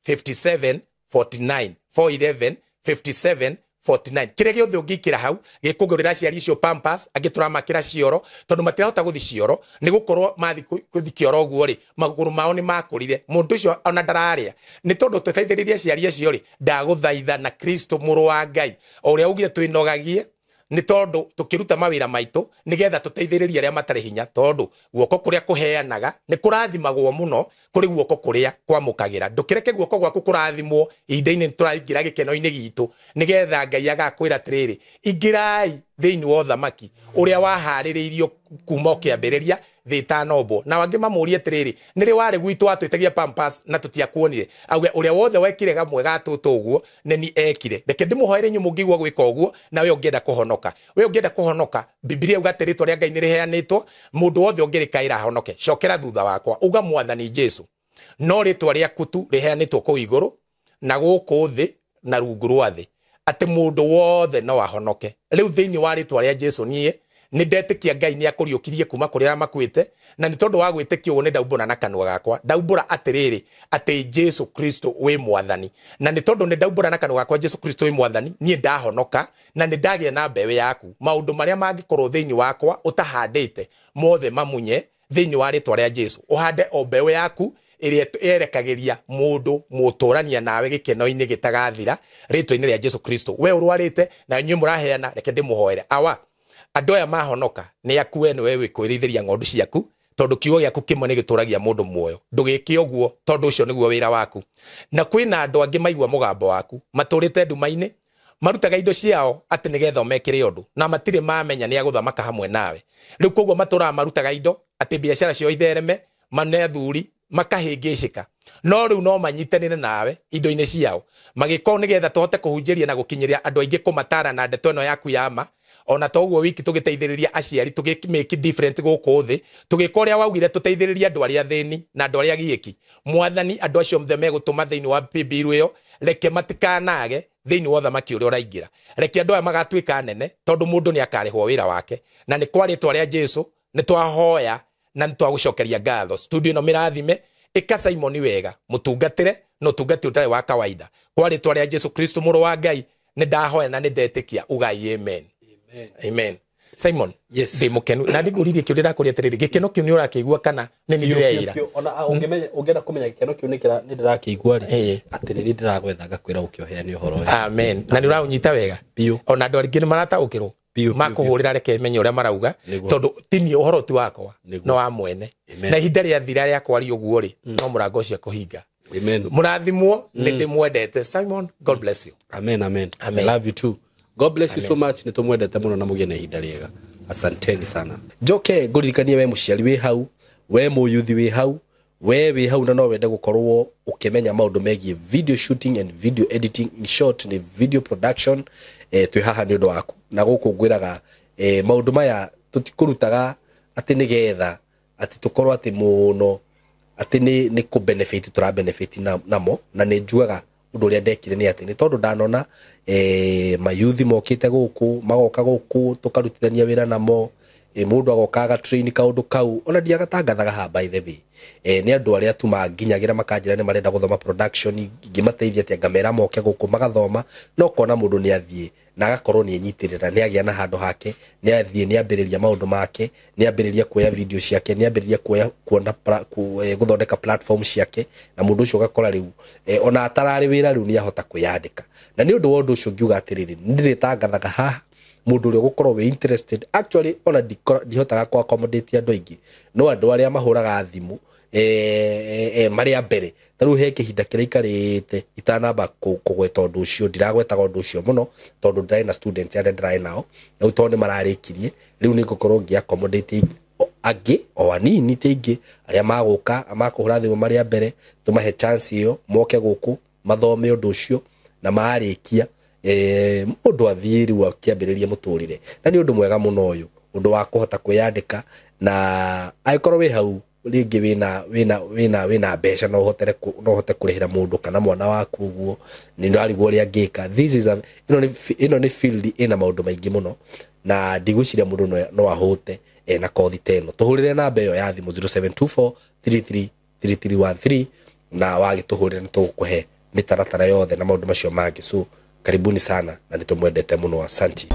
57 49. 411 57 49. Kĩrĩa gĩothe ũngĩkĩra hau gĩkũgũrĩra aciari icio pampers, angĩ tũramakĩra cioro tondũ matirahota gũthiĩ cioro, nĩ gũkorwo mathiĩ gũthiĩ kĩoro ũguo rĩ, magũrũ mao nĩ makũrire. Mũndũ ũcio ona ndararĩa. Nĩ tondũ tũteithĩrĩrie aciari acio rĩ, ndagũthaitha na Kristo mũrũ wa Ngai, o ũrĩa augire twĩnogagie, Nĩ tondũ tũkĩruta mawĩra maitũ nĩgetha tũteithĩrĩrie arĩa matarĩ hinya, tondũ guoko kũrĩa kũheanaga nĩ kũrathimagwo mũno kũrĩ guoko kũrĩa kwamũkagĩra. Ndũkĩreke guoko gwaku kũrathimwo ihinda-inĩ tũraingĩra gĩkeno-inĩ gitũ, nĩgetha Ngai agakwĩra atĩrĩrĩ, ingĩrai thĩinĩ wa ũthamaki ũrĩa waharĩrĩirio kuma ũkĩambĩrĩria thĩ ĩtanombwo. Na angĩ mamũrie atĩrĩrĩ, nĩrĩ warĩ gwitũ watwĩtagia Pampers na tũtiakuonire? Auge ũrĩa wothe wekire gamwe ga tũtũ ũguo nĩ ni ekire. Reke ndĩmũhoere inyuĩ mũngĩigua gwĩka ũguo, na we ũngĩenda kũhonoka, we ũngĩenda kũhonoka, Bibilia yuga atĩ rĩtwa rĩa Ngai nĩ rĩheanĩtwo, mũndũ wothe ũngĩrĩkaĩra ahonoke. Cokera thutha wakwa, uga Mwathani Jesu, no rĩtwa rĩaku tu rĩheanĩtwo kũu igũrũ na gũkũ thĩ na rungu rwa thĩ, atĩ mũndũ wothe no ahonoke. Rĩu thĩinĩ wa rĩtwa rĩa Jesu niĩ nĩ ndetĩkia Ngai nĩ akũriũkirie kuma kũrĩ arĩa makuĩte, na nĩ tondũ wa gwĩtĩkia ũguo nĩ ndaumbũra na kanua gakwa, ndaumbũra atĩrĩrĩ atĩ Jesu Kristo wĩ Mwathani. Na nĩ tondũ nĩ ndaumbũra na kanua gakwa Jesu Kristo wĩ Mwathani, niĩ ndahonoka na nĩ ndagĩa na mbeũ yaku. Maũndũ marĩa mangĩkorwo thĩinĩ wakwa ũtahandĩte mothe mamunye thĩinĩ wa rĩtwa rĩa Jesu. Ũhande o mbeũ yaku ĩrĩa yerekagĩria mũndũ mũtũrania nawe gĩkeno-inĩ gĩtagathira, rĩtwa-inĩ rĩa Jesu Kristo. We ũrwarĩte na inyuĩ mũraheana, reke ndĩmũhoere. Awa, andũ aya mahonoka nĩ aku, we nĩwe wĩkwĩrĩithĩria ng'ondu ciaku, tondũ kiugo gĩaku kĩmwe nĩ gĩtũragia mũndũ muoyo. Ndũgĩke ũguo, tondũ ũcio nĩguo wĩra waku. Na kwĩna andũ angĩ maigua mũgambo waku, matũrĩte nduma-inĩ, marutaga indo ciao atĩ nĩgetha ũmekĩre ũndũ, na matirĩ mamenya nĩ agũthamaka hamwe nawe. Rĩu koguo matũraga marutaga indo atĩ biacara ciao ithereme, mane athuri makahĩngĩcĩka, no rĩu no manyitanĩre nawe indo-inĩ ciao, magĩkorwo nĩgetha tũhote kũhunjĩria na gũkinyĩria andũ aingĩ, kũmatara na ndeto ĩno yaku ya ma. Ona to ũguo wiki tũgĩteithĩrĩria aciari, tũgĩ make difference gũkũ thĩ, tũgĩka ũrĩa waugire tũteithĩrĩrie andũ arĩa athĩni na andũ arĩa agiĩki. Mwathani, andũ acio othe megũtũma thĩinĩ wa paybill ĩyo, reke matikanage thĩinĩ wa ũthamaki ũrĩa ũraingĩra. Reke andũ aya magatuĩka nene, tondũ mũndũ nĩ akarĩhwo wĩra wake. Na nĩ kwa rĩtwa rĩa Jesu nĩ twahoya na nĩ twagũcokeria ngatho. Studio ĩno mĩrathime, ĩka Simon wega, mũtungatĩre na ũtungati ũtarĩ wa kawaida. Kwa rĩtwa rĩa Jesu Kristo mũrũ wa Ngai nĩ ndahoya na nĩ ndetĩkia, ugai amen. Amen. Simon, Yes. ndĩ mũkenu na ndigũririe kĩũria ndakũria atĩrĩrĩ, gĩkeno kĩu nĩ ũrakĩigua kana nĩ niĩ ndĩreira? Ona ũngĩenda kũmenya gĩkeno kĩu nĩ ndĩrakĩigua rĩ, Ĩĩ. atĩ nĩ niĩ ndĩragwetha ngakwĩra ũke ũheane ũhoro ũyũ. Amen. Na nĩ ũraũnyita wega Biũ. Ona andũ aingĩ nĩ marataũkĩrwo, Biũ, biũ, makũhũrĩra reke menye ũrĩa marauga, Nĩguo. tondũ ti niĩ, ũhoro ti wakwa, Nĩguo. no wa mwene. Amen. Na ihinda rĩathira rĩa kwaria ũguo rĩ, no mũrango ũcio kũhinga. Amen. Mũrathimwo, nĩ ndĩmwendete. Simon, God bless you. Amen, amen. Amen. I love you too. God bless you so much. Nĩ tũmwendete mũno na mũgĩe na ihinda rĩega. Asanteni sana. Njoke ngũririkanie we mũciari wĩ hau, we mũyuthi wĩ hau, we wĩ hau na no wende gũkorwo ũkĩmenya maũndũ megiĩ video shooting and video editing, in short nĩ video production, twĩ haha nĩ ũndũ waku. Na gũkũ ngwĩraga maũndũ maya tũtikũrutaga atĩ nĩgetha atĩ tũkorwo atĩ mũno atĩ nĩ kũ benefit tũra benefit namo. Na nĩ njugaga ũndũ ũrĩa ndekire nĩ atĩ nĩ tondũ ndanona mayuthi mokĩte gũkũ, magoka gũkũ tũkarutithania wĩra namo, mũndũ agoka agatrain kaũndũ kau, ona ndiagatangathaga haha by the way. Nĩ andũ arĩa tu manginyagĩra makanjĩra nĩ marenda gũthoma production, ingĩmateithia atĩa, ngamera moke gũkũ magathoma, no kona mũndũ nĩ athiĩ na agakorwo nĩ enyitĩrĩra, nĩ agĩa na handũ hake, nĩ athiĩ nĩ ambĩrĩria maũndũ make, nĩ ambĩrĩria kuoya video ciake, nĩ ambĩrĩria kuoya kuona gũthondeka platform ciake, na mũndũ ũcio ũgakora rĩu ona atararĩ wĩra rĩu nĩ ahota kwĩyandĩka. Na nĩ ũndũ wa ũndũ ũcio ngiuga atĩrĩrĩ, nĩ ndĩrĩtangathaga haha mũndũ ũrĩa ũgũkorwo wĩ interested. Actually ona ndihotaga kũ accommodate andũ aingĩ, no andũ arĩa mahũraga thimũ marĩ a mbere. Ta rĩu he kĩhinda kĩrĩa ikarĩte itanamba kũgweta ũndũ ũcio, ndiragwetaga ũndũ ũcio mũno tondũ ndĩrarĩ na students arĩa ndĩrarĩ nao, rĩu tondũ nĩ mararĩkirie, rĩu nĩ ngũkorwo ngĩ accommodate angĩ o anini ti aingĩ arĩa magũka makũhũra thimũ marĩ a mbere, tũmahe chance ĩyo moke gũkũ mathome ũndũ ũcio, na marĩkia mũndũ athiĩ rĩu akĩambĩrĩria mũtũrĩre. Na nĩ ũndũ mwega mũno ũyũ, ũndũ wa kũhota kwĩyandĩka, na angĩkorwo wĩ hau rĩngĩ wĩna mbeca no ũhote kũrĩhĩra mũndũ kana mwana waku ũguo, nĩ ndĩrarigwo ũrĩa angĩka. This is a, ĩno nĩ field ĩna maũndũ maingĩ mũno, na ndigwĩciria mũndũ no ahũte na kothi ta ĩno. Tũhũrĩre namba ĩyo ya thimũ 0724 33 3313, na wagĩtũhũrĩra nĩ tũgũkũhe mĩtaratara yothe na maũndũ macio mangĩ. So karibuni sana na nĩ tũmwendete mũno, asanti.